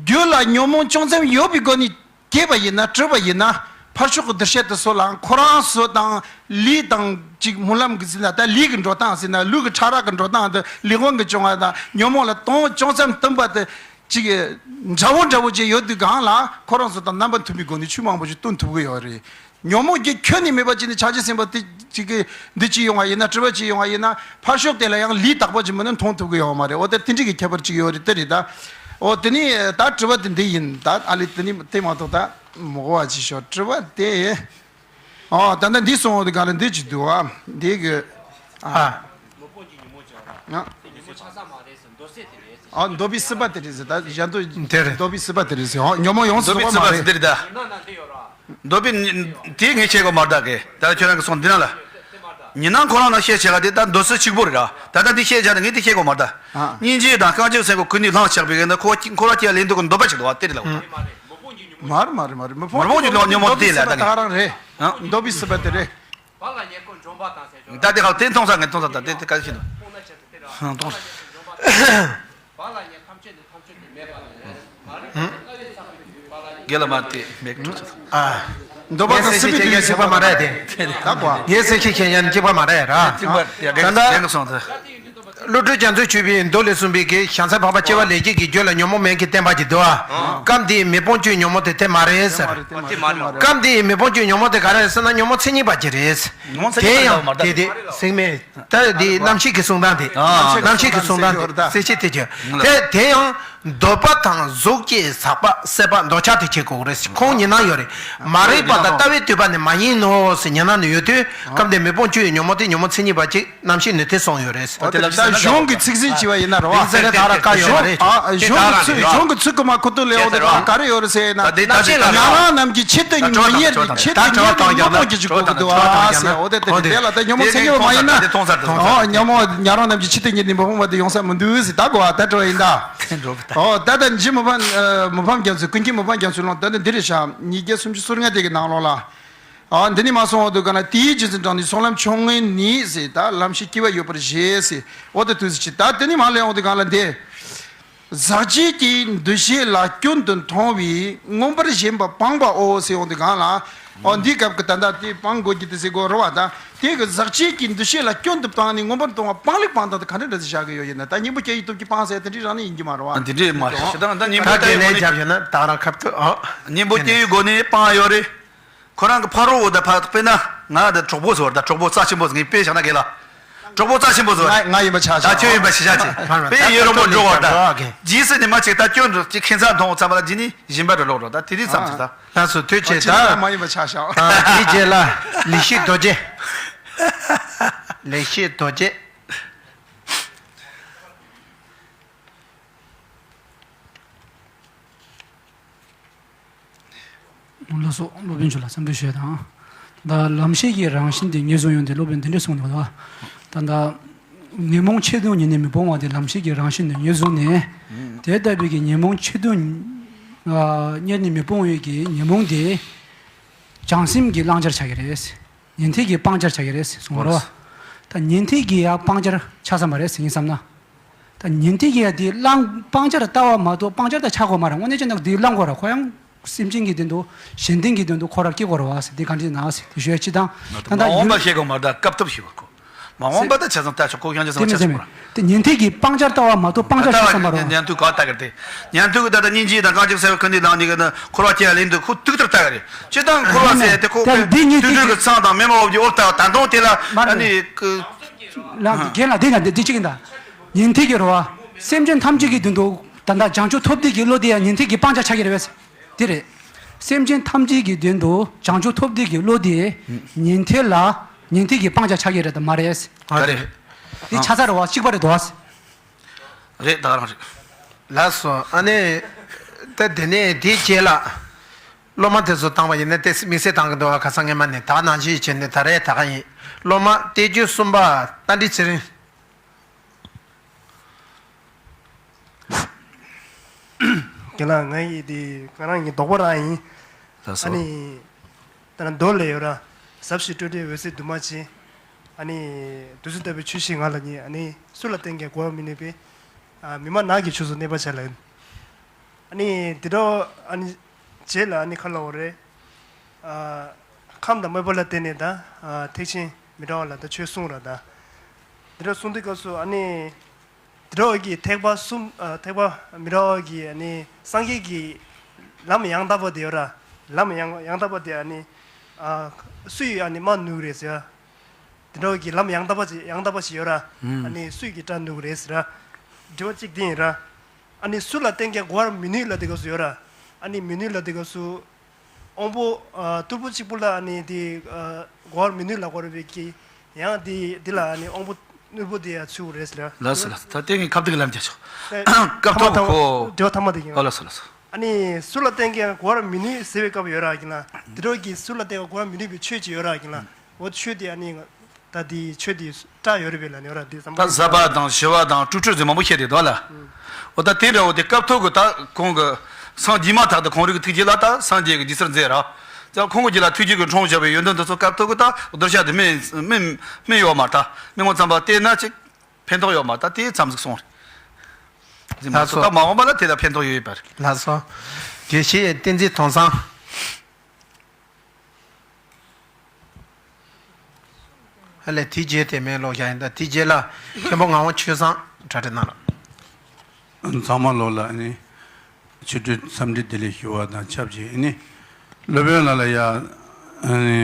རྒྱུད་ལ་ཉོན་མོངས་ཅུང་ཙམ་ཡོད་པའི་སྒོ་ནས། སྐྱེས་པ་ཡིན་ན་གྲུབ་པ་ཡིན་ན་ཕར་ཕྱོགས་ཀྱི་འདུ་ཤེས་དེ་ཚོ་ལའང་ཁོ་རང་ཚོ་དང་ལུས་དང་གཅིག་སྨོན་ལམ་གྱི་ཟེར་ན་ད་ལུས་ཀྱི་འགྲོ་སྟངས་ཟེར་ན་ལུས་ཀྱི་ཕྲ་རགས་ཀྱི་འགྲོ་སྟངས་དེ་ལུས་དབང་གིས་བྱུང་བ་དང་ཉོན་མོངས་ལ་དོན་ཅུང་ཙམ་བསྟུན་པ་དེ་གཅིག་འདྲ་བོ་འདྲ་བོ་ཅིག་ཡོད་དུས་གང་ལ་ཁོ་རང་ཚོ་དང་རྣམ་པ་མཐུན་པའི་སྒོ་ནས་ཆོས་མང་པོ་ཞིག་སྟོན་ཐུབ་ཀྱི་ཡོད་རེད། ཉོན་མོངས་ཀྱི་ཁྱོན་ནས་མེད་པ་ཅིག་ནི་བྱང་ཆུབ་སེམས་དཔའ་དེ་གཅིག་གི་འདི་ཅིག་ཡོང་བ་ཡིན་ན་གྲུབ་པ་ཅིག་ཡོང་བ་ཡིན་ན་ཕར་ཕྱོགས་དེ་ལ་ཡང་ལུས་དག་པ་ཅིག་མིན་ན་མཐོང་ཐུབ་ཀྱི་ཡོད་མ་རེད། འོ་ད་དེ་འདྲ་གི་ཁྱད་པར་ཅིག་ཡོད་རེད་དེ་རེད་ད། འོ་དེ་ནི་ད་དྲི་བ་དེ་འདི་ཡིན་ད་ཨ་ལི་དེ་ནི་དེ་མ་གཏོགས་ད་མི་གོ་བ་ཅིག་ཤོག་དྲི་བ་དེ། ཨོ་ད་ལྟ་འདི་སོང་བ་དེ་ག་ལ་འདི་ཅིག་འདུག་ཨ་འདི་གི་ཨ། ཨ་འདོད་པའི་སྲིད་པ་དེ་རེད་ཟེར་ད་གཞན་དུ་དེ་རེད། འདོད་པའི་སྲིད་པ་དེ་རེད་ཟེར། ཨོ་ཉོན་མོངས་ཡོངས་སུ་འདོད་པའི་རྫོགས་པ་མ་རེད། འདི་རེད་ད། འདོད་པའི་དེ་ངས་བཤད་དགོས་མ་རེད་ད་གི་ད་ཁྱོད་རང་གི་སོང་འདི་ན་ལ། ཉི་སྣང་ཁོ་རང་ལ་བཤད་བྱས་ག་དེ་ད་འདོད་སྲིད་གཅིག་པོ་རེད་ར། ད་ལྟ་འདི་བཤད་བྱས་ན་ངས་དེ་བཤད་དགོས་མ་རེད་ད། སྙིང་རྗེ་དང་རྐང་རྗེས་སེམས་ཀྱི་ཀུན་ནས་བསླངས་བཞག་པའི་གི་ན་ཁོ་ཁོ་ར་སྐྱེ་ལེན་འདོད་ཀྱི་འདོད་པ་ཞིག་འདུག་བ་དེ་རེད་ལ། མ་རེད་མ་རེད་མ་རེད་མི་ཕོ་མི་ཕོ་ཉོན་མོངས་དེ་ལ་ད་ག་རང་རེད། འདོད་པའི་སྲིད་པ་དེ་རེད། ད་དེ་ཧ་དེ་མཐོང་ས་ངས་མཐོང་ས་ད་དེ་དེ་ག་ཞིག་འདུག་མཐོང་ས། དགེ་ལ་མ་དེ་མེད་ཀྱི་འདོད་པ་དང་སྲིད་པའི་དུས་གཅིག་པ་མ་རེད་དེ། ད་གོ་ངས་སེམས་ཤེས་མཁན་ཡང་གཅིག་པ་མ་རེད་ར། ད་ལྟ་བློ་གྲོས་རྒྱ་མཚོས་བརྗོད་པའི་མདོ་ལས་གསུངས་པའི་གི་བྱང་སེམས་འཕགས་པ་སྐྱེ་བ་ལས་བརྒྱད་ཀྱི་རྒྱུད་ལ་ཉོན་མོངས་མེད་ཀྱི་བསྟན་པ་ཅིག་འདུག་ཨ། སྐབས་འདིའི་མི་སྤོང་བཅུའི་ཉོན་མོངས་དེ་དེ་མ་རེད་ཟེར། སྐབས་འདིའི་མི་སྤོང་བཅུའི་ཉོན་མོངས་དེ་ག་རེ་རེད་ཟེར་ན་ཉོན་མོངས་མཚན་ཉིད་པ་ཅིག་རེད། དེ་ཡང་དེ་དེ་སེང་མེད། ད་འདི་རྣམ་ཤེས་ཀྱི་གསུང་སྟངས་དེ། ཨ། རྣམ་ཤེས་ཀྱི་གསུང་སྟངས་དེ་གསལ་བཤད་དེ་བྱས། དེ་དེ་ཡང་འདོད་པ་དང་གཟུགས་ཀྱི་ཟག་པ་སྲེད་པ་འདོད་ཆགས་དེ་བྱེད་དགོས་རེད། ཁོང་ཉི་སྣང་ཡོད་རེད། མ་རིག་པ་དང་ལྟ་བའི་ལྟོས་པ་ནི་མ་ཡིན་ནོ་ཟེར་ཉི་སྣང་ནི་ཡོད་དུས་སྐབས་འདིར་མི་སྤོང་བཅུ་ཡི་ཉོན་མོངས་དེ་ཉོན་མོངས་མཚན་ཉིད་པ་ཅིག་རྣམ་ཤེས་ནི་དེ་གསུངས་ཡོད་རེད། འོ་དེ་ལབ་ས་ན་གཞུང་གི་ཚིག་ཟིན་བྱས་པ་ཡིན་ན་རེད་བ། དེ་ཚེ་ད་ར་བཀའ་ཡོད་པ་རེད། གཞུང་གི་ཚིག་གཞུང་གི་ཚིག་གི་མ་ཁུ་ཏུ་ལེའོ་དེ་ག་རེ་ཡོད་རེད་ཟེར་ན། ད་དེ་ད་དེ་ད་ཉན་རང་རྣམས་ཀྱི་ཆེད་དུ་མི་གཉེར་གྱི་ཆེད་དུ་གཉེར་བའི་ཉོན་མོངས་ཀྱི་འཇུག་པ་འདུག་ཨ་ཟེར། འོ་དེ་དེ་དེ་ལ་ད་ཉོན་མོངས་མཚན་ཉིད་མ་ཡིན་ན། ཨོ་ཉོན་མོངས་ཉན་རང་རྣམས་ཀྱི་ཆེད་དུ་གཉེར་ནས་མི་ཕོངས་པ་དེ་ཡོང་ས་མི་འདུག་ཟེར་ད་གོ་ཨ་ད་དྲི་བ་ཡིན་ད། ཨོ་ད་ད་འཇིགས་མི་ཕམ་མི་ཕམ་རྒྱ་མཚོས་ཀུན་མཁྱེན་མི་ཕམ་རྒྱ་མཚོའི་ལུང་ད་ནི་འདི་རེད་ཤག་ཉིས་བརྒྱ་སུམ་ཅུ་སོ་ལྔ་དེ་གི་ནང་ལོགས་ལ། ཨ་འདི་ནི་མ་སོང་བ་དུ་ག་ན་དེའི་རྒྱུ་མཚན་དྲངས་ནས་ཚོགས་ལམ་ཆུང་ངུའི་ནི་ཟེར་ད་ལམ་ཤེས་སྐྱེ་བ་ཡོད་པར་བཞེད་ཟེར། འོ་དེ་དུས་ཟེར་ཅི་ད་དེ་ནི་མ་ལས་འོང་དུ་ག་ལ་འདི། ཟག་བཅས་ཀྱི་འདུ་ཤེས་ལ་སྐྱོན་དུ་མཐོང་བས་མངོན་པར་ཞེན་པ་སྤངས་པའོ་ཟེར་འོང་དུ་ག་ལ། ཨོ་འདིའི་སྐབས་ཀྱི་ད་ལྟ་དེ་སྤང་དགོས་ཀྱི་དེ་ཟེར་དགོས་རོ་བ་ད། དེ་གི་ཟག་བཅས་ཀྱི་འདུ་ཤེས་ལ་སྐྱོན་དུ་སྤངས་ནས་མངོན་པར་མཐོང་བ་སྤང་ལེགས་སྤང་དང་དེ་ག་འདྲ་འདྲ་ཟེར་བཞག་གི་ཡོད་ཡིན་ན་ད་གཉེན་པོ་སྐྱེ་ཡི་སྟོབས་ཀྱིས་སྤངས་ཟེར་དེ་འདྲའི་རང་ནི་ཡིན་གྱི་མ་རོ་བ། འདི་འདྲའི་མ་རེད་ད་ད་གཉེན་པོ་ད་དེ་ལས་སྐྱོན་བརྒྱབ་ཡོད་ན་ད་རང་ཁབ་ཏུ་ཨོ། གཉེན་པོ་སྐྱེ་ཡི་སྒོ་ནས་སྤངས་ཡོད་རེད། ཁོ་རང་གི་ཕ་རོལ་བོ་དང་ཕ་དཔེར་ན་ང་དང་གྲོགས་པོ་ཟེར་བ་དང་གྲོགས་པོ་རྩ་ཆེན་པོ་ཟེར་ངས་དཔེ་བཞག་ན་དགེ་ལ། གྲོགས་པོ་རྩ་ཆེན་པོ་ཚོ། ང་ང་ཡིན་པ་ཆ་བཞག་ད་ཁྱོད་ཡིན་པ་ཤི་ཤ་ཆེ། ཕ་རོལ་པས་ཡོད་རོགས་པོ་འགྲོ་བར་ད། རྗེས་སུ་ནི་མ་ཅིག་ད་སྐྱོན་འགྲོ་ཅིག་ཁྱིམ་ཚང་མཐོང་ཚང་མ་ལ་ཇི་ནི་སྦྱིན་པ་འགྲོ་ལོག་འགྲོ་ད་དེ་རིགས་ཙམ་ཅིག་ད། ལགས་སོ། ཐུགས་རྗེ་ཆེ། ད་མ་ཡིན་པ་ཆ་བཞག་ད་དེའི་རྗེས་ལ་ལེགས་བཤད་རྡོ་རྗེ། ལེགས་བཤད་རྡོ་རྗེ། ལགས་སོ། སློབ་དཔོན་མཆོག་ལ་འཚམས་འདྲི་ཞུ་ཡ་དང་། ད་ལམ་ཤེས་ཀྱི་རང་བཞིན་དེ་ངེས་བཟུང་ཡོང་དེ་སློབ་དཔོན་འདི་འདྲས་གསུངས་འདུག་ད། ད་ད་ཉོན་མོངས་ཆེད་དུ་ཉེར་ནས་མི་སྤོང་བ་དེ་ལམ་ཤེས་ཀྱི་རང་བཞིན་དེ་ངེས་བཟུང་ནས། དེ་ལྟ་བུའི་གི་ཉོན་མོངས་ཆེད་དུ་ཉེར་ནས་མི་སྤོང་བའི་གི་ཉོན་མོངས་དེ་བྱང་སེམས་ཀྱི་བླང་བྱར་ཆགས་ཀྱི་རེད། ཉན་ཐོས་ཀྱི་སྤང་བྱར་ཆགས་ཀྱི་རེད་གསུངས་རོ། ད་ཉན་ཐོས་ཀྱི་ཡང་སྤང་བྱར་ཆགས་ས་མ་རེད་ཟེར་ཡིན་བསམ་ན། ད་ཉན་ཐོས་ཀྱི་ཡང་དེ་བླང་སྤང་བྱར་ལྟ་བ་མ་གཏོགས་སྤང་བྱར་ད་ཆགས་དགོས་མ་རེད། དངོས་གནས་བྱས་ན་དེ་བླང་དགོས་རེད། ཁོ་ཡང་སེམས་ཅན་གྱི་དོན་དུ་གཞན་དོན་གྱི་དོན་དུ་ཁོ་རང་སྐྱེ་དགོས་རེད་བ་ཟེར་དེ་ག་འདྲ་ན་ཟེར་དེ་ཞུ་ཡ་ཅི་དང་། ད་ད་མ་ད་འོངས་པ་ཡུལ་ཤེས་དགོས་མ་རེད། ད་སྐབས་ཐོབ་ཤེས་དགོས་ཁོ། མ་འོངས་པ་ད་ཆ་ཚང་ལྟ་ཆོག་ཁོ་ཡང་ཆ་ཚང་ཆ་ཚང་མ་རེད། དེ་ཉན་ཐོས་ཀྱི་སྤང་བྱར་ལྟ་བ་མ་གཏོགས་སྤང་བྱར་ཆགས་ས་མ་རེད་བ། ཉན་ཐོས་ག་ལྟ་གི་རེད། ཉན་ཐོས་ཀྱི་ད་ལྟ་སྙིང་རྗེ་དང་རྐང་གཅིག་གསལ་བའི་ཁུ་འདི་ལངས་ནས་གི་ན་འཁོར་བ་སྐྱེ་ཡ་ལེན་འདུག་ཁོ་ཐུག་ཐུག་ལྟ་གི་རེད། སྤྱིར་བཏང་འཁོར་བ་ཟེར་ཡ་དེ་ཁོ་ད་འདི་ཉིད་དུས་དུས་ཀྱི་ཚང་དང་མེ་མ་འོབ་ཀྱི་འོབ་ལྟ་བ་ད་དུང་དེ་ལ་མ་རེད། ཨ་ནི་ཀི། ལ་རྒན་ལ་འདི་ན་འདི་འདི་གཅིག་ཡིན་ད། ཉན་ཐོས་ཀྱི་རེད་བ། སེམས་ཅན་ཐམས་ཅད་ཀྱི་དོན་དུ་ད་ལྟ་བྱང་ཆུབ་ཐོབ་འདོད་ཀྱི་བློ་དེ་ཡང་ཉན་ཐོས་ཀྱི་སྤང་བྱ་ཆགས་ཀྱི་རེད་བས། དེ་རེད། སེམས་ཅན་ཐམས་ཅད་ཀྱི་དོན་དུ་བྱང་ཆུབ་ཐོབ་འདོད་ཀྱི་བློ་དེ་ཉན་ཐོས་ལ་ཉན་ཐོས་ཀྱི་སྤང་བྱ་ཆགས་ཀྱི་རེད་དམ་མ་རེད། ཨ་རེད། དེ་ཆ་ཚང་རེད་བ་གཅིག་པ་རེད་དོ། རེད་ད་ག་རང་རེད། ལགས་སོ། ཨ་ནི། ད་དེ་ནས་དེའི་རྗེས་ལ། སློབ་མ་དེ་ཚོ་བཏང་བ་ཡིན་ན་དེ་དམིགས་བསལ་བཏང་གི་འདུག་བ། ཁ་སང་སྔས་མ་ནས་ད་ནང་བཞིན་བྱས་ནས་ད་རེས་ད་ག་ཡིན། སློབ་མ་སྟེ་བཅུ་གསུམ་པ་རྟ་མགྲིན་ཚེ་རིང་། རྒན་ལགས། ང་ཡི་དེ་ང་རང་ཡི་དོགས་པ་རང་ཡིན། ལགས་སོ། ཨ་ནི། ད་ནི་མདོ་ལས་ཡོད་ར། ཟབ་ཞི་སྤྲོས་བྲལ་འོད་གསལ་འདུས་མ་བྱས། ཨ་ནི། བདུད་རྩི་ལྟ་བུའི་ཆོས་ཤིག་ང་ལ་རྙེད། ཨ་ནི། སུ་ལ་བསྟན་ཀྱང་གོ་བར་མི་ནུས་པས། ཨ། མི་སྨྲ་ནགས་ཀྱི་ཕྱོགས་སུ་གནས་པར་བྱ་ལ། ཨ་ནི། དེ་འདྲ། ཨ་ནི། རྗེས་ལ་ཨ་ནི་ཁ་ལ་འོ་རེད། ཨ། ཁམས་དང་དམྱལ་བ་ལ་བརྟེན་ནས་ད། ཨ། ཐེག་ཆེན་མི་འདྲ་བ་ལ་ད་ཆོས་གསུངས་ར་ད། དེ་འདྲ་གསུངས་དུས་སྐབས་སུ་ཨ་ནི། དེ་འདྲ་བ་གི་ཐེག་པ་གསུམ། ཨ། ཐེག་པ་མི་འདྲ་བ་གི་ཨ་ནི་སངས་རྒྱས་ཀྱི་ལམ་ཡང་དག་པ་དེ་ཡོད་ར། ལམ་ཡང་ཡང་དག་པ་དེ་ཨ་ནི། ཨ། སུ་ཡིས་ཨ་ནི་སྨྲ་ནུས་རེད་ཟེར། དེ་འདྲ་བ་གི་ལམ་ཡང་དག་པ་ཅིག་ཡང་དག་པ་ཞིག་ཡོད་ར། ཨ་ནི་སུ་ཡིས་ཀྱིས་བཀྲལ་ནུས་རེད་ཟེར་ར། དྲི་བ་གཅིག་དེ་ཡིན་ར། ཨ་ནི་སུ་ལ་བསྟན་ཀྱང་གོ་བར་མི་ནུས་ལབ་དེ་སྐབས་སུ་ཡོད་ར། ཨ་ནི་མི་ནུས་ལབ་དེ་སྐབས་སུ། དབང་པོ། ཨ། རྟུལ་པོ་གཅིག་པུ་ལ་ཨ་ནི་དེ། ཨ། གོ་བར་མི་ནུས་ལབ་དགོས་རེད་པས་ཀྱི། ཡང་དེ་དེ་ལ་ཨ་ནི་དབང་པོ་རྣོན་པོ་དེ་ཡང་ཚུད་རེད་ཟེར། ལགས་སོ་ལགས་སོ། ད་ལྟའི་ངས་ཁ་བརྡ་གི་ལམ་རྒྱག་ཆོག་ཨེ། སྐབས་ཐོག་ཐ་མ་ཐ་མ་ཁོ། དྲི་བ་ཐ་མ་དེ་ཡིན། ཨོ་ལགས་སོ་ལགས་སོ། ཨ་ནི་སུ་ལ་བསྟན་ཀྱང་གོ་བར་མི་ནུས་ཟེར་བའི་སྐབས་ཡོད་ར་གི་ལ། དེ་འདྲ་གི་སུ་ལ་བསྟན་ཀྱང་གོ་བར་མི་ནུས་པའི་ཆོས་ཅིག་ཡོད་ར་གི་ལ། འོ་ཆོས་དེ་ཨ་ནི། ད་དེའི་ཆོས་དེ་སྐྲག་ཡོད་རེད་པས་ལ་ནི་ར་དེ་བསམ་པ། ད་ཟབ་པ་དང་ཞི་བ་དང་སྤྲོས་བྲལ་ཟེར་མང་པོ་བཤད་དེ་འདུག་ལ། འོ་ད་དེ་འདྲ་བོ་དེ་སྐབས་ཐོག་གི་ད་ཁོང་གི་སངས་རྒྱས་མ་ཐག་ཏུ་ཁོང་རང་གི་ཐུགས་རྗེ་ལ་ད་སངས་རྒྱས་ཀྱི་རྗེས་སུ་མཛད་ར། ད་ཁོང་གི་རྗེས་ལ་ཐུགས་རྗེ་གི་འཁྲུངས་བཞག་པའི་ཡོན་ཏན་དེ་ཚོ་སྐབས་ཐོག་གི་ད་གདུལ་བྱ་དེ་སྨིན་སྨིན་སྨིན་ཡོད་མ་རེད། ད་སྨིན་ངོ་ཙམ་པ་བལྟས་ན་ཅིག་ཕན་ཐོགས་ཡོད་མ་རེད། ད་དེ་ཙམ་ཟིག་སོང་རེད། ཟིན་མ་སོང་། ད་མ་འོངས་པ་ལ་དེ་ལ་ཕན་ཐོགས་ཡོད་ཡོད་པ་རེད། ལགས་སོ། དགེ་བཤེས་བསྟན་འཛིན་དོང་ཚང་། ཧ་ལས་དེ་རྗེས་དེ་མིན་ལོག་བཞག་ཡིན། ད་དེ་རྗེས་ལ་མཁན་པོ་ངག་དབང་ཆོས་བཟང་གྲ་སྒྲིག་གནང་རོགས། ཚང་མ་ལོག་ལ་ནི་ཆོས་སྒྲུབ་འཚམས་འདྲི་བདེ་ལེགས་ཞུ་བ་དང་ཆབས་ཅིག་ནི་སློབ་དཔོན་ལགས་ལ་ཡ་ནི་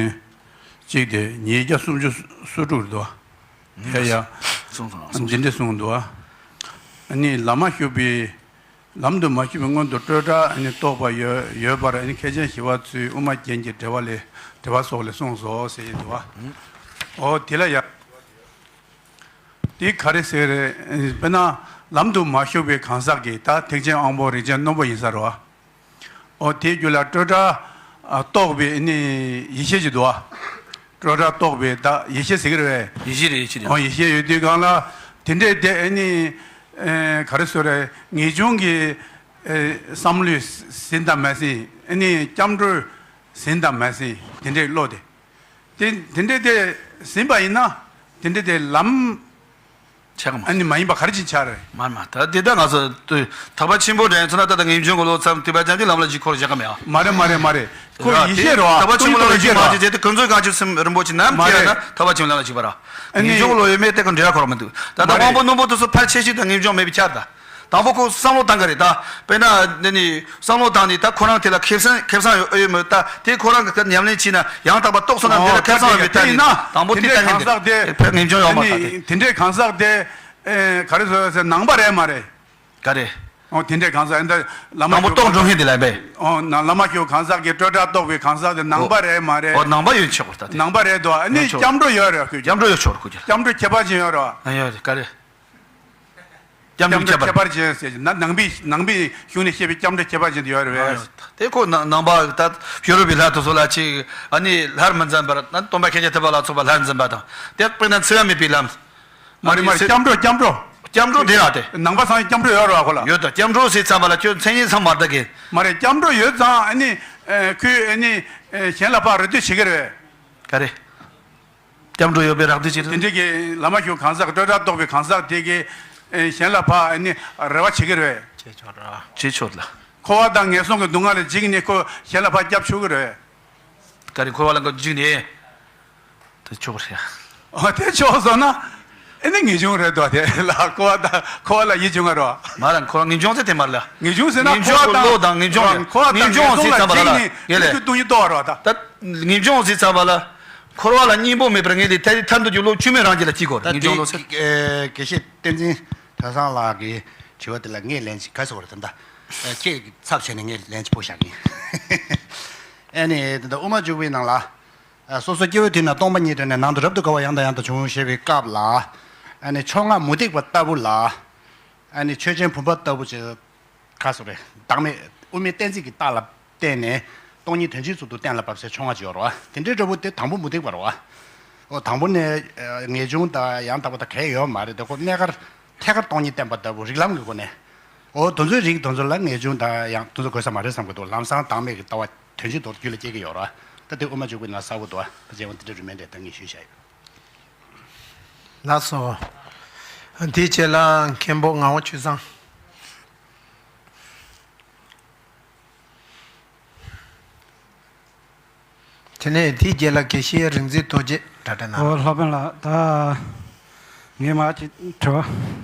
གཅིག་དེ་ཉིས་བརྒྱ་སུམ་ཅུ་སོ་དྲུག་རེད་དོ། ཡ་ཡ། གསུངས་སོང་། འདི་འདྲ་གསུངས་འདུག་ཨ་ནི་བླ་མ་ཞུགས་པའི། ལམ་དུ་མ་ཞུགས་པའི་སྔོན་དུ་སྤྲོས་བྲལ་ཨ་ནི་རྟོགས་པ་ཡོད་ཡོད་པར་ཨ་ནི་མཁས་ཆེན་ཞི་བ་འཚོས་དབུ་མ་རྒྱན་གྱི་འགྲེལ་པ་ལས་འགྲེལ་པ་སོགས་ལས་གསུངས་སོ་ཟེར་གྱི་འདུག་བ། འོ་དེ་ལ་ཡང་། དེ་ག་རེ་ཟེར་རེད། དཔེར་ན་ལམ་དུ་མ་ཞུགས་པའི་གང་ཟག་གིས་ད་ཐེག་ཆེན་དབང་པོ་རིགས་ཅན་རྣོན་པོ་ཡིན་ས་རེད་བ། འོ་དེའི་རྒྱུད་ལ་སྤྲོས་བྲལ་རྟོགས་པའི་ཨ་ནི་ཡེ་ཤེས་ཅིག་འདུག་བ། སྤྲོས་བྲལ་རྟོགས་པའི་ད་ཡེ་ཤེས་ཟེར་གྱི་རེད་བས། ཡེ་ཤེས་རེད། ཡེ་ཤེས་རེད། འོ་ཡེ་ཤེས་ཡོད་དུས་གང་ལ་དེ་འདྲས་དེ་ཨ་ནི། ཨེ། ག་རེ་ཟེར་རེད། ངེས་འབྱུང་གི་ཨེ་བསམ་བློས་ཟིན་དང་མ་ཟིན། ཨ་ནི་སྐྱབས་འགྲོས་ཟིན་དང་མ་ཟིན། དེ་འདྲས་བློ་དེ། དེ་དེ་འདྲས་དེ་ཟིན་པ་ཡིན་ན་དེ་འདྲས་དེ་ལམ། ཆགས་མ། ཨ་ནི་མ་ཡིན་པ་ག་རེ་ཅིག་ཆགས་རེད། མ་མ་ད་དེ་ད་ང་ཚོ་ཐར་པ་ཆེན་པོ་འདྲ་ཡིན་ཚོ་ན་ད་ད་ངེས་འབྱུང་གི་བློ་ཙམ་དེ་བ་ཅང་གི་ལམ་ལ་ཅིག་འཁོར་བཞག་ག་མེད་ཨ། མ་རེད་མ་རེད་མ་རེད། ཁོ་ཡེ་ཤེས་རེད་བ། ཐར་པ་ཆེན་པོ་ལམ་ལ་ཅིག་མ་ཅིག་དེ་ཀུན་རྫོབ་གང་ཆུབ་སེམས་རིན་པོ་ཆེ་ནམ་མཁྱེན་ན་ཐར་པ་ཆེན་པོ་ལམ་ལ་ཅིག་པ་ར། ངེས་འབྱུང་གི་བློ་ཡོད་མེད་དེ་ཀུན་འབྲེལ་བ་འཁོར་མི་འདུག་ད་ད་དབང་པོ་རྣོན་པོ་དེ་ཚོ་ཕལ་ཆེ་ཤོས་ད་ངེས་འབྱུང་མེད་པའི་ཆར་ད། དང་པོ་ཁོ་བསམ་བློ་བཏང་གི་རེད་ད། དཔེར་ན་འདི་ནི་བསམ་བློ་བཏང་ནས་ད་ཁོ་རང་དེ་ལ་ཁེ་བཟང་ཁེ་བཟང་ཡོད་ཡོད་མེད་ད་དེ་ཁོ་རང་གི་ཉམས་ལེན་བྱས་ན་ཡང་དག་པ་རྟོགས་སོང་ན་འདི་ལ་ཁེ་བཟང་ཡོད་མེད་ད་ནི་དང་པོ་དེ་ལྟ་མཁན་དེ་ཕན་ངེས་འབྱུང་ཡོད་མ་རེད་ད་དེ། དེ་འདྲའི་གང་ཟག་དེ་ག་རེ་ཟེར་ཟེར་ནང་པ་རེད་མ་རེད། ག་རེ། ཨོ་དེ་འདྲའི་གང་ཟག་འདི་བླ་མ་དང་པོ་རྟོགས་འགྲོ་མཁན་དེ་ལ་བས། ཨོ་ན་བླ་མ་ཞུ་གང་ཟག་གི་སྤྲོས་བྲལ་རྟོགས་པའི་གང་ཟག་དེ་ནང་པ་རེད་མ་རེད། ཨོ་ནང་པ་ཡོད་ཆོག་ད་དེ། ནང་པ་རེད་དོ། ཨ་ནི་ཡོད་ཆོག་སྐྱབས་འགྲོ་ཡོད་རེད་ཁོས། སྐྱབས་འགྲོ་ཡོད་ཆོག་ཁོ་ཀྱི། སྐྱབས་འགྲོ་ཁྱད་པར་ཅན་ཡོད་རེད། ཨ་ཡོད་རེད་ག་རེ། སྐྱབས་འགྲོ་ཁྱད་པར་ཅན་ཟེར་ན་ནང་པའི་ནང་པའི་གཞུང་ནས་བཤད་པའི་སྐྱབས་འགྲོ་ཁྱད་པར་ཅན་དེ་ཡོད་རེད་བས། དེ་ཁོ་ནང་ནང་པ་ད་ཡོ་རོབ་པའི་ལྷ་དེ་ཚོ་ལ་ཅིག་ཨ་ནི་ལྷར་མི་འཛིན་པར་ན་སྟོན་པ་མཁན་ཆེན་ཐུབ་པ་ལ་སོགས་པ་ལྷར་འཛིན་པ་དང་དེ་དཔེར་ན་འཚེ་བ་མེད་པའི་ལམ། མ་རེད་མ་རེད། སྐྱབས་འགྲོ་སྐྱབས་འགྲོ། སྐྱབས་འགྲོ་དེ་ལ་དེ། ནང་པ་ཚང་སྐྱབས་འགྲོ་ཡོད་རེད་བ་ཁོ་ལ། ཡོད་དོ། སྐྱབས་འགྲོ་ཟེར་ཙམ་པ་ལ་ཁྱོད་མཚན་ཉིད་ཚང་མ་བདག་གིན། མ་རེད། སྐྱབས་འགྲོ་ཡོད་ཙང་ཨ་ནི་ཁོས་ཨ་ནི་གཞན་ལ་ཕར་རེ་ལྟོས་བྱེད་ཀྱི་རེད། ག་རེ། སྐྱབས་འགྲོ་ཡོད་པའི་རག་ལྟོས་བྱེད་དེ་རེད། འདྲ་གི་བླ་མ་ཞུ་གང་ཟག་སྤྲོས་བྲལ་རྟོགས་པའི་གང་ཟག་དེ་གི་གཞན་ལ་ཕར་ཨ་ནི་རེ་བ་བྱེད་ཀྱི་རེད། བྱེད་ཆོག་ར། བྱེད་ཆོག་ལ། འཁོར་བ་དང་ངན་སོང་གི་སྡུག་བསྔལ་ལ་འཇིགས་ནས་ཁོ་གཞན་ལ་ཕར་སྐྱབས་ཞུ་གི་རེད། ག་རེ་འཁོར་བ་ལ་འཇིགས་ནས། དེ་ཆོག་རེད། ཨ་དེ་ཆོག་སོང་ན། ཨེ་ནི་ངེས་འབྱུང་རེད་དོ་དེ་ལ་འཁོར་བ་དང་འཁོར་བ་ལ་ཡིད་འབྱུང་ང་རོ། མ་ར་འཁོར་བ་ངེས་འབྱུང་ཟེར་དེ་མ་རེད་ལ། ངེས་འབྱུང་ཟེར་ན་ངེས་འབྱུང་འཁོར་བ་གི་བློ་དང་ངེས་འབྱུང་འཁོར་བ་དང་ངེས་འབྱུང་ངན་སོང་ཟེར་ལ་ཙམ་པ་ལ་འཇིགས་ནས་ཡེ་ལེ། ཨེ་ནི་ཁོ་སྡུག་བསྔལ་རྟོགས་རོ་ད། ད་ངེས་འབྱུང་ཟེར་ཙམ་པ་ལ། འཁོར་བ་ལ་གཉེན་པོ་མེད་པར་ངེས་ལས་ཐར་ཐར་འདོད་ཀྱི་བློ་ཆུད་མེད་རང་རྒྱུད་ལ་སྐྱེ་དགོས་རེད། ད་ངེས་འབྱུང་བློ་ཟེར། དེ་དགེ་བཤེས་བསྟན་འཛིན་གྲྭ་ཚང་ལགས་ཀྱི་དྲི་བ་དེ་ལ་ངས་ལན་ཅིག་ག་ཟེར་བ་རེད་ད། ཁྱེད་ཀྱི་ཚབ་བྱས་ནས་ངས་ལན་ཅིག་ཕུལ་བཞག་གི་ཡིན། ཨེ་ནི་ད་དབུ་མ་འཇུག་པའི་ནང་ལ། སོ་སོ་སྐྱེ་བོའི་དུས་ན་སྟོང་པ་ཉིད་དུ་ནས་ནང་དུ་རབ་ཏུ་དགའ་བ་ཡང་དང་ཡང་དུ་འབྱུང་ཞེས་པའི་སྐབས་ལ། ཨ་ནི་ཕྱོགས་སྔ་མུ་སྟེགས་པ་ལྟ་བུ་ལ། ཨ་ནི་ཆོས་ཅན་བུམ་པ་ལྟ་བུ་ཅིག་ག་སོ་རེད། བདག་མེད་དབུ་མའི་གཏན་ཚིགས་ཀྱི་རྟགས་ལ་བརྟེན་ནས་སྟོང་ཉིད་དོན་སྤྱིའི་ཚུལ་དུ་གཏན་ལ་ཕབ་སའི་ཕྱོགས་སྔ་ཅིག་ཡོད་རེད་བ། དེ་འདྲའི་འདྲ་བོ་དེ་དང་པོ་མུ་སྟེགས་པ་རེད་བ། ཨོ་དང་པོ་ནས་ངེས་འབྱུང་དང་ཡང་དག་པ་དང་གང་ཡང་ཡོད་མ་རེད་དེ་ཁོ་གནས་སྐབས་ཐད་ཀར་སྟོང་ཉིད་བསྟན་པ་ལྟ་བུ་རིགས་ལམ་གྱི་སྒོ་ནས། ཨོ་དེ་ཚོའི་རིགས་དེ་ཚོ་ལ་ངེས་འབྱུང་དང་ཡང་དེ་ཚོ་དགོས་ས་མ་རེད་བསམ་གྱི་འདུག་ལམ་སང་བདག་མེད་ཀྱི་ལྟ་བ་དོན་སྤྱི་ཐོག་ཏུ་རྒྱུད་ལ་སྐྱེ་གི་ཡོད་རེད། ད་དེ་དབུ་མ་འཇུག་པའི་ནང་གསལ་པོ་འདུག་ད་རྗེས་དབང་དེ་འདྲ་རིན་མེད་འདྲ་ད་ངས་ཞུས་བཞག་ཡོད། ལགས་སོ། དེའི་རྗེས་ལ་མཁན་པོ་ངག་དབང་ཆོས་བཟང་། དེ་ནས་དེའི་རྗེས་ལ་དགེ་བཤེས་རིག་འཛིན་རྡོ་རྗེ་གྲ་སྒྲིག་གནང་། ཨོ་ལྷག་དཔོན་ལགས་ད། ངས་མ་ཅིག་དྲི་བ།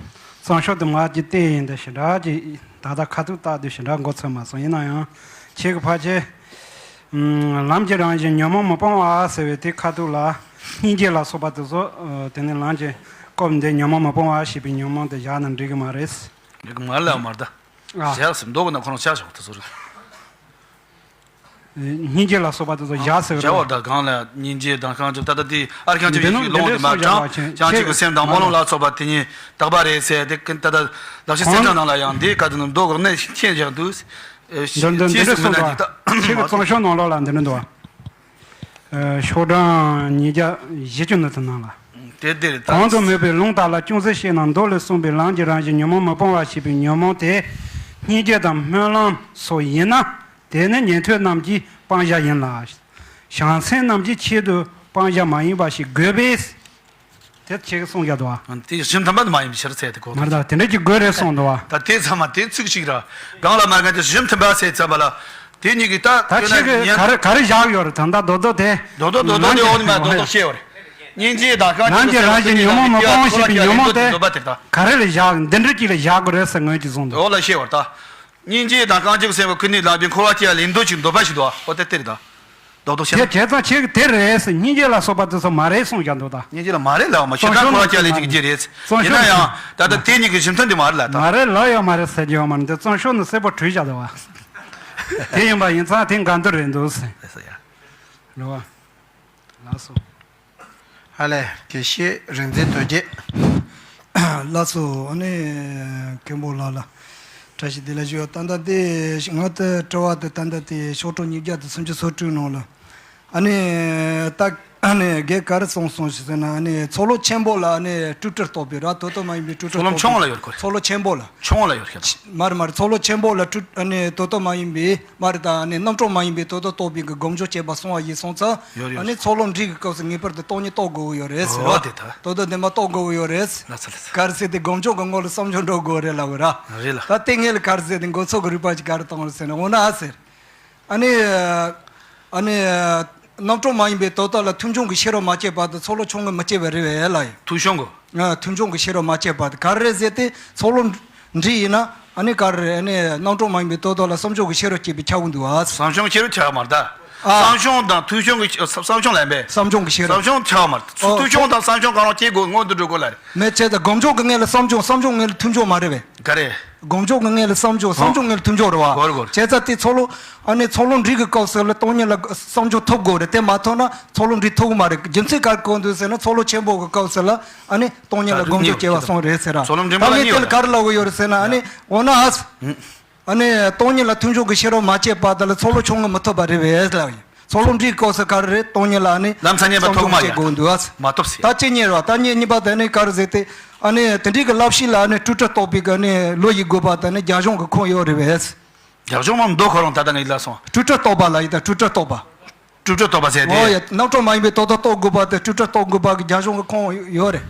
གཙང་ཤོག་དེ་མ་ཅིག་བལྟས་ཡིན་ད་ཞེ་དྲག་ཅིག་ད་ལྟ་ཁ་ཐུག་བལྟ་དུས་ཞེ་དྲག་མགོ་ཚོས་མ་སོང་ཡིན་ན་ཡང་། ཁྱེད་ཀྱི་ཕལ་ཆེར། ལམ་གྱི་རང་བཞིན་ཉོན་མོངས་མི་སྤོང་བ་ཟེར་བའི་དེ་ཁ་ཐུག་ལ། སྙིང་རྗེ་ལ་སོགས་པ་དེ་ཚོ། དེ་ནས་ལམ་གྱི་སྐོར་འདི་ཉོན་མོངས་མི་སྤོང་བ་ཞེས་པའི་ཉོན་མོངས་དེ་བཞག་ན་འགྲིག་གི་མ་རེད། འགྲིག་གི་མ་རེད་ལ་མ་རེད་ད། ཨ། བཞག་ཟེར་མདོ་གི་ནང་ཁོ་རང་བཞག་ཆོག་དེ་ཚོ་རེད། སྙིང་རྗེ་ལ་སོགས་པ་དེ་ཚོ་བཞག་ཟེར་བ་རེད། བཞག་པ་དང་གང་ལ་སྙིང་རྗེ་དང་བསྐང་སྦྱིན་ད་ལྟ་དེ་ཨར་ཁང་ཆེན་པོའི་ཀློང་དེ་མ་བགྲང་བྱང་ཆུབ་ཀྱི་སེམས་དང་སྨོན་ལམ་ལ་སོགས་པ་དེ་ཉིད་དག་པ་རེད་ཟེར་དེ་ཀུན་ད་ལྟ་ལག་ཤེས་ཚན་གྲངས་ནང་ལ་ཡང་འདིའི་བཀའ་དེ་ནི་མདོ་གོ་གནས་ཤིང་བཞག་འདུག་འདི་འདི་འདི་འདྲ་གསུངས་འདུག་ཁྱེད་ཀྱི་གཙང་ཤོག་ནང་ལོགས་ལ་འདི་འདྲ་འདུག་ཤོག་གྲངས་ཉིས་བརྒྱ་བཞི་བཅུ་ནི་དེ་ནང་ལ། དེ་འདིར་གང་དུ་མོས་པའི་ལུང་དག་ལ་ཅུང་ཟད་བཤད་ན་མདོ་ལས་གསུངས་པའི་ལམ་གྱི་རང་བཞིན་ཉོན་མོངས་མི་སྤོང་བ་ཞེས་པའི་ཉོན་མོངས་དེ་སྙིང་རྗེ་དང་སྨོན་ལམ་སོགས་ཡིན་ན། དེ་ནི་ཉན་ཐོས་རྣམས་ཀྱི་སྤང་བྱ་ཡིན་ལ། བྱང་སེམས་རྣམས་ཀྱི་ཆེད་དུ་སྤང་བྱ་མ་ཡིན་པ་ཞིག་དགོས་པས། དེ་ཁྱེད་ཀྱིས་གསུངས་བཞག་འདུག་བ། དེ་གཞི་མཐུན་པ་དེ་མ་ཡིན་པའི་ཕྱིར་ཟེར་དེ་གོ། མ་རེད་ད་དེ་འདྲ་ཅིག་དགོས་རེད་གསུངས་འདུག་བ། ད་དེ་ཚང་མ་དེ་ཚིག་གཅིག་ར། གང་ལ་མ་གང་དེ་གཞི་མཐུན་པ་ཟེར་ཙམ་པ་ལ། དེ་གཉིས་ཀྱི་ད་ད་ཁྱེད་ཀྱིས་ག་རེ་ག་རེ་བཞག་ཡོད་རེད་ད་ད་རྡོག་རྡོག་དེ། རྡོག་རྡོག་རྡོག་རྡོག་དེ་འོག་ནས་མ་རྡོག་རྡོག་བཤད་བ་རེད། སྙིང་རྗེ་དང་རྐང་རྗེས་ཀྱི་སེམས་ལ་སྙིང་རྗེ་དང་རྐང་རྗེས་ཀྱི་སེམས་ལ་འདོད་པ་དེ་ད། ག་རེ་ལ་བཞག་འདི་འདྲ་ཅིག་ལ་བཞག་དགོས་རེད་ཟེར་ངོས་ཀྱིས་གསུངས་འདུག་འོག་ལ་བཤད་བ་རེད་ད། སྙིང་རྗེ་དང་རྐང་རྗེས་ཀྱི་སེམས་ཀྱི་ཁུར་ནས་ལངས་པའི་འཁོར་བ་སྐྱེ་ལེན་འདོད་ཅིག་འདོད་པ་ཞིག་འདུག་བ། འོ་དེ་དེ་རེད་ད། རྡོག་རྡོག་བཤད་དེ་ན། དེ་ཚང་ཁྱེད་ཀྱིས་དེ་རེད་ཟེར་སྙིང་རྗེ་ལ་སོགས་པ་དེ་ཚོ་མ་རེད་གསུངས་བཞག་འདུག་ད། སྙིང་རྗེ་ལ་མ་རེད་ལབ་མ་ཤེས་ད་འཁོར་བ་སྐྱེ་ལེན་ཅིག་གི་རྗེས་རེད། ཡིན་ན་ཡང་ད་ལྟ་དེ་གཉིས་ཀྱི་གཞི་མཐུན་དེ་མ་རེད་ལ་ད། མ་རེད་ལབ་ཡོད་མ་རེད་ཟེར་གྱི་ཡོད་མ་རེད་འདི་གཙང་ཤོག་ནས་གསལ་པོ་བྲིས་བཞག་འདུག་བ། དེ་ཡིན་པ་ཡིན་ཙང་དེ་འགལ་འདུ་རེད་འདུག་ཟེར། རེད་བ། ལགས་སོ། ཨ་ལས་དགེ་བཤེས་རིག་འཛིན་རྡོ་རྗེ། ལགས་སོ། ཨ་ནི་མཁན་པོ་ལགས་ལ་བཀྲ་ཤིས་བདེ་ལེགས་ཞུ། ད་ལྟ་དེ་ང་ད་དྲི་བ་དེ་ད་ལྟ་དེ་ཤོག་གྲངས་ཉིས་བརྒྱ་དང་སུམ་ཅུ་སོ་དྲུག་ནང་ལ་ཨ་ནི་ད་ཨ་ནི་རྒན་ག་རེ་གསུངས་སོང་ཞེས་ཟེར་ན་ཨ་ནི་ཚོགས་ལོ་ཆེན་པོ་ལ་ཨ་ནི་སྤྲོས་བྲལ་རྟོགས་པའི་ར་དོ་དོ་མ་ཡིན་པའི་སྤྲོས་བྲལ་ཚོགས་ལོ་རྟོགས་ཆུང་ངུ་ལ་ཡོད་དགོས་རེད། ཚོགས་ལོ་ཆེན་པོ་ལ། ཆུང་ངུ་ལ་ཡོད་ཤག་མ་རེད་མ་རེད། ཚོགས་ལོ་ཆེན་པོ་ལ་སྤྲོས་ཨ་ནི་དོ་དོ་མ་ཡིན་པའི་མ་རེད་ད་ཨ་ནི་རྣམ་གྲངས་མ་ཡིན་པའི་དོ་དོ་རྟོགས་པའི་གི་སྒོམ་སྦྱོར་བྱེད་པ་སོང་བ་ཡིན་སོང་ཙང་ཡོད་ཡོད། ཨ་ནི་ཚོགས་ལོ་འབྲིང་གི་སྐབས་སུ་ངེས་པར་དུ་སྟོང་ཉིད་རྟོགས་དགོས་ཀྱི་ཡོད་རེད་ཟེར་རོ། ཨོ་དེ་ད། དོ་དོ་བདེན་པ་རྟོགས་དགོས་ཀྱི་ཡོད་རེད། ལགས་སོ་ལགས་སོ། ག་རེ་ཟེར་དེ་སྒོམ་སྦྱོར་གི་ངོ་ལ་བསམ་བློ་འགྲོ་དགོས་རེད་ལབ་ཀྱི་ར། རེད་ལ། ད་དེ་ངེད་ལ་ག་རེ་ཟེར་དེ་འགོ་ཚུགས་ཀྱི་རིག་པ་ཅིག་ག་རེ་གཏོང་རེད་ཟེར་ན་འོ་ན་ཨ་ཟེར། ཨ་ནི། ཨ་ནི། རྣམ་གྲངས་མ་ཡིན་པའི་དོ་དོ་ལ་མཐུན་ཕྱོགས་ཀྱི་ཤེས་རབ་མ་སྐྱེས་བར་དུ་ཚོགས་ལོ་ཆུང་ངུ་མི་སྐྱེ་བ་རེད་བས་ལ་ཡིན། མཐུན་ཕྱོགས་ཀྱི། ཨ། མཐུན་ཕྱོགས་ཀྱི་ཤེས་རབ་མ་སྐྱེས་བར་དུ་ག་རེ་རེད་ཟེར་ཏེ་ཚོགས་ལོ། འདྲི་ཡིན་ན་ཨ་ནི་ག་རེ་རེད། ཨ་ནི་རྣམ་གྲངས་མ་ཡིན་པའི་དོན་དག་ལ་བསམ་བྱུང་གི་ཤེས་རབ་སྐྱེས་པའི་ཁྱབ་ཀྱི་འདུག་ཨ། བསམ་བྱུང་ཤེས་རབ་ཁྱབ་མ་རེད་ད། ཨ། བསམ་བྱུང་དང་ཐོས་བྱུང་གི་བསམ་བྱུང་ལ་ཡིན་པས། བསམ་བྱུང་གི་ཤེས་རབ། བསམ་བྱུང་ཁྱབ་མ་རེད། ཨོ། ཐོས་བྱུང་དང་བསམ་བྱུང་གང་རུང་སྐྱེ་དགོས་སྔོན་དུ་འགྲོ་དགོས་ལ་རེད། མེད་བྱས་ཙང་སྒོམ་བྱུང་གི་ངོས་ལ་བསམ་བྱུང་། བསམ་བྱུང་ངོས་ལ་ཐོས་བྱུང་མ་རེད་པས། ག་རེ། སྒོམ་བྱུང་གི་ངོས་ལ་བསམ་བྱུང་། བསམ་བྱུང་ངོས་ལ་ཐོས་བྱུང་རེད་བ། གོ་རེད་གོ་རེད། བྱས་ཙང་དེ་ཚོགས་ལུགས་ཨ་ནི་ཚོགས་ལུགས་འབྲིང་གི་སྐབས་སུ་ལ་སྟོང་ཉིད་ལ་བསམ་བྱུང་ཐོབ་དགོས་རེད། དེ་མ་ཐོབ་ན་ཚོགས་ལུགས་འབྲིང་ཐོབ་གི་མ་རེད། རྒྱུ་མཚན་ག་རེ་གོ་འདུག་ཟེར་ན་ཚོགས་ལུགས་ཆེན་པོ་གི་སྐབས་སུ་ལ་ཨ་ནི་སྟོང་ཉིད་ལ་སྒོམ་བྱུང་སྐྱེ་བ་གསུངས་རེད་ཟེར་ར། ཚོགས་ལུགས་འབྲིང་པོ་ལ་ད་ངས་དེ་ལ་ག་རེ་ལབ་གི་ཡོད་རེད་ཟེར་ན་ཨ་ནི་འོ་ན་ཨ། ཨ་ནི་སྟོང་ཉིད་ལ་ཐོས་བྱུང་གི་ཤེས་རབ་མ་སྐྱེས་པ་དེ་ལ་ཚོགས་ལུགས་ཆུང་ངུ་མི་ཐོབ་པ་རེད་པས་ལབ་ཡིན། ཚོགས་ལུགས་འབྲིང་སྐབས་སུ་ག་རེ་རེད། སྟོང་ཉིད་ལ་ཨ་ནི་ལམ་ཚ་ཉེས་པ་ཐོག་མ་བསམ་བྱུང་སྐྱེ་དགོས་འདུག་ཨ། མ་ཐོབ་ཟེར། ད་གཅིག་གཉིས་རེད་བ། ད་གཉིས་གཉིས་པ་དེ་ནི་ག་རེ་ཟེར་ཏེ་ཨ་ནི་དེ་འདྲའི་གི་བསླབ་གཞི་ལ་ཨ་ནི་སྤྲོས་བྲལ་རྟོགས་པའི་གི་ཨ་ནི་བློ་ཡི་དགོས་པ་དེ་ནི་རྒྱ་གཞུང་གི་ཁུངས་ཡོད་རེད་པས། རྒྱ་གཞུང་མ་མདོ་ཁོ་རང་ད་ལྟ་ངས་ལབ་སོང་། སྤྲོས་བྲལ་རྟོགས་པ་ལ་ཡིན་ད། སྤྲོས་བྲལ་རྟོགས་པ། སྤྲོས་བྲལ་རྟོགས་པ་ཟེར་ཏེ། ཨོ་ཡ། རྣམ་གྲངས་མ་ཡིན་པའི་དོན་དག་རྟོགས་དགོས་པ་དེ་སྤྲོས་བྲལ་རྟོགས་དགོས་པ་གི་རྒྱ་གཞུང་གི་ཁུངས་ཡོད་རེད།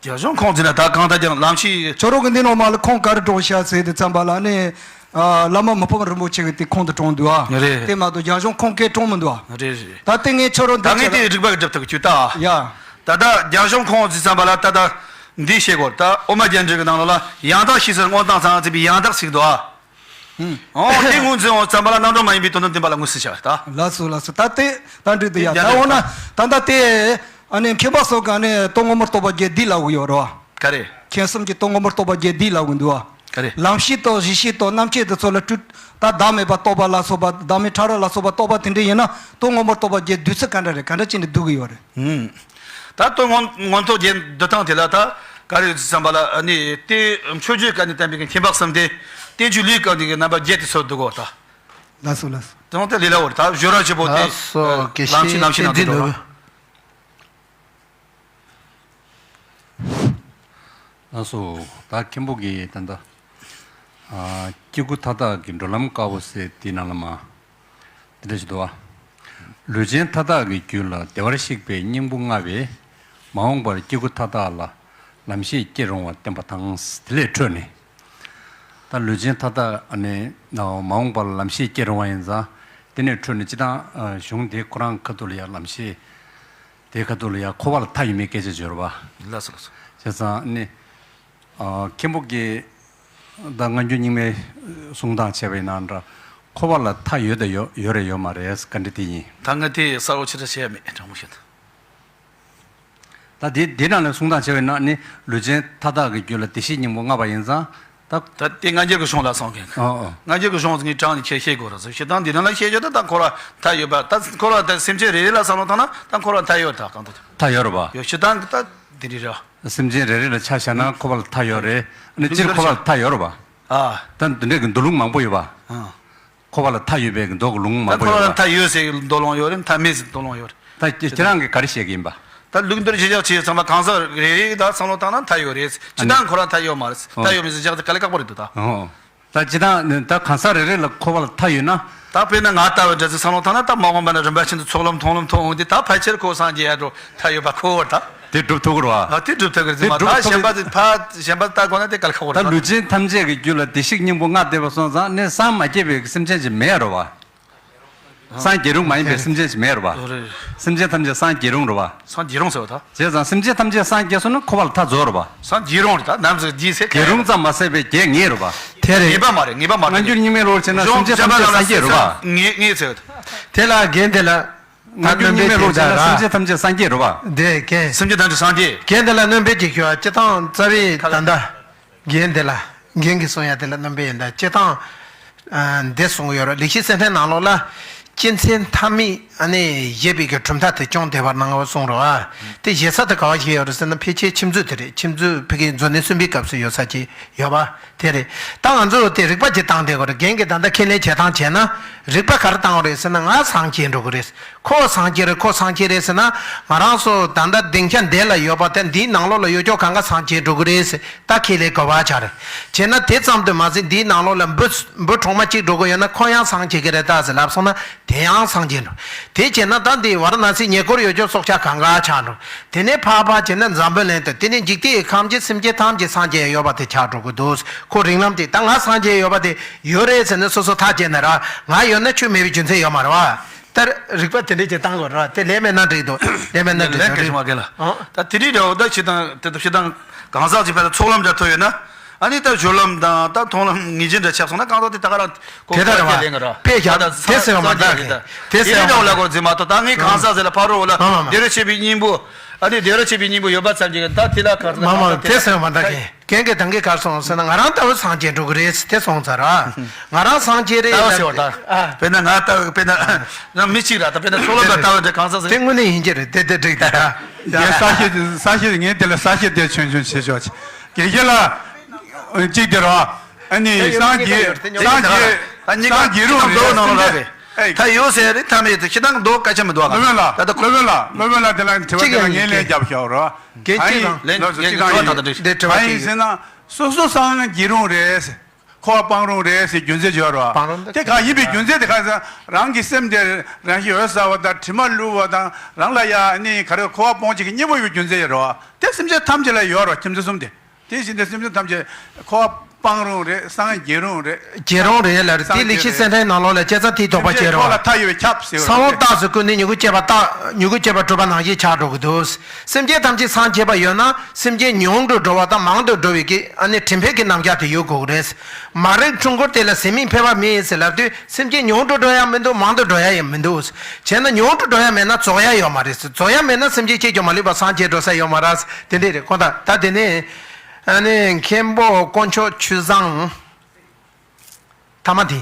རྒྱ་གཞུང་ཁུངས་ཟེར་ན་ད་གང་ལྟར་ཀྱང་ལམ་ཤེས། ཁྱོད་རང་གི་འདི་ནང་མ་ལ་ཁུངས་ག་རེ་དྲངས་ཤག་ཟེར་དུས་ཙམ་པ་ལ་ནི། ཨ། བླ་མ་མི་ཕམ་རིན་པོ་ཆེ་གི་དེ་ཁུངས་དུ་དྲངས་འདུག་ཨ། རེད། དེ་མ་གཏོགས་རྒྱ་གཞུང་ཁུངས་སྐད་དྲངས་མི་འདུག་ཨ། རེད་རེད། ད་དེ་ངས་ཁྱོད་རང་ད་འདི་ངས་ཆེད་དེ་ལ་རིག་པ་གི་སྒྲུབ་ཐུབ་ཀྱི་ད། ཡ། ད་ལྟ་རྒྱ་གཞུང་ཁུངས་ཟེར་ཙམ་པ་ལ་ད་ལྟ་འདི་བཤད་དགོས། ད་དབུ་མ་རྒྱན་འགྲེལ་གི་ནང་ལོགས་ལ་ཡང་དག་ཤེས་ཟེར་མངོན་རྟོགས་ཚང་ཟེར་བའི་ཡང་དག་ཟེར་གི་འདུག་ཨ། ཨོ། དེ་ངོས་འཛིན་འོང་ཙམ་པ་ལ་རྣམ་གྲངས་མ་ཡིན་པའི་དོན་དམ་བདེན་པ་ལ་ངོས་ཟིན་བྱ་བ་རེད་ད། ལགས་སོ་ལགས་སོ། ད་དེ་ད་འགྲིག་འདུག་ཡ། དེ་ད་འོ་ན་ད་ལྟ་དེ་ཨ་ནི་མཁན་པ་སོགས་ཀྱིས་ཨ་ནི་སྟོང་ངོ་མར་རྟོགས་པ་བརྒྱད་འདི་ལབ་གི་ཡོད་རེད་བ། ག་རེ། མཁན་གསུམ་གྱིས་སྟོང་ངོ་མར་རྟོགས་པ་བརྒྱད་འདི་ལབ་གི་འདུག་བ། ག་རེ། ལམ་ཤེས་དང་གཞི་ཤེས་དང་རྣམ་མཁྱེན་དེ་ཚོ་ལ་སྤྲོས། ད་བདག་མེད་པ་རྟོགས་པ་ལ་སོགས་པ། བདག་མེད་ཕྲ་རགས་ལ་སོགས་པ་རྟོགས་པ་དེ་འདྲ་ཡིན་ན་སྟོང་ངོ་མར་རྟོགས་པ་བརྒྱད་བསྡུས་ཚུལ་ག་འདྲ་རེད། ག་འདྲ་བྱས་ནས་བསྡུ་གི་ཡོད་རེད། ཨུམ། ད་སྟོང་ངོ་མར་རྟོགས་པ་བརྒྱད་བསྡུ་སྟངས་དེ་ལ་ད་ག་རེ་ཡོད་ཙམ་པ་ལ་ནི་དེ་མཆོག་གྱུར་སྐབས་ནས་བསྟན་པའི་མཁྱེན་པ་གསུམ་དེ། བསྟན་བཅོས་ལུས་སྐབས་ནས་རྣམ་པ་བརྒྱད་དེ་ཚོ་བསྡུ་གོ་ད། ལགས་སོ་ལགས་སོ། དེ་ནང་དེ་ལས་སླ་བོ་རེད། ད་སྦྱོར་བ་ཆེན་པོ་དེ། ལགས་སོ། དགེ་ལམ་ཤེས་བཤེས་རྣམ་ཤེས་ནང་དུ་བསྟན་འགྲོ་བ། ནོར། ལགས་སོ། ད་མཁན་པོ་གིས་ད་ལྟ། ཨ། སྐྱེ་དགུ་མཐའ་དག་གི་འགྲོ་ལམ་དཀར་པོ་ཟེར་དེའི་ནང་ལ་མ། དེ་འདྲ་ཞིག་འདུག་བ། ལུས་ཅན་མཐའ་དག་གི་རྒྱུད་ལ་བདེ་བར་གཤེགས་པའི་སྙིང་པོ་མངའ་བས། མ་འོངས་པར་སྐྱེ་དགུ་མཐའ་དག་ལ་ལམ་ཤེས་སྐྱེ་རུང་བ་བསྟན་པ་དང་། དེ་ལས་འཕྲོས་ནས། ད་ལུས་ཅན་མཐའ་དག་ཨ་ནི་མ་འོངས་པར་ལམ་ཤེས་སྐྱེ་རུང་བ་ཡིན་ཙང་། དེ་ནས་འཕྲོས་ནས་སྤྱིར་བཏང་གཞུང་དེ་ཁོ་རང་ཁ་ཐུག་ལ་ཡང་ལམ་ཤེས། དེའི་ཁ་ཐུག་ལ་ཡང་འཁོར་བ་ལ་མཐའ་ཡོད་མེད་སྐད་ཆ་བརྗོད་རེད་བ། ལགས་སོ་ལགས་སོ། བྱས་ཙང་ནི། ཨ། མཁན་པོ་གིས་ད་སྔ་འགྱུར་རྙིང་མའི་གསུང་སྟངས་བྱས་པ་ཡིན་ན་འདྲ། འཁོར་བ་ལ་མཐའ་ཡོད་དང་ཡོད་ཡོད་རེད་ཡོད་མ་རེད་བཀའ་འདྲི་དེ་ཡིན། ད་ངས་དེ་གསལ་པོ་ཅིག་ད་བཤད་ཡ་མེད། དྲང་པོ་བཤད་ན། ད་དེ་དེ་ནང་ལ་གསུང་སྟངས་བྱས་པ་ཡིན་ན་ནི་ལུས་ཅན་མཐའ་དག་གི་རྒྱུད་ལ་བདེ་གཤེགས་སྙིང་པོ་མངའ་བ་ཡིན་ཙང་། ད། ད་དེ་སྔ་འགྱུར་གྱི་གཞུང་ལ་སོང་མཁན། ཨོ་ཨོ། སྔ་འགྱུར་གྱི་གཞུང་ངས་དྲངས་ནས་ཁྱེད་བཤད་དགོས་རེད་ཟེར། སྤྱིར་བཏང་འདི་ནང་ལ་བཤད་རྒྱུ་ད་ད་འཁོར་བ་མཐའ་ཡོད་པ། ད་འཁོར་བ་ད་སེམས་ཅན་རེ་རེ་ལ་བསམ་བློ་བཏང་ན་ད་འཁོར་བ་མཐའ་ཡོད་ད་གང་ལྟར། མཐའ་ཡོད་རེད་པ། ཡོད། སྤྱིར་བཏང་གི་ད་འདི་རེད་ར། སེམས་ཅན་རེ་རེ་ལ་ཆ་བཞག་ན་འཁོར་བ་ལ་མཐའ་ཡོད་རེད། ཨ་ནི་སྤྱིར་འཁོར་བ་ལ་མཐའ་ཡོད་རེད་པ། ཨ། ད་འདི་འདྲའི་གི་མདོ་ལུང་མང་པོ་ཡོད་པ། ཨ། འཁོར་བ་ལ་མཐའ་ཡོད་པའི་གི་མདོ་གི་ལུང་མང་པོ་ཡོད་པ། ད་འཁོར་བ་ལ་མཐའ་ཡོད་ཟེར་གི་མདོ་ལུང་ཡོད་རེད། མཐའ་མེད་ཟེར་མདོ་ལུང་ཡོད་རེད། ད་ཁྱེད་ཁྱེད་རང་གིས་ག་རེ་བཤད་གི་ཡིན་པ། ད་ལུགས་འདིར་ཁྱེད་ཅག་ཆེ་ཚང་མ་གང་ཟག་རེ་རེ་ད་བསམ་བློ་བཏང་ན་མཐའ་ཡོད་རེད། སྤྱིར་བཏང་འཁོར་བ་མཐའ་ཡོད་མ་རེད། ཨ་ནི། མཐའ་ཡོད་མེད་ཟེར་རྒྱག་ཚེ་དཀའ་ལས་ཁག་པོ་རེད་འདུག་ད། ཨོ། ད་སྤྱིར་བཏང་ད་གང་ཟག་རེ་རེ་ལ་འཁོར་བ་ལ་མཐའ་ཡོད་ན། ད་དཔེར་ན་ང་ལྟ་བུ་འདྲ་ཚོ་བསམ་བློ་བཏང་ན་ད་མ་འོངས་པ་ན་རིམ་པ་བཞིན་དུ་ཚོགས་ལམ་མཐོང་ལམ་མཐོང་འོང་དུས་ད་ཕལ་ཆེར་ཁོ་སངས་རྒྱས་ཡ་འགྲོ་མཐའ་ཡོད་པ་ཁོ་བོར་ད། དེ་སྒྲུབ་ཐུབ་ཀྱི་རེད་བ། ཨ། དེ་སྒྲུབ་ཐུབ་ཀྱི་རེད། དེ་མ་སྒྲུབ་ད་ཐུབ་ཀྱི་གཞན་པ་ཚོ་ཕ་གཞན་པ་ལྟ་དགོས་ན་དེ་དཀའ་ལས་ཁག་པོ་ད་རེད་བ། ལུས་ཅན་ཐམས་ཅད་ཀྱི་རྒྱུད་ལ་བདེ་གཤེགས་སྙིང་པོ་མངའ་བསྡད་པ་སོང་ཙང་ནི་སངས་མ་རྒྱས་པའི་སེམས་ཅན་ཅིག་མེད་རེད་བ། སངས་རྒྱས་རུང་མ་ཡིན་པའི་སེམས་ཅན་ཞིག་མེད་རེད་པ། ཨོ་རེད། སེམས་ཅན་ཐམས་ཅད་སངས་རྒྱས་རུང་རེད་པ། སངས་རྒྱས་རུང་ཟེར་བ་ད། བྱས་ཙང་སེམས་ཅན་ཐམས་ཅད་སངས་རྒྱས་སོང་ན་འཁོར་བ་ལ་མཐའ་རྫོགས་རེད་པ། སངས་རྒྱས་རུང་རེད་ད། ནམ་ཟེར་རྒྱས་ཟེར་རྒྱས་རུང་ཙམ་མ་ཟད་པའི་རྒྱས་ངེས་རེད་པ། དེ་རེད། ངེས་པ་མ་རེད། ངེས་པ་མ་རེད། སྔ་འགྱུར་རྙིང་མའི་ལུགས་བྱས་ན་སེམས་ཅན་ཐམས་ཅད་སངས་རྒྱས་རེད་པ། ངེས་ངེས་ཟེར་བ་ད། དེ་ལ་རྒན་དེ་ལ། སྔ་འགྱུར་རྙིང་མའི་ལུགས་བྱས་ན་སེམས་ཅན་ཐམས་ཅད་སངས་རྒྱས་རེད་པ། དེ་རྒན། སེམས་ཅན་ཐམས་ཅད་སངས་རྒྱས། རྒན་དེ་ལ་སྣོན་པ་ཅིག་ཞུ་བ། སྤྱིར་བཏང་རྩ་བའི་ད་ལྟ། རྒན་དེ་ལ། རྒན་གྱིས་གསུང་ཡ་དེ་ལ་རྣམ་པ་ཡིན་ད། སྤྱིར་བཏང་། ཨ། འདི་གསུང་གི་ཡོད་རེད། ལེགས་བཤད་གསེར་ཕྲེང་ནང་ལོགས་ལ། སྤྱི་མཚན་ཐ་མའི་ཨ་ནི་བཞེད་པའི་གི་གྲུབ་མཐའ་དེ་སྐྱོང་བདེ་བར་སྣང་ངོ་གསུང་རོགས་ཨ། དེ་བཞེད་ས་དེ་ག་བ་བཞེད་ཡོད་རེད་ཟེར་ན། ཕལ་ཆེར་ཆིབས་མཛོད་དེ་རེད། ཆིབས་མཛོད་ཕ་གིའི་མཛོད་གནས་གསུམ་པའི་སྐབས་སུ་ཡོད་ས་ཅིག་ཡོད་པ་དེ་རེད། ད་ང་ཚོ་དེ་རིགས་པ་ཅིག་བཏང་བསྡད་དགོས་རེད། རྒན་གྱིས་ད་ལྟ་ཁས་ལེན་བྱེད་སྟངས་བྱས་ན། རིགས་པ་ག་རེ་བཏང་དགོས་རེད་ཟེར་ན། ང་སངས་རྒྱས་འགྲོ་གི་རེད། ཁོ་སངས་རྒྱས་རེད། ཁོ་སངས་རྒྱས་རེད་ཟེར་ན། ང་རང་ཚོ་ད་ལྟ་སྡིངས་ཆ་འདི་ལ་ཡོད་པ་དེ་འདིའི་ནང་ལོགས་ལ་ཡོད་ཀྱོག་གང་ག་སངས་རྒྱས་འགྲོ་གི་རེད་ཟེར། ད་ཁས་ལེན་དགོས་པ་ཆགས་རེད། བྱས་ན་དེ་ཙམ་དུ་མ་ཟད་འདིའི་ནང་ལོགས་ལ་འབུ་འབུ་གྲོག་མ་གཅིག་འགྲོ་གི་ཡོད་ན་ཁོ་ཡང་སངས་རྒྱས་ཀྱི་རེད་ད་ཟེར་ལབ་སོང་ན་དེ་ཡང་སངས་རྒྱས་འགྲོ། དེ་བྱས་ན་ད་འདི་ཝཱ་ར་ཎ་སིའི་ཉེ་འཁོར་ཡོད་ཀྱོག་སྲོག་ཆགས་གང་ག་ཆགས་འགྲོ། དེ་ནས་ཕར་ཕར་བྱས་ན་འཛམ་བུ་གླིང་དུ། དེ་ནས་འཇིག་རྟེན་གྱི་ཁམས་ཀྱི་སེམས་ཅན་ཐམས་ཅད་སངས་རྒྱས་ཡོད་པ་དེ་ཆགས་འགྲོ་གི་འདུག། ཁོ་རིང་ལམ་དེ་ད་ང་སངས་རྒྱས་ཡོད་པ་དེ་ཡོད་རེད་ཟེར་ནས་སོ་སོ་ཐག་བཅད་ན་ར། ང་ཡོད་ན་ཁྱོད་མེད་པའི་རྒྱུ་མཚན་ཡོད་མ་རེད་བ། ད་རིགས་པ་དེ་འདྲས་ཀྱི་བཏང་དགོས་རེད་བ། དེ་ལས་མེད་ན་འགྲིག་འདུག། ལས་མེད་ན་འགྲིག་ལན་འགྲིག་ག་ཞིག་མ་རེད། གལ་ཨང་། ད་དེ་རིགས་རེད་བ། ད་ཕྱི་དང་དེ་ལྟར་ཕྱི་དང་གང་ཟག་ཅིག་ཕན་ཚུན་ཚོགས་ལམ་འདྲ་ཐོབ་ཡོད་ན། ཨ་ནི་ད་སྦྱོར་ལམ་དང་ད་མཐོང་ལམ་ངེས་ཅན་འདྲ་ཆགས་སོང་ན་གང་ཟག་དེ་ད་ག་རང་གོ་དེ་ལྟ་རེད་བ། ལེན་གི་ར། དཔེ་བཞག་ད་དེ་ཟེར་བ་མ་འདྲ་གི། དེ་ཟེར་བ་མ་འདྲ་གི། དེ་ལ་གོ་འཛིན་མ་གཏོགས་ད་ངས་གང་ཟག་ཟེར་ལ་ཕ་རོལ་ལ་མ་མ་མ། བདེ་རོ་ཆེ་བའི་སྙིང་པོ། ཨ་ནི་བདེ་རོ་ཆེ་བའི་སྙིང་པོ་ཡོད་པ་ཙམ་གྱིས་ད་དེ་ལ་གང་ཟག་མ་མ་མ་དེ་ཟེར་བ་མ་འདྲ་གི། རྒན་གྱིས་ད་གིན་ག་རེ་གསུངས་ཟེར་ན། ང་རང་ལྟ་བུ་སངས་རྒྱས་འགྲོ་གི་རེད་དེ་གསུངས་ཚར་ར། ང་རང་སངས་རྒྱས་རེད་ད་ཟེར་བ་ད། དཔེར་ན་ང་ལྟ་བུ་དཔེར་ན་རང་མི་གཅིག་ར་ད་དཔེར་ན་ཚོགས་ལམ་ལ་ལྟ་བུ་འདྲ་གང་ཟག་ཟེར། དེ་དངོས་གནས་ཡིན་གྱི་རེད་དེ་དེ་འགྲིག་ད་ར། ངས་ས་བཤད་ས་བཤད་ངས་དེ་ལ་ས་བཤད་དེ་ཆུང་ཆུང་བྱེད་ཆོག་གི། རྒན་ཁྱེད་ལ་གཅིག་དེ་ར། ཨ་ནི་སངས་རྒྱས་སངས་རྒྱས་སངས་རྒྱས་རུང་རེད། ད་ཡོད་ཟེར་རེད་ཐ་མེད་དུ་ཁྱེད་རང་མདོ་སྐད་ཆ་མི་འདུག་ག། སློབ་དཔོན་ལགས། སློབ་དཔོན་ལགས་དེ་ལ་དྲི་བ་དེ་ལ་ངས་ལན་རྒྱབ་ཤོག་རོགས། གལ་ཆེ་གང་། ལན་ལོགས་སུ་ལན་གཅིག་གང་ཡིན། དྲི་བ་དང་དྲི་བ་གང་ཡིན་ཟེར་ན། སོ་སོ་སངས་རྒྱས་རུང་རེད། འཁོར་བ་སྤང་རུང་རེད་ཟེར་རྒྱུ་མཚན་བརྗོད་རོགས། སྤང་རུང་དེ་གང་ཡིན་པའི་རྒྱུ་མཚན་དེ་གང་ཟེར་ན། རང་གི་སེམས་དེ་རང་བཞིན་འོད་གསལ་བ་དང་དྲི་མ་བསླུ་བ་དང་རང་ལ་ཡ་ནི་ག་རེ་འཁོར་བ་སྤོང་བྱེད་ཀྱི་གཉེན་པོ་ཡོད་རྒྱུ་མཚན་ཡོད་རོགས། དེ་སེམས་ཅན་ཐམས་ཅད་ལ་ཡོད་རོགས་ཁྱིམ་མཚེས་གསུམ་དེ། དེ་བཞིན་དུ་སེམས་ཅན་ཐམས་ཅད་འཁོར་བ་སྤང་རུང་རེད། སངས་རྒྱས་རུང་རེད། རྒྱས་རུང་རེད་ལ་རེད། དེ་ལེགས་བཤད་གསེར་ཕྲེང་ནང་ལོགས་ལ་བྱས་ཙང་དེའི་དོགས་པ་སེམས་ཅན་བཅད་རོགས། འཁོར་ལ་མཐའ་ཡོད་པའི་ཁྱབ་ཟེར་བ་ས་བོན་རེད། རྟགས་སུ་བཀོད་ནས་མྱུ་གུ་སྐྱེས་པ་རྟགས་མྱུ་གུ་སྐྱེས་པ་གྲུབ་པ་ནང་བཞིན་ཆགས་འགྲོ་གི་འདུག། སེམས་ཅན་ཐམས་ཅད་སངས་རྒྱས་པ་ཡོད་ན་སེམས་ཅན་ཉུང་དུ་འགྲོ་བ་དང་མང་དུ་འགྲོ་བའི་གི་ཨ་ནི་དྲན་ཕན་གྱི་རྣམ་གཞག་དེ་ཡོད་དགོས་ཀྱི་རེད། མ་རིག་འཁྲུལ་འཁོར་དེ་ལ་ཟད་མེད་ཕལ་པ་མེད་ཟེར་ལབ་དུས་སེམས་ཅན་ཉུང་དུ་འགྲོ་ཡ་མི་འདུག། མང་དུ་འགྲོ་ཡ་ཡང་མི་འདུག། བྱས་ན་ཉུང་དུ་འགྲོ་ཡ་མེད་ན་རྫོགས་ཡ་ཡོད་མ་རེད། རྫོགས་ཡ་མེད་ན་སེམས་ཅན་གཅིག་ཀྱང་མ་ལུས་པ་སངས་རྒྱས་འགྲོ་ས་ཡོད་མ་རེད། དེ་འདྲས་རེད་ཁོ་ཐག་ད་དེ་ནས། ཨ་ནི་མཁན་པོ་དཀོན་མཆོག་ཆོས་བཟང་། ཐ་མ་དེ།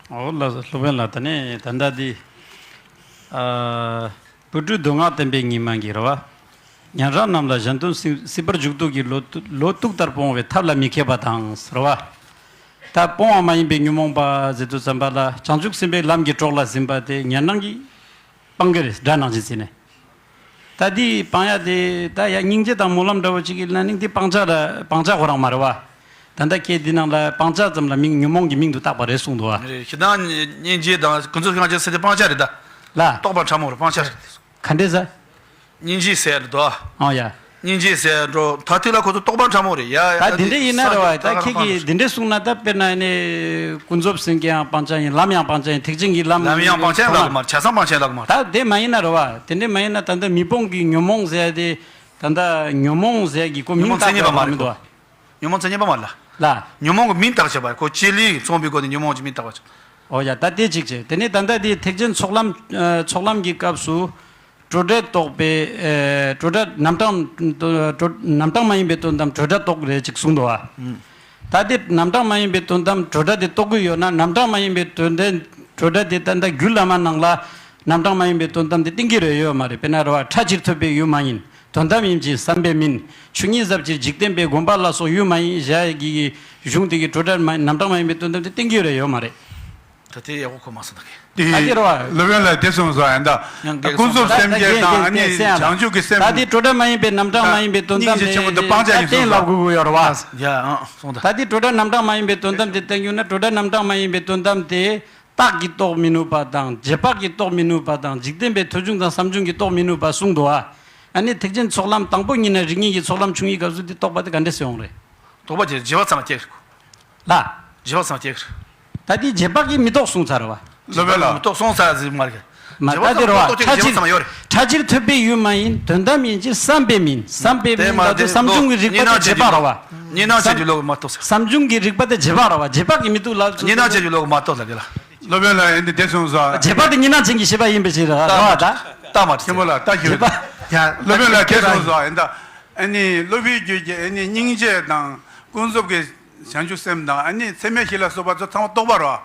འོ་ལགས་སོ། སློབ་དཔོན་ལགས། ད་ནི་ད་ལྟ་འདི། ཨ། བུ་ཕྲུག་མདོ་སྔགས་བསྟན་པའི་ཉི་མ་གི་རེད་བ། ཉན་རང་རྣམས་ལ་གཞན་དོན་སྲིད་སྲིད་པར་འཇུག་ལྡོག་གི་ལོ་ལོ་གཏུག་ལྟར་སྤོང་བའི་ཐབས་ལ་མི་མཁས་པ་དང་ཟེར་བ། ད་སྤོང་བ་མ་ཡིན་པའི་ཉོན་མོངས་པ་ཟེར་དུས་ཙམ་པ་ལ་བྱང་ཆུབ་སེམས་དཔའི་ལམ་གྱི་གྲོགས་ལ་ཟིན་པ་དེ་ཉན་རང་གི་སྤང་གི་རེད། སྒྲ་ནང་བཞིན་བྱས་ནས། ད་འདི་སྤང་ཡ་དེ་ད་ཡ་སྙིང་རྗེ་དང་སྨོན་ལམ་འདྲ་བོ་ཅིག་གི་ལ་ནི་འདི་སྤང་བྱ་ལ་སྤང་བྱ་ཁོ་རང་མ་རེད་བ། ད་ལྟ་ཁྱེད་འདི་ནང་ལ་སྤང་བྱ་ཙམ་ལ་མིང་ཉོན་མོངས་ཀྱི་མིང་དུ་བཏགས་པ་རེད་གསུངས་འདུག་བ། རེད། ཞེ་སྡང་སྙིང་རྗེ་དང་ཀུན་རྫོབ་སྙིང་རྗེ་ཟེར་དེ་སྤང་བྱ་རེད་ད། ལ། རྟོག་པ་ཕྲ་མོ་རེད། སྤང་བྱ་རེད། ག་འདྲས་ཟེར། སྙིང་རྗེ་ཟེར་དོ། ཨོ་ཡ། སྙིང་རྗེ་ཟེར་འགྲོ་ད་དེ་ལ་ཁོ་ཚོ་རྟོག་པ་ཕྲ་མོ་རེད་ཡ། ད་འདི་འདྲས་ཡིན་ན་རེད་བ། ད་ཁྱེད་ཀྱིས་འདི་འདྲས་གསུངས་ན་ད་དཔེར་ན་ནི་ཀུན་རྫོབ་སེམས་ཀྱི་ཡང་སྤང་བྱ་ཡིན། ལམ་ཡང་སྤང་བྱ་ཡིན། ཐེག་ཆེན་གྱི་ལམ་ལམ་ཡང་སྤང་བྱ་ཡིན་ལབ་གི་མ་རེད། བྱས་ཙང་སྤང་བྱ་ཡིན་ལབ་གི་མ་རེད། ད་དེ་མ་ཡིན་ན་རེད་བ། དེ་འདྲས་མ་ཡིན་ན་ད་ལྟ་མི་སྤོང་གི་ཉོན་མོངས་ཟེར་ཡ་དེ་ད་ལྟ་ཉོན་མོངས་ཟེར་ཡ་གི་ཁོ་མིང་བཏགས་པ་མི་འདུག་བ། ཉོན་མོངས་མཚན་ཉིད་པ་མ་རེད། ཉོན་མོངས་མཚན་ཉིད་པ་མ་རེད་ལ། ལ། ཉོན་མོངས་ཀྱི་མིང་བཏགས་བྱས་པ་ཁོ་བྱེད་ལས་མཚོན་པའི་སྒོ་ནས་ཉོན་མོངས་ཀྱི་མིང་བཏགས་པ་བྱས། ཨོ་ཡ། ད་དེ་གཅིག་བྱས། དེ་ནས་ད་ལྟ་དེ་ཐེག་ཆེན་ཚོགས་ལམ་ཚོགས་ལམ་གྱི་སྐབས་སུ། སྤྲོས་བྲལ་རྟོགས་པའི་ཨེ། སྤྲོས་བྲལ་རྣམ་གྲངས་སྤྲོས་རྣམ་གྲངས་མ་ཡིན་པའི་དོན་དམ་སྤྲོས་བྲལ་རྟོགས་རེད་ཅིག་གསུངས་འདུག་བ། ད་དེ་རྣམ་གྲངས་མ་ཡིན་པའི་དོན་དམ་སྤྲོས་བྲལ་དེ་རྟོགས་ཀྱི་ཡོད་ན་རྣམ་གྲངས་མ་ཡིན་པའི་དོན་དམ་སྤྲོས་བྲལ་དེ་ད་ལྟ་རྒྱུད་བླ་མ་ནང་ལ་རྣམ་གྲངས་མ་ཡིན་པའི་དོན་དམ་དེ་བསྟན་གྱི་རེད་ཡོད་མ་རེད། དཔེར་ན་རེད་བ། ཕྲ་ཕྱིར་ཐུབ་པའི་ཡུལ་མ་ཡིན། དོན་དམ་ཡིན་གྱི་བསམ་པས་མིན། ཆོས་ཉིད་ཟབ་ཕྱིར་འཇིག་རྟེན་པའི་དགོན་པ་ལ་སོགས་ཡུལ་མ་ཡིན་ཞེས་ཀྱི་གཞུང་དེ་གི་སྤྲོས་བྲལ་མ་རྣམ་གྲངས་མ་ཡིན་པའི་དོན་དམ་དེ་བསྟན་གྱི་ཡོད་རེད་ཡོད་མ་རེད། ད་དེ་ཡག་པོ་གོ་མ་སོང་ད་གི། དེ་ཨ་དེ་རེད་བ། སློབ་དཔོན་ལ་དེ་གསུངས་སོང་ཨ། ད་ཡང་གལ་ཀུན་རྫོབ་སེམས་བསྐྱེད་དང་ཨ་ནི་བྱང་ཆུབ་ཀྱི་སེམས། ད་དེ་སྤྲོས་བྲལ་མ་ཡིན་པའི་རྣམ་གྲངས་མ་ཡིན་པའི་དོན་དམ་དེ་སྙིང་རྗེ་ཆེན་པོ་དང་སྤང་བྱ་ཡིན་གསུངས་སོང་། ད་གཏན་ལ་དགོས་ཀྱི་ཡོད་རེད་བ། ཡ་ཨང་སོང་ད། ད་དེ་སྤྲོས་བྲལ་རྣམ་གྲངས་མ་ཡིན་པའི་དོན་དམ་དེ་བསྟན་རྒྱུ་ན་སྤྲོས་བྲལ་རྣམ་གྲངས་མ་ཡིན་པའི་དོན་དམ་དེ། རྟགས་ཀྱིས་རྟོགས་མི་ནུས་པ་དང་རྗེས་དཔག་གིས་རྟོགས་མི་ནུས་པ་དང་འཇིག་རྟེན་པའི་མཐོ་འབྱུང་དང་བསམ་བྱུང་གིས་རྟོགས་མི་ནུས་པ་གསུངས་འདུག་ཨ། ཨ་ནི་ཐེག་ཆེན་ཚོགས་ལམ་དང་པོ་ཉིད་ནས་རིགས་ངེས་ཀྱི་ཚོགས་ལམ་ཆུང་ངུའི་སྐབས་སུ་འདི་རྟོགས་པ་དེ་ག་འདྲས་སེ་ཡོང་རེད། རྟོགས་པ་དེ་རྗེས་དཔག་ཙམ་སྐྱེ་གི་རེད། ལ། རྗེས་དཔག་ཙམ་སྐྱེ་གི་རེད། ད་འདི་རྗེས་དཔག་གིས་མི་རྟོགས་གསུངས་ཚར་བ། སློབ་དཔོན་ལ། མི་རྟོགས་གསུངས་ཚར་ཟིག་མ་རེད། མ་ད་འདི་རེད་བ། ཕྲ་ཕྱིར་ཕྲ་ཕྱིར་ཐུབ་པའི་ཡུལ་མ་ཡིན། དོན་དམ་ཡིན་ཕྱིར་བསམ་པས་མིན། བསམ་པས་མིན་ལབ་དུས་བསམ་བྱུང་གི་རིག་པ་དེ་རྗེས་དཔག་རེད་བ། གཉིས་སྣང་ཅན་གྱི་བློ་གིས་མ་རྟོགས་ཟེར། བསམ་བྱུང་གི་རིག་པ་དེ་རྗེས་དཔག་རེད་བ། རྗེས་དཔག་གིས་མི་རྟོགས་ལབ་དུས། གཉིས་སྣང་ཅན་གྱི་བློ་གིས་མ་རྟོགས་ལབ་དེ་ལ། སློབ་དཔོན་ལ་ཡིན་དེ་དེ་གསུངས་སོ། རྗེས་དཔག་དེ་གཉིས་སྣང་ཅན་གྱི་ཤེས་པ་ཡིན་པའི་ཕྱིར་རེད་བ་ད། ལྟ་མ་ཐེ་མོ་ལ་ལྟ་ཞུ། རྗེས་དཔག་ཡ། སློབ་དཔོན་ལ་དེ་གསུངས་སོ། ཨ་ནི་བློ་འཕེལ་རྒྱུད་ཀྱི་ཨ་ནི་སྙིང་རྗེ་དང་ཀུན་རྫོབ་ཀྱི་བྱང་ཆུབ་སེམས་དང་ཨ་ནི་ཚད་མེད་བཞི་ལ་སོགས་པ་ཚོ་ཚང་མ་རྟོགས་པ་རེད་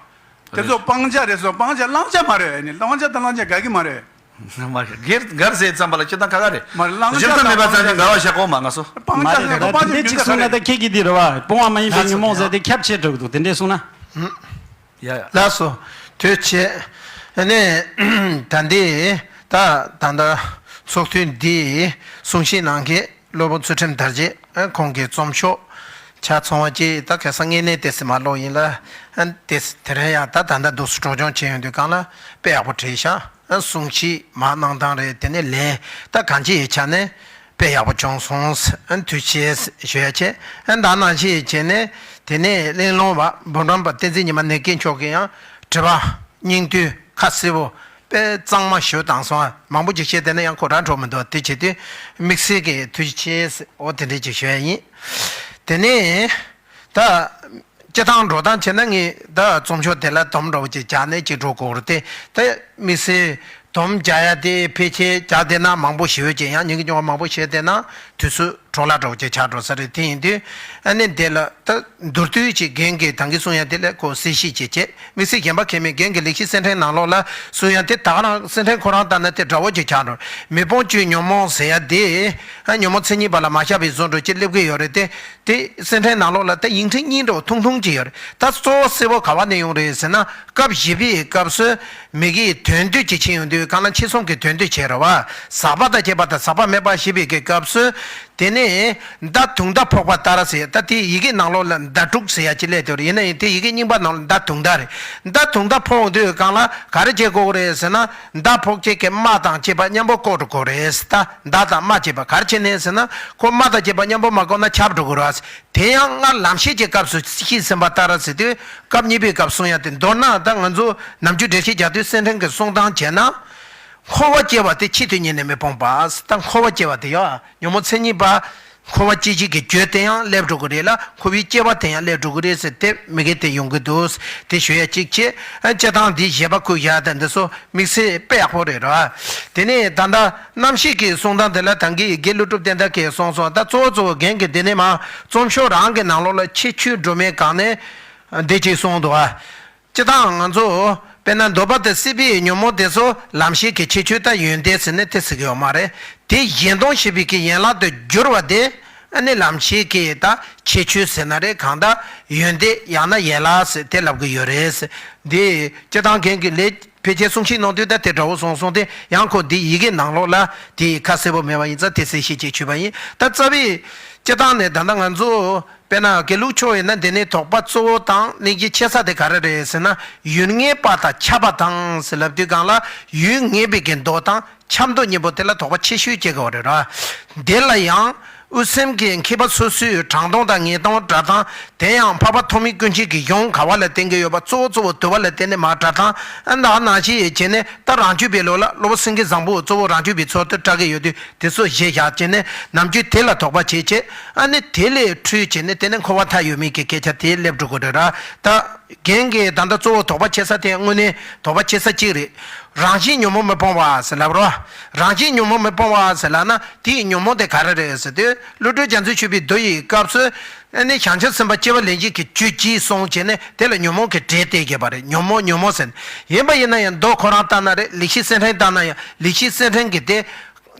བ། དེ་ཚོ་སྤང་བྱ་རེད་སོ། སྤང་བྱ་བླང་བྱ་མ་རེད། ཨ་ནི་བླང་བྱ་དང་བླང་བྱ་དགའ་གི་མ་རེད། མ་རེད། སྒེར་སྒེར་ཟེར་ཙམ་པ་ལ་སྤྱིར་བཏང་ཁ་ཁ་རེད། མ་རེད། བླང་བྱ་སྤྱིར་བཏང་མེད་པ་ཙམ་ཞིག་འགལ་བ་བཞག་གོ་མ་ང་སོ། སྤང་བྱ་ཟེར་ན་སྤང་བྱ་མི་འདྲ་ཁ་ཁ་རེད། དེ་གཅིག་གསུངས་ན་ད་ཁྱེད་ཀྱིས་འདི་རེད་བ། སྤོང་བ་མ་ཡིན་པའི་ཉོན་མོངས་ཟེར་དེ་ཁྱབ་ཆེ་འགྲོ་གི་འདུག་དེ་འདྲས་གསུངས་ན། ཡ་ཡ། ལགས་སོ། དུས་ཆེ། ནས་ད་འདི་ད་ད་ལྟ་ཚོགས་དུས་འདི་གསུང་བཤད་གནང་མཁན། སློབ་དཔོན་ཚུལ་ཁྲིམས་དར་རྒྱས་ཁོང་གི་རྩོམ་ཤོག་ཆ་ཚང་བ་ཅིག་ད་ཁ་སང་ངས་ནས་དེ་སེ་མ་ཀློག་ཡིན་ལ། དེ་དེ་རིང་ཡང་ད་ད་ལྟ་འདུག་སུ་སྤྲོ་སྐྱོང་བྱེད་ཡོང་དུས་གང་ལ་དཔེ་ཡག་པོ་བྲིས་ཤག་གསུང་བཤད་མ་གནང་སྟངས་རེད། དེ་ནས་ལན་ད་གང་ཅི་ཡི་ཆ་ནས་དཔེ་ཡག་པོ་བྱུང་སོང་། དུས་ཆེ་ཞུ་ཡ་ཆེ། ད་ནང་བཞིན་བྱས་ནས་དེ་ནས་གླེང་སློང་བ་འབུམ་རམས་པ་བསྟན་འཛིན་ཉི་མ་ནེ་ཀེ་མཆོག་གིས་ཡང་དྲི་བ་སྙིང་བསྡུས་ཁ་གསལ་པོ། དཔེ་གཙང་མ་ཞུ་དང་སོང་། མང་པོ་ཅིག་བཤད་དེ་ན་ཡང་ཁོ་རང་འགྲོ་མི་འདུག་དེ་བྱེད་དུས་དམིགས་བསལ་གྱི་ཐུགས་རྗེ་ཆེ། འོ་དེ་འདྲས་ཅིག་ཞུ་ཡ་ཡིན། དེ་ནས་ད་སྤྱི་བཏང་འགྲོ་སྟངས་བྱས་ན་ངས་ད་རྩོམ་ཤོག་དེ་ལ་དོམ་འདྲ་བོ་ཅིག་བརྒྱབ་ནས་ཅིག་འགྲོ་དགོས་རེད་དེ། ད་དམིགས་བསལ་དོམ་བརྒྱབ་ཡ་དེ་ཕལ་ཆེར་བརྒྱབ་བསྡད་ན་མང་པོ་ཞེ་པོ་ཅིག་ཡང་ཉིན་གྱི་སྐྱོ་བ་མང་པོ་བཤད་བསྡད་ན་དུས་ཚོད་འཕྲོ་བརླག་འདྲ་བོ་ཅིག་ཆགས་འགྲོ་ས་རེད། དེ་ཡིན་དུས་ཨ་ནི་འདི་ལ་ད་མདོར་བསྡུས་ཅིག་རྒན་གྱིས་ད་གིན་གསུང་ཡ་དེ་ལ་ཁོ་གསལ་བཤད་ཅིག་བྱས། དམིགས་བསལ་གཞན་པ་གལ་མེད། རྒན་གྱིས་ལེགས་བཤད་གསེར་ཕྲེང་ནང་ལོགས་ལ་གསུང་ཡ་དེ་ད་ག་རང་གསེར་ཕྲེང་ཁོ་རང་ལྟར་ན་དེ་འདྲ་བོ་ཅིག་ཆགས་འགྲོ། མི་ཕམ་ཁྱོད་ཉོན་མོངས་ཟེར་ཡ་དེ་ཨ་ཉོན་མོངས་མཚན་ཉིད་པ་ལ་མ་བཞག་པའི་བཟོ་འདྲ་ཅིག་སླེབས་ཀྱི་ཡོད་རེད་དེ། དེ་གསེར་ཕྲེང་ནང་ལོགས་ལ་ད་ཡིག་ཕྲེང་གཉིས་འདྲ་བོ་ཐུང་ཐུང་ཅིག་ཡོད་རེད། ད་གཙོ་བོ་གསལ་པོ་ག་བ་ནས་ཡོང་རེད་ཟེར་ན། སྐབས་བཞི་པའི་སྐབས་སུ་མི་དགེའི་དོན་སྡུད་ཅིག་ཕྱིན་ཡོང་དུས་གང་ལ་ཕྱི་གསུམ་གྱི་དོན་སྡུད་བྱས་རེད་བ། ཟག་པ་དང་བཅས་པ་དང་ཟག་པ་མེད་པ་ཞེས་པའི་གི་སྐབས་སུ། དེ་ནས་མདའ་དུང་མདའ་ཕོག་པ་ལྟར་ཟེར། ད་དེ་ཡི་གེ་ནང་ལོགས་ལ་མདའ་དྲུག་ཟེར་ཡ་ཅིག་སླེབས་ཡོད་རེད། ཡིན་ན་ཡང་དེ་ཡི་གེ་རྙིང་པ་ནང་ལ་མདའ་དུང་མདའ་རེད། མདའ་དུང་མདའ་ཕོག་ཡོང་དུས་གང་ལ་ག་རེ་བྱེད་དགོས་རེད་ཟེར་ན། མདའ་ཕོག་བྱེད་ཀྱི་རྨ་དང་བཅས་པ་མཉམ་པོ་བཀོག་འགྲོ་དགོས་རེད། ད་མདའ་དང་རྨ་བཅས་པ་ག་རེ་བྱས་ནས་ཟེར་ན། ཁོ་རྨ་དང་བཅས་པ་མཉམ་པོ་མ་བཀོག་ན་ཆག་འགྲོ་གི་རེད། དེ་ཡང་སྔར་ལམ་ཤེས་ཀྱི་སྐབས་སུ་ཤེས་ཟིན་པ་ལྟར་ཟེར་དུས་སྐབས་གཉིས་པའི་སྐབས་གསུང་ཡ་དེ། མདོར་ན་ད་ང་ཚོ་ནམ་རྒྱུན་འགྲེལ་བཤད་རྒྱག་དུས་གསེར་ཕྲེང་གི་གསུང་སྟངས་བྱས་ན། འཁོར་བ་སྐྱེ་བ་དེ་ཆེད་དུ་གཉེར་ནས་མི་སྤོང་བ། ད་འཁོར་བ་སྐྱེ་བ་དེ་ཡང་ཉོན་མོངས་མཚན་ཉིད་པ། འཁོར་བ་སྐྱེ་བྱེད་ཀྱི་རྒྱུ་དེ་ཡང་སླེབས་འགྲོ་གི་རེད་ལ། འཁོར་བའི་སྐྱེ་བ་དེ་ཡང་སླེབས་འགྲོ་གི་རེད་ཟེར་དེ་མི་དགེ་དེ་ཡོང་གི་འདུག་དེ་ཞུ་ཡ་གཅིག་བྱས། ཨ་སྤྱིར་བཏང་འདི་བཞེད་པ་བཀོད་བཞག་དང་འདི་ཚོ་དམིགས་བསལ་དཔེ་ཡག་པོ་རེད་ར། དེ་ནས་ད་ལྟ་རྣམ་ཤེས་ཀྱི་གསུང་སྟངས་དེ་ལ་ད་གིན་དགེ་ཀླུ་སྒྲུབ་བསྟན་དར་གྱིས་གསུངས་སོང་། ད་གཙོ་བོ་གཙོ་བོ་རྒན་གྱིས་འདི་ནས་མར་རྩོམ་ཤོག་རང་གི་ནང་ལོགས་ལ་ཁྱད་ཆོས་སྒྲོན་མེ་སྒང་ནས་འདི་གཅིག་གསུངས་འདུག་ཨ། སྤྱིར་བཏང་ང་ཚོ་དཔེར་ན་འདོད་པ་དང་སྲིད་པའི་ཉོན་མོངས་དེ་ཚོ་ལམ་ཤེས་ཀྱི་ཁྱད་ཆོས་དང་ཡོན་ཏན་ཟེར་ནས་དེ་ཟེར་གྱི་ཡོད་མ་རེད། དེ་གཞན་སྟོང་ཞེས་པའི་གི་ཡན་ལག་ཏུ་གྱུར་པ་དེ་ཨ་ནི་ལམ་ཤེས་ཀྱི་ད་ཁྱད་ཆོས་ཟེར་ན་རེད། གང་ལྟར་ཡོན་ཏན་ཡང་ན་ཡན་ལག་ཟེར་དེ་ལབ་ཀྱི་ཡོད་རེད། འདི་སྤྱིར་བཏང་རྒན་གྱིས་ལས་ཕལ་ཆེར་གསུང་བཤད་གནང་དུས་ད་དེ་འདྲ་བོ་གསུངས་སོང་སྟེ། ཡང་ཁོ་འདི་ཡི་གེ་ནང་ལོགས་ལ་དེ་ཁ་གསལ་པོ་མེད་པ་ཡིན་ཙང་དེ་གསལ་བཤད་ཅིག་ཞུས་པ་ཡིན། ད་རྩ་བའི་སྤྱིར་བཏང་ནས་ད་ལྟ་ང་ཚོ་དཔེར་ན་དགེ་ལུགས་ཕྱོགས་ཡིན་ན་འདི་ནི་དོགས་པ་གཙོ་བོ་དང་གླེང་གཞི་ཆེ་ས་དེ་ག་རེ་རེད་ཟེར་ན། ཡུལ་ངེས་པ་དང་ཁྱབ་པ་དང་ཟེར་ལབ་དུས་སྒང་ལ་ཡུལ་ངེས་པའི་གི་མདོ་དང་ཁྱབ་མདོ་གཉིས་པོ་དེ་ལ་དོགས་པ་ཆེ་ཤོས་སྐྱེ་དགོས་རེད་ར། དེ་ལ་ཡང་དབུ་སེམས་ཀྱི་མཁས་པ་སོ་སོའི་དྲང་སྟོང་དང་ངེས་སྟོང་སྒྲ་གདངས། དེ་ཡང་འཕགས་པ་ཐོགས་མེད་ཀུན་མཁྱེན་གྱི་གཞུང་ག་བ་ལ་བརྟེན་གྱི་ཡོད་པ། གཙོ་བོ་གཙོ་བོ་འདུལ་བ་ལ་བརྟེན་ནས་མར་སྒྲ་གདངས། ཨ་ནག་ནག་ཅིག་བྱས་ནས་ད་རང་རྒྱུད་པའི་ལོ་ལ་སློབ་དཔོན་སེང་གེ་བཟང་པོ་གཙོ་བོ་རང་རྒྱུད་པའི་ཚུལ་དུ་གྲགས་ཀྱི་ཡོད་དུས། དེ་ཚོ་གཞི་བཞག་བྱས་ནས་ནམ་རྒྱུན་དེ་ལ་དོགས་པ་བྱེད་བྱེད། ཨ་ནི་དེ་ལས་འཕྲོས་བྱས་ནས་དེ་ནས་འཁོར་བ་མཐའ་ཡོད་མེད་ཀྱི་སྐད་ཆ་དེ་སླེབས་འགྲོ་གི་རེད་ར། ད་རྒན་གྱིས་ད་ལྟ་གཙོ་བོ་དོགས་པ་ཆེ་ས་དེ་དངོས་གནས་དོགས་པ་ཆེ་ས་གཅིག་རེད། རང་བཞིན་ཉོན་མོངས་མི་སྤོང་བ་ཟེར་ལབ་རོ། རང་བཞིན་ཉོན་མོངས་མི་སྤོང་བ་ཟེར་ལབ་ན་དེའི་ཉོན་མོངས་དེ་ག་རེ་རེད་ཟེར་དུས། བློ་གྲོས་རྒྱ་མཚོས་ཞུས་པའི་མདོ་ཡི་སྐབས་སུ། ཨ་ནི་བྱང་ཆུབ་སེམས་དཔའ་སྐྱེ་བ་ལེན་བྱེད་ཀྱི་རྒྱུ་གཅིག་གསུངས་བྱས་ནས་དེ་ལ་ཉོན་མོངས་ཀྱི་སྒྲས་བཏགས་བྱས་པ་རེད། ཉོན་མོངས་ཉོན་མོངས་ཟེར་ནས། ཡིན་པ་ཡིན་ན་ཡང་མདོ་ཁོ་རང་ལྟར་ན་རེད། ལེགས་བཤད་གསེར་ཕྲེང་ལྟར་ན་ཡང་ལེགས་བཤད་གསེར་ཕྲེང་གི་དེ།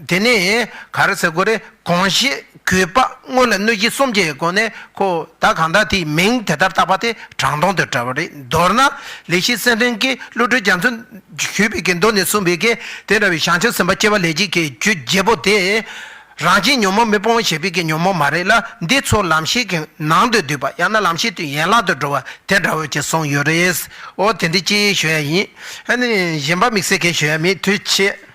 དེ་ནས་ག་རེ་ཟེར་དགོས་རེད། དགོངས་གཞི་དགོས་པ་དངོས་ལ་གནོད་གཞི་གསུམ་གྱི་སྒོ་ནས་ཁོ་ད་གང་ལྟར་དེའི་མིང་དེ་ལྟར་བཏགས་པ་དེ་དྲང་སྟོང་དུ་གྲགས་པ་རེད། མདོར་ན་ལེགས་བཤད་གསེར་ཕྲེང་གིས་བློ་གྲོས་རྒྱ་མཚོས་ཞུས་པའི་གི་མདོ་ནས་གསུངས་པའི་གི་དེ་འདྲ་བའི་བྱང་ཆུབ་སེམས་དཔའ་སྐྱེ་བ་ལེན་བྱེད་ཀྱི་རྒྱུ་བརྒྱད་པོ་དེ། རང་བཞིན་ཉོན་མོངས་མི་སྤོང་ཞེས་པའི་གི་ཉོན་མོངས་མ་རེད་ལ། འདི་ཚོ་ལམ་ཤེས་ཀྱི་ནང་དུ་འདུས་པ་ཡང་ན་ལམ་ཤེས་དེའི་ཡན་ལག་ཏུ་འགྲོ་བ་དེ་འདྲ་བོ་ཅིག་གསུངས་ཡོད་རེད། འོ་དེ་འདྲ་ཅིག་ཞུ་ཡ་ཡིན། ཨ་ནི་གཞན་པ་དམིགས་བསལ་གྱི་ཞུ་ཡ་མེད། ཐུགས་རྗེ་ཆེ།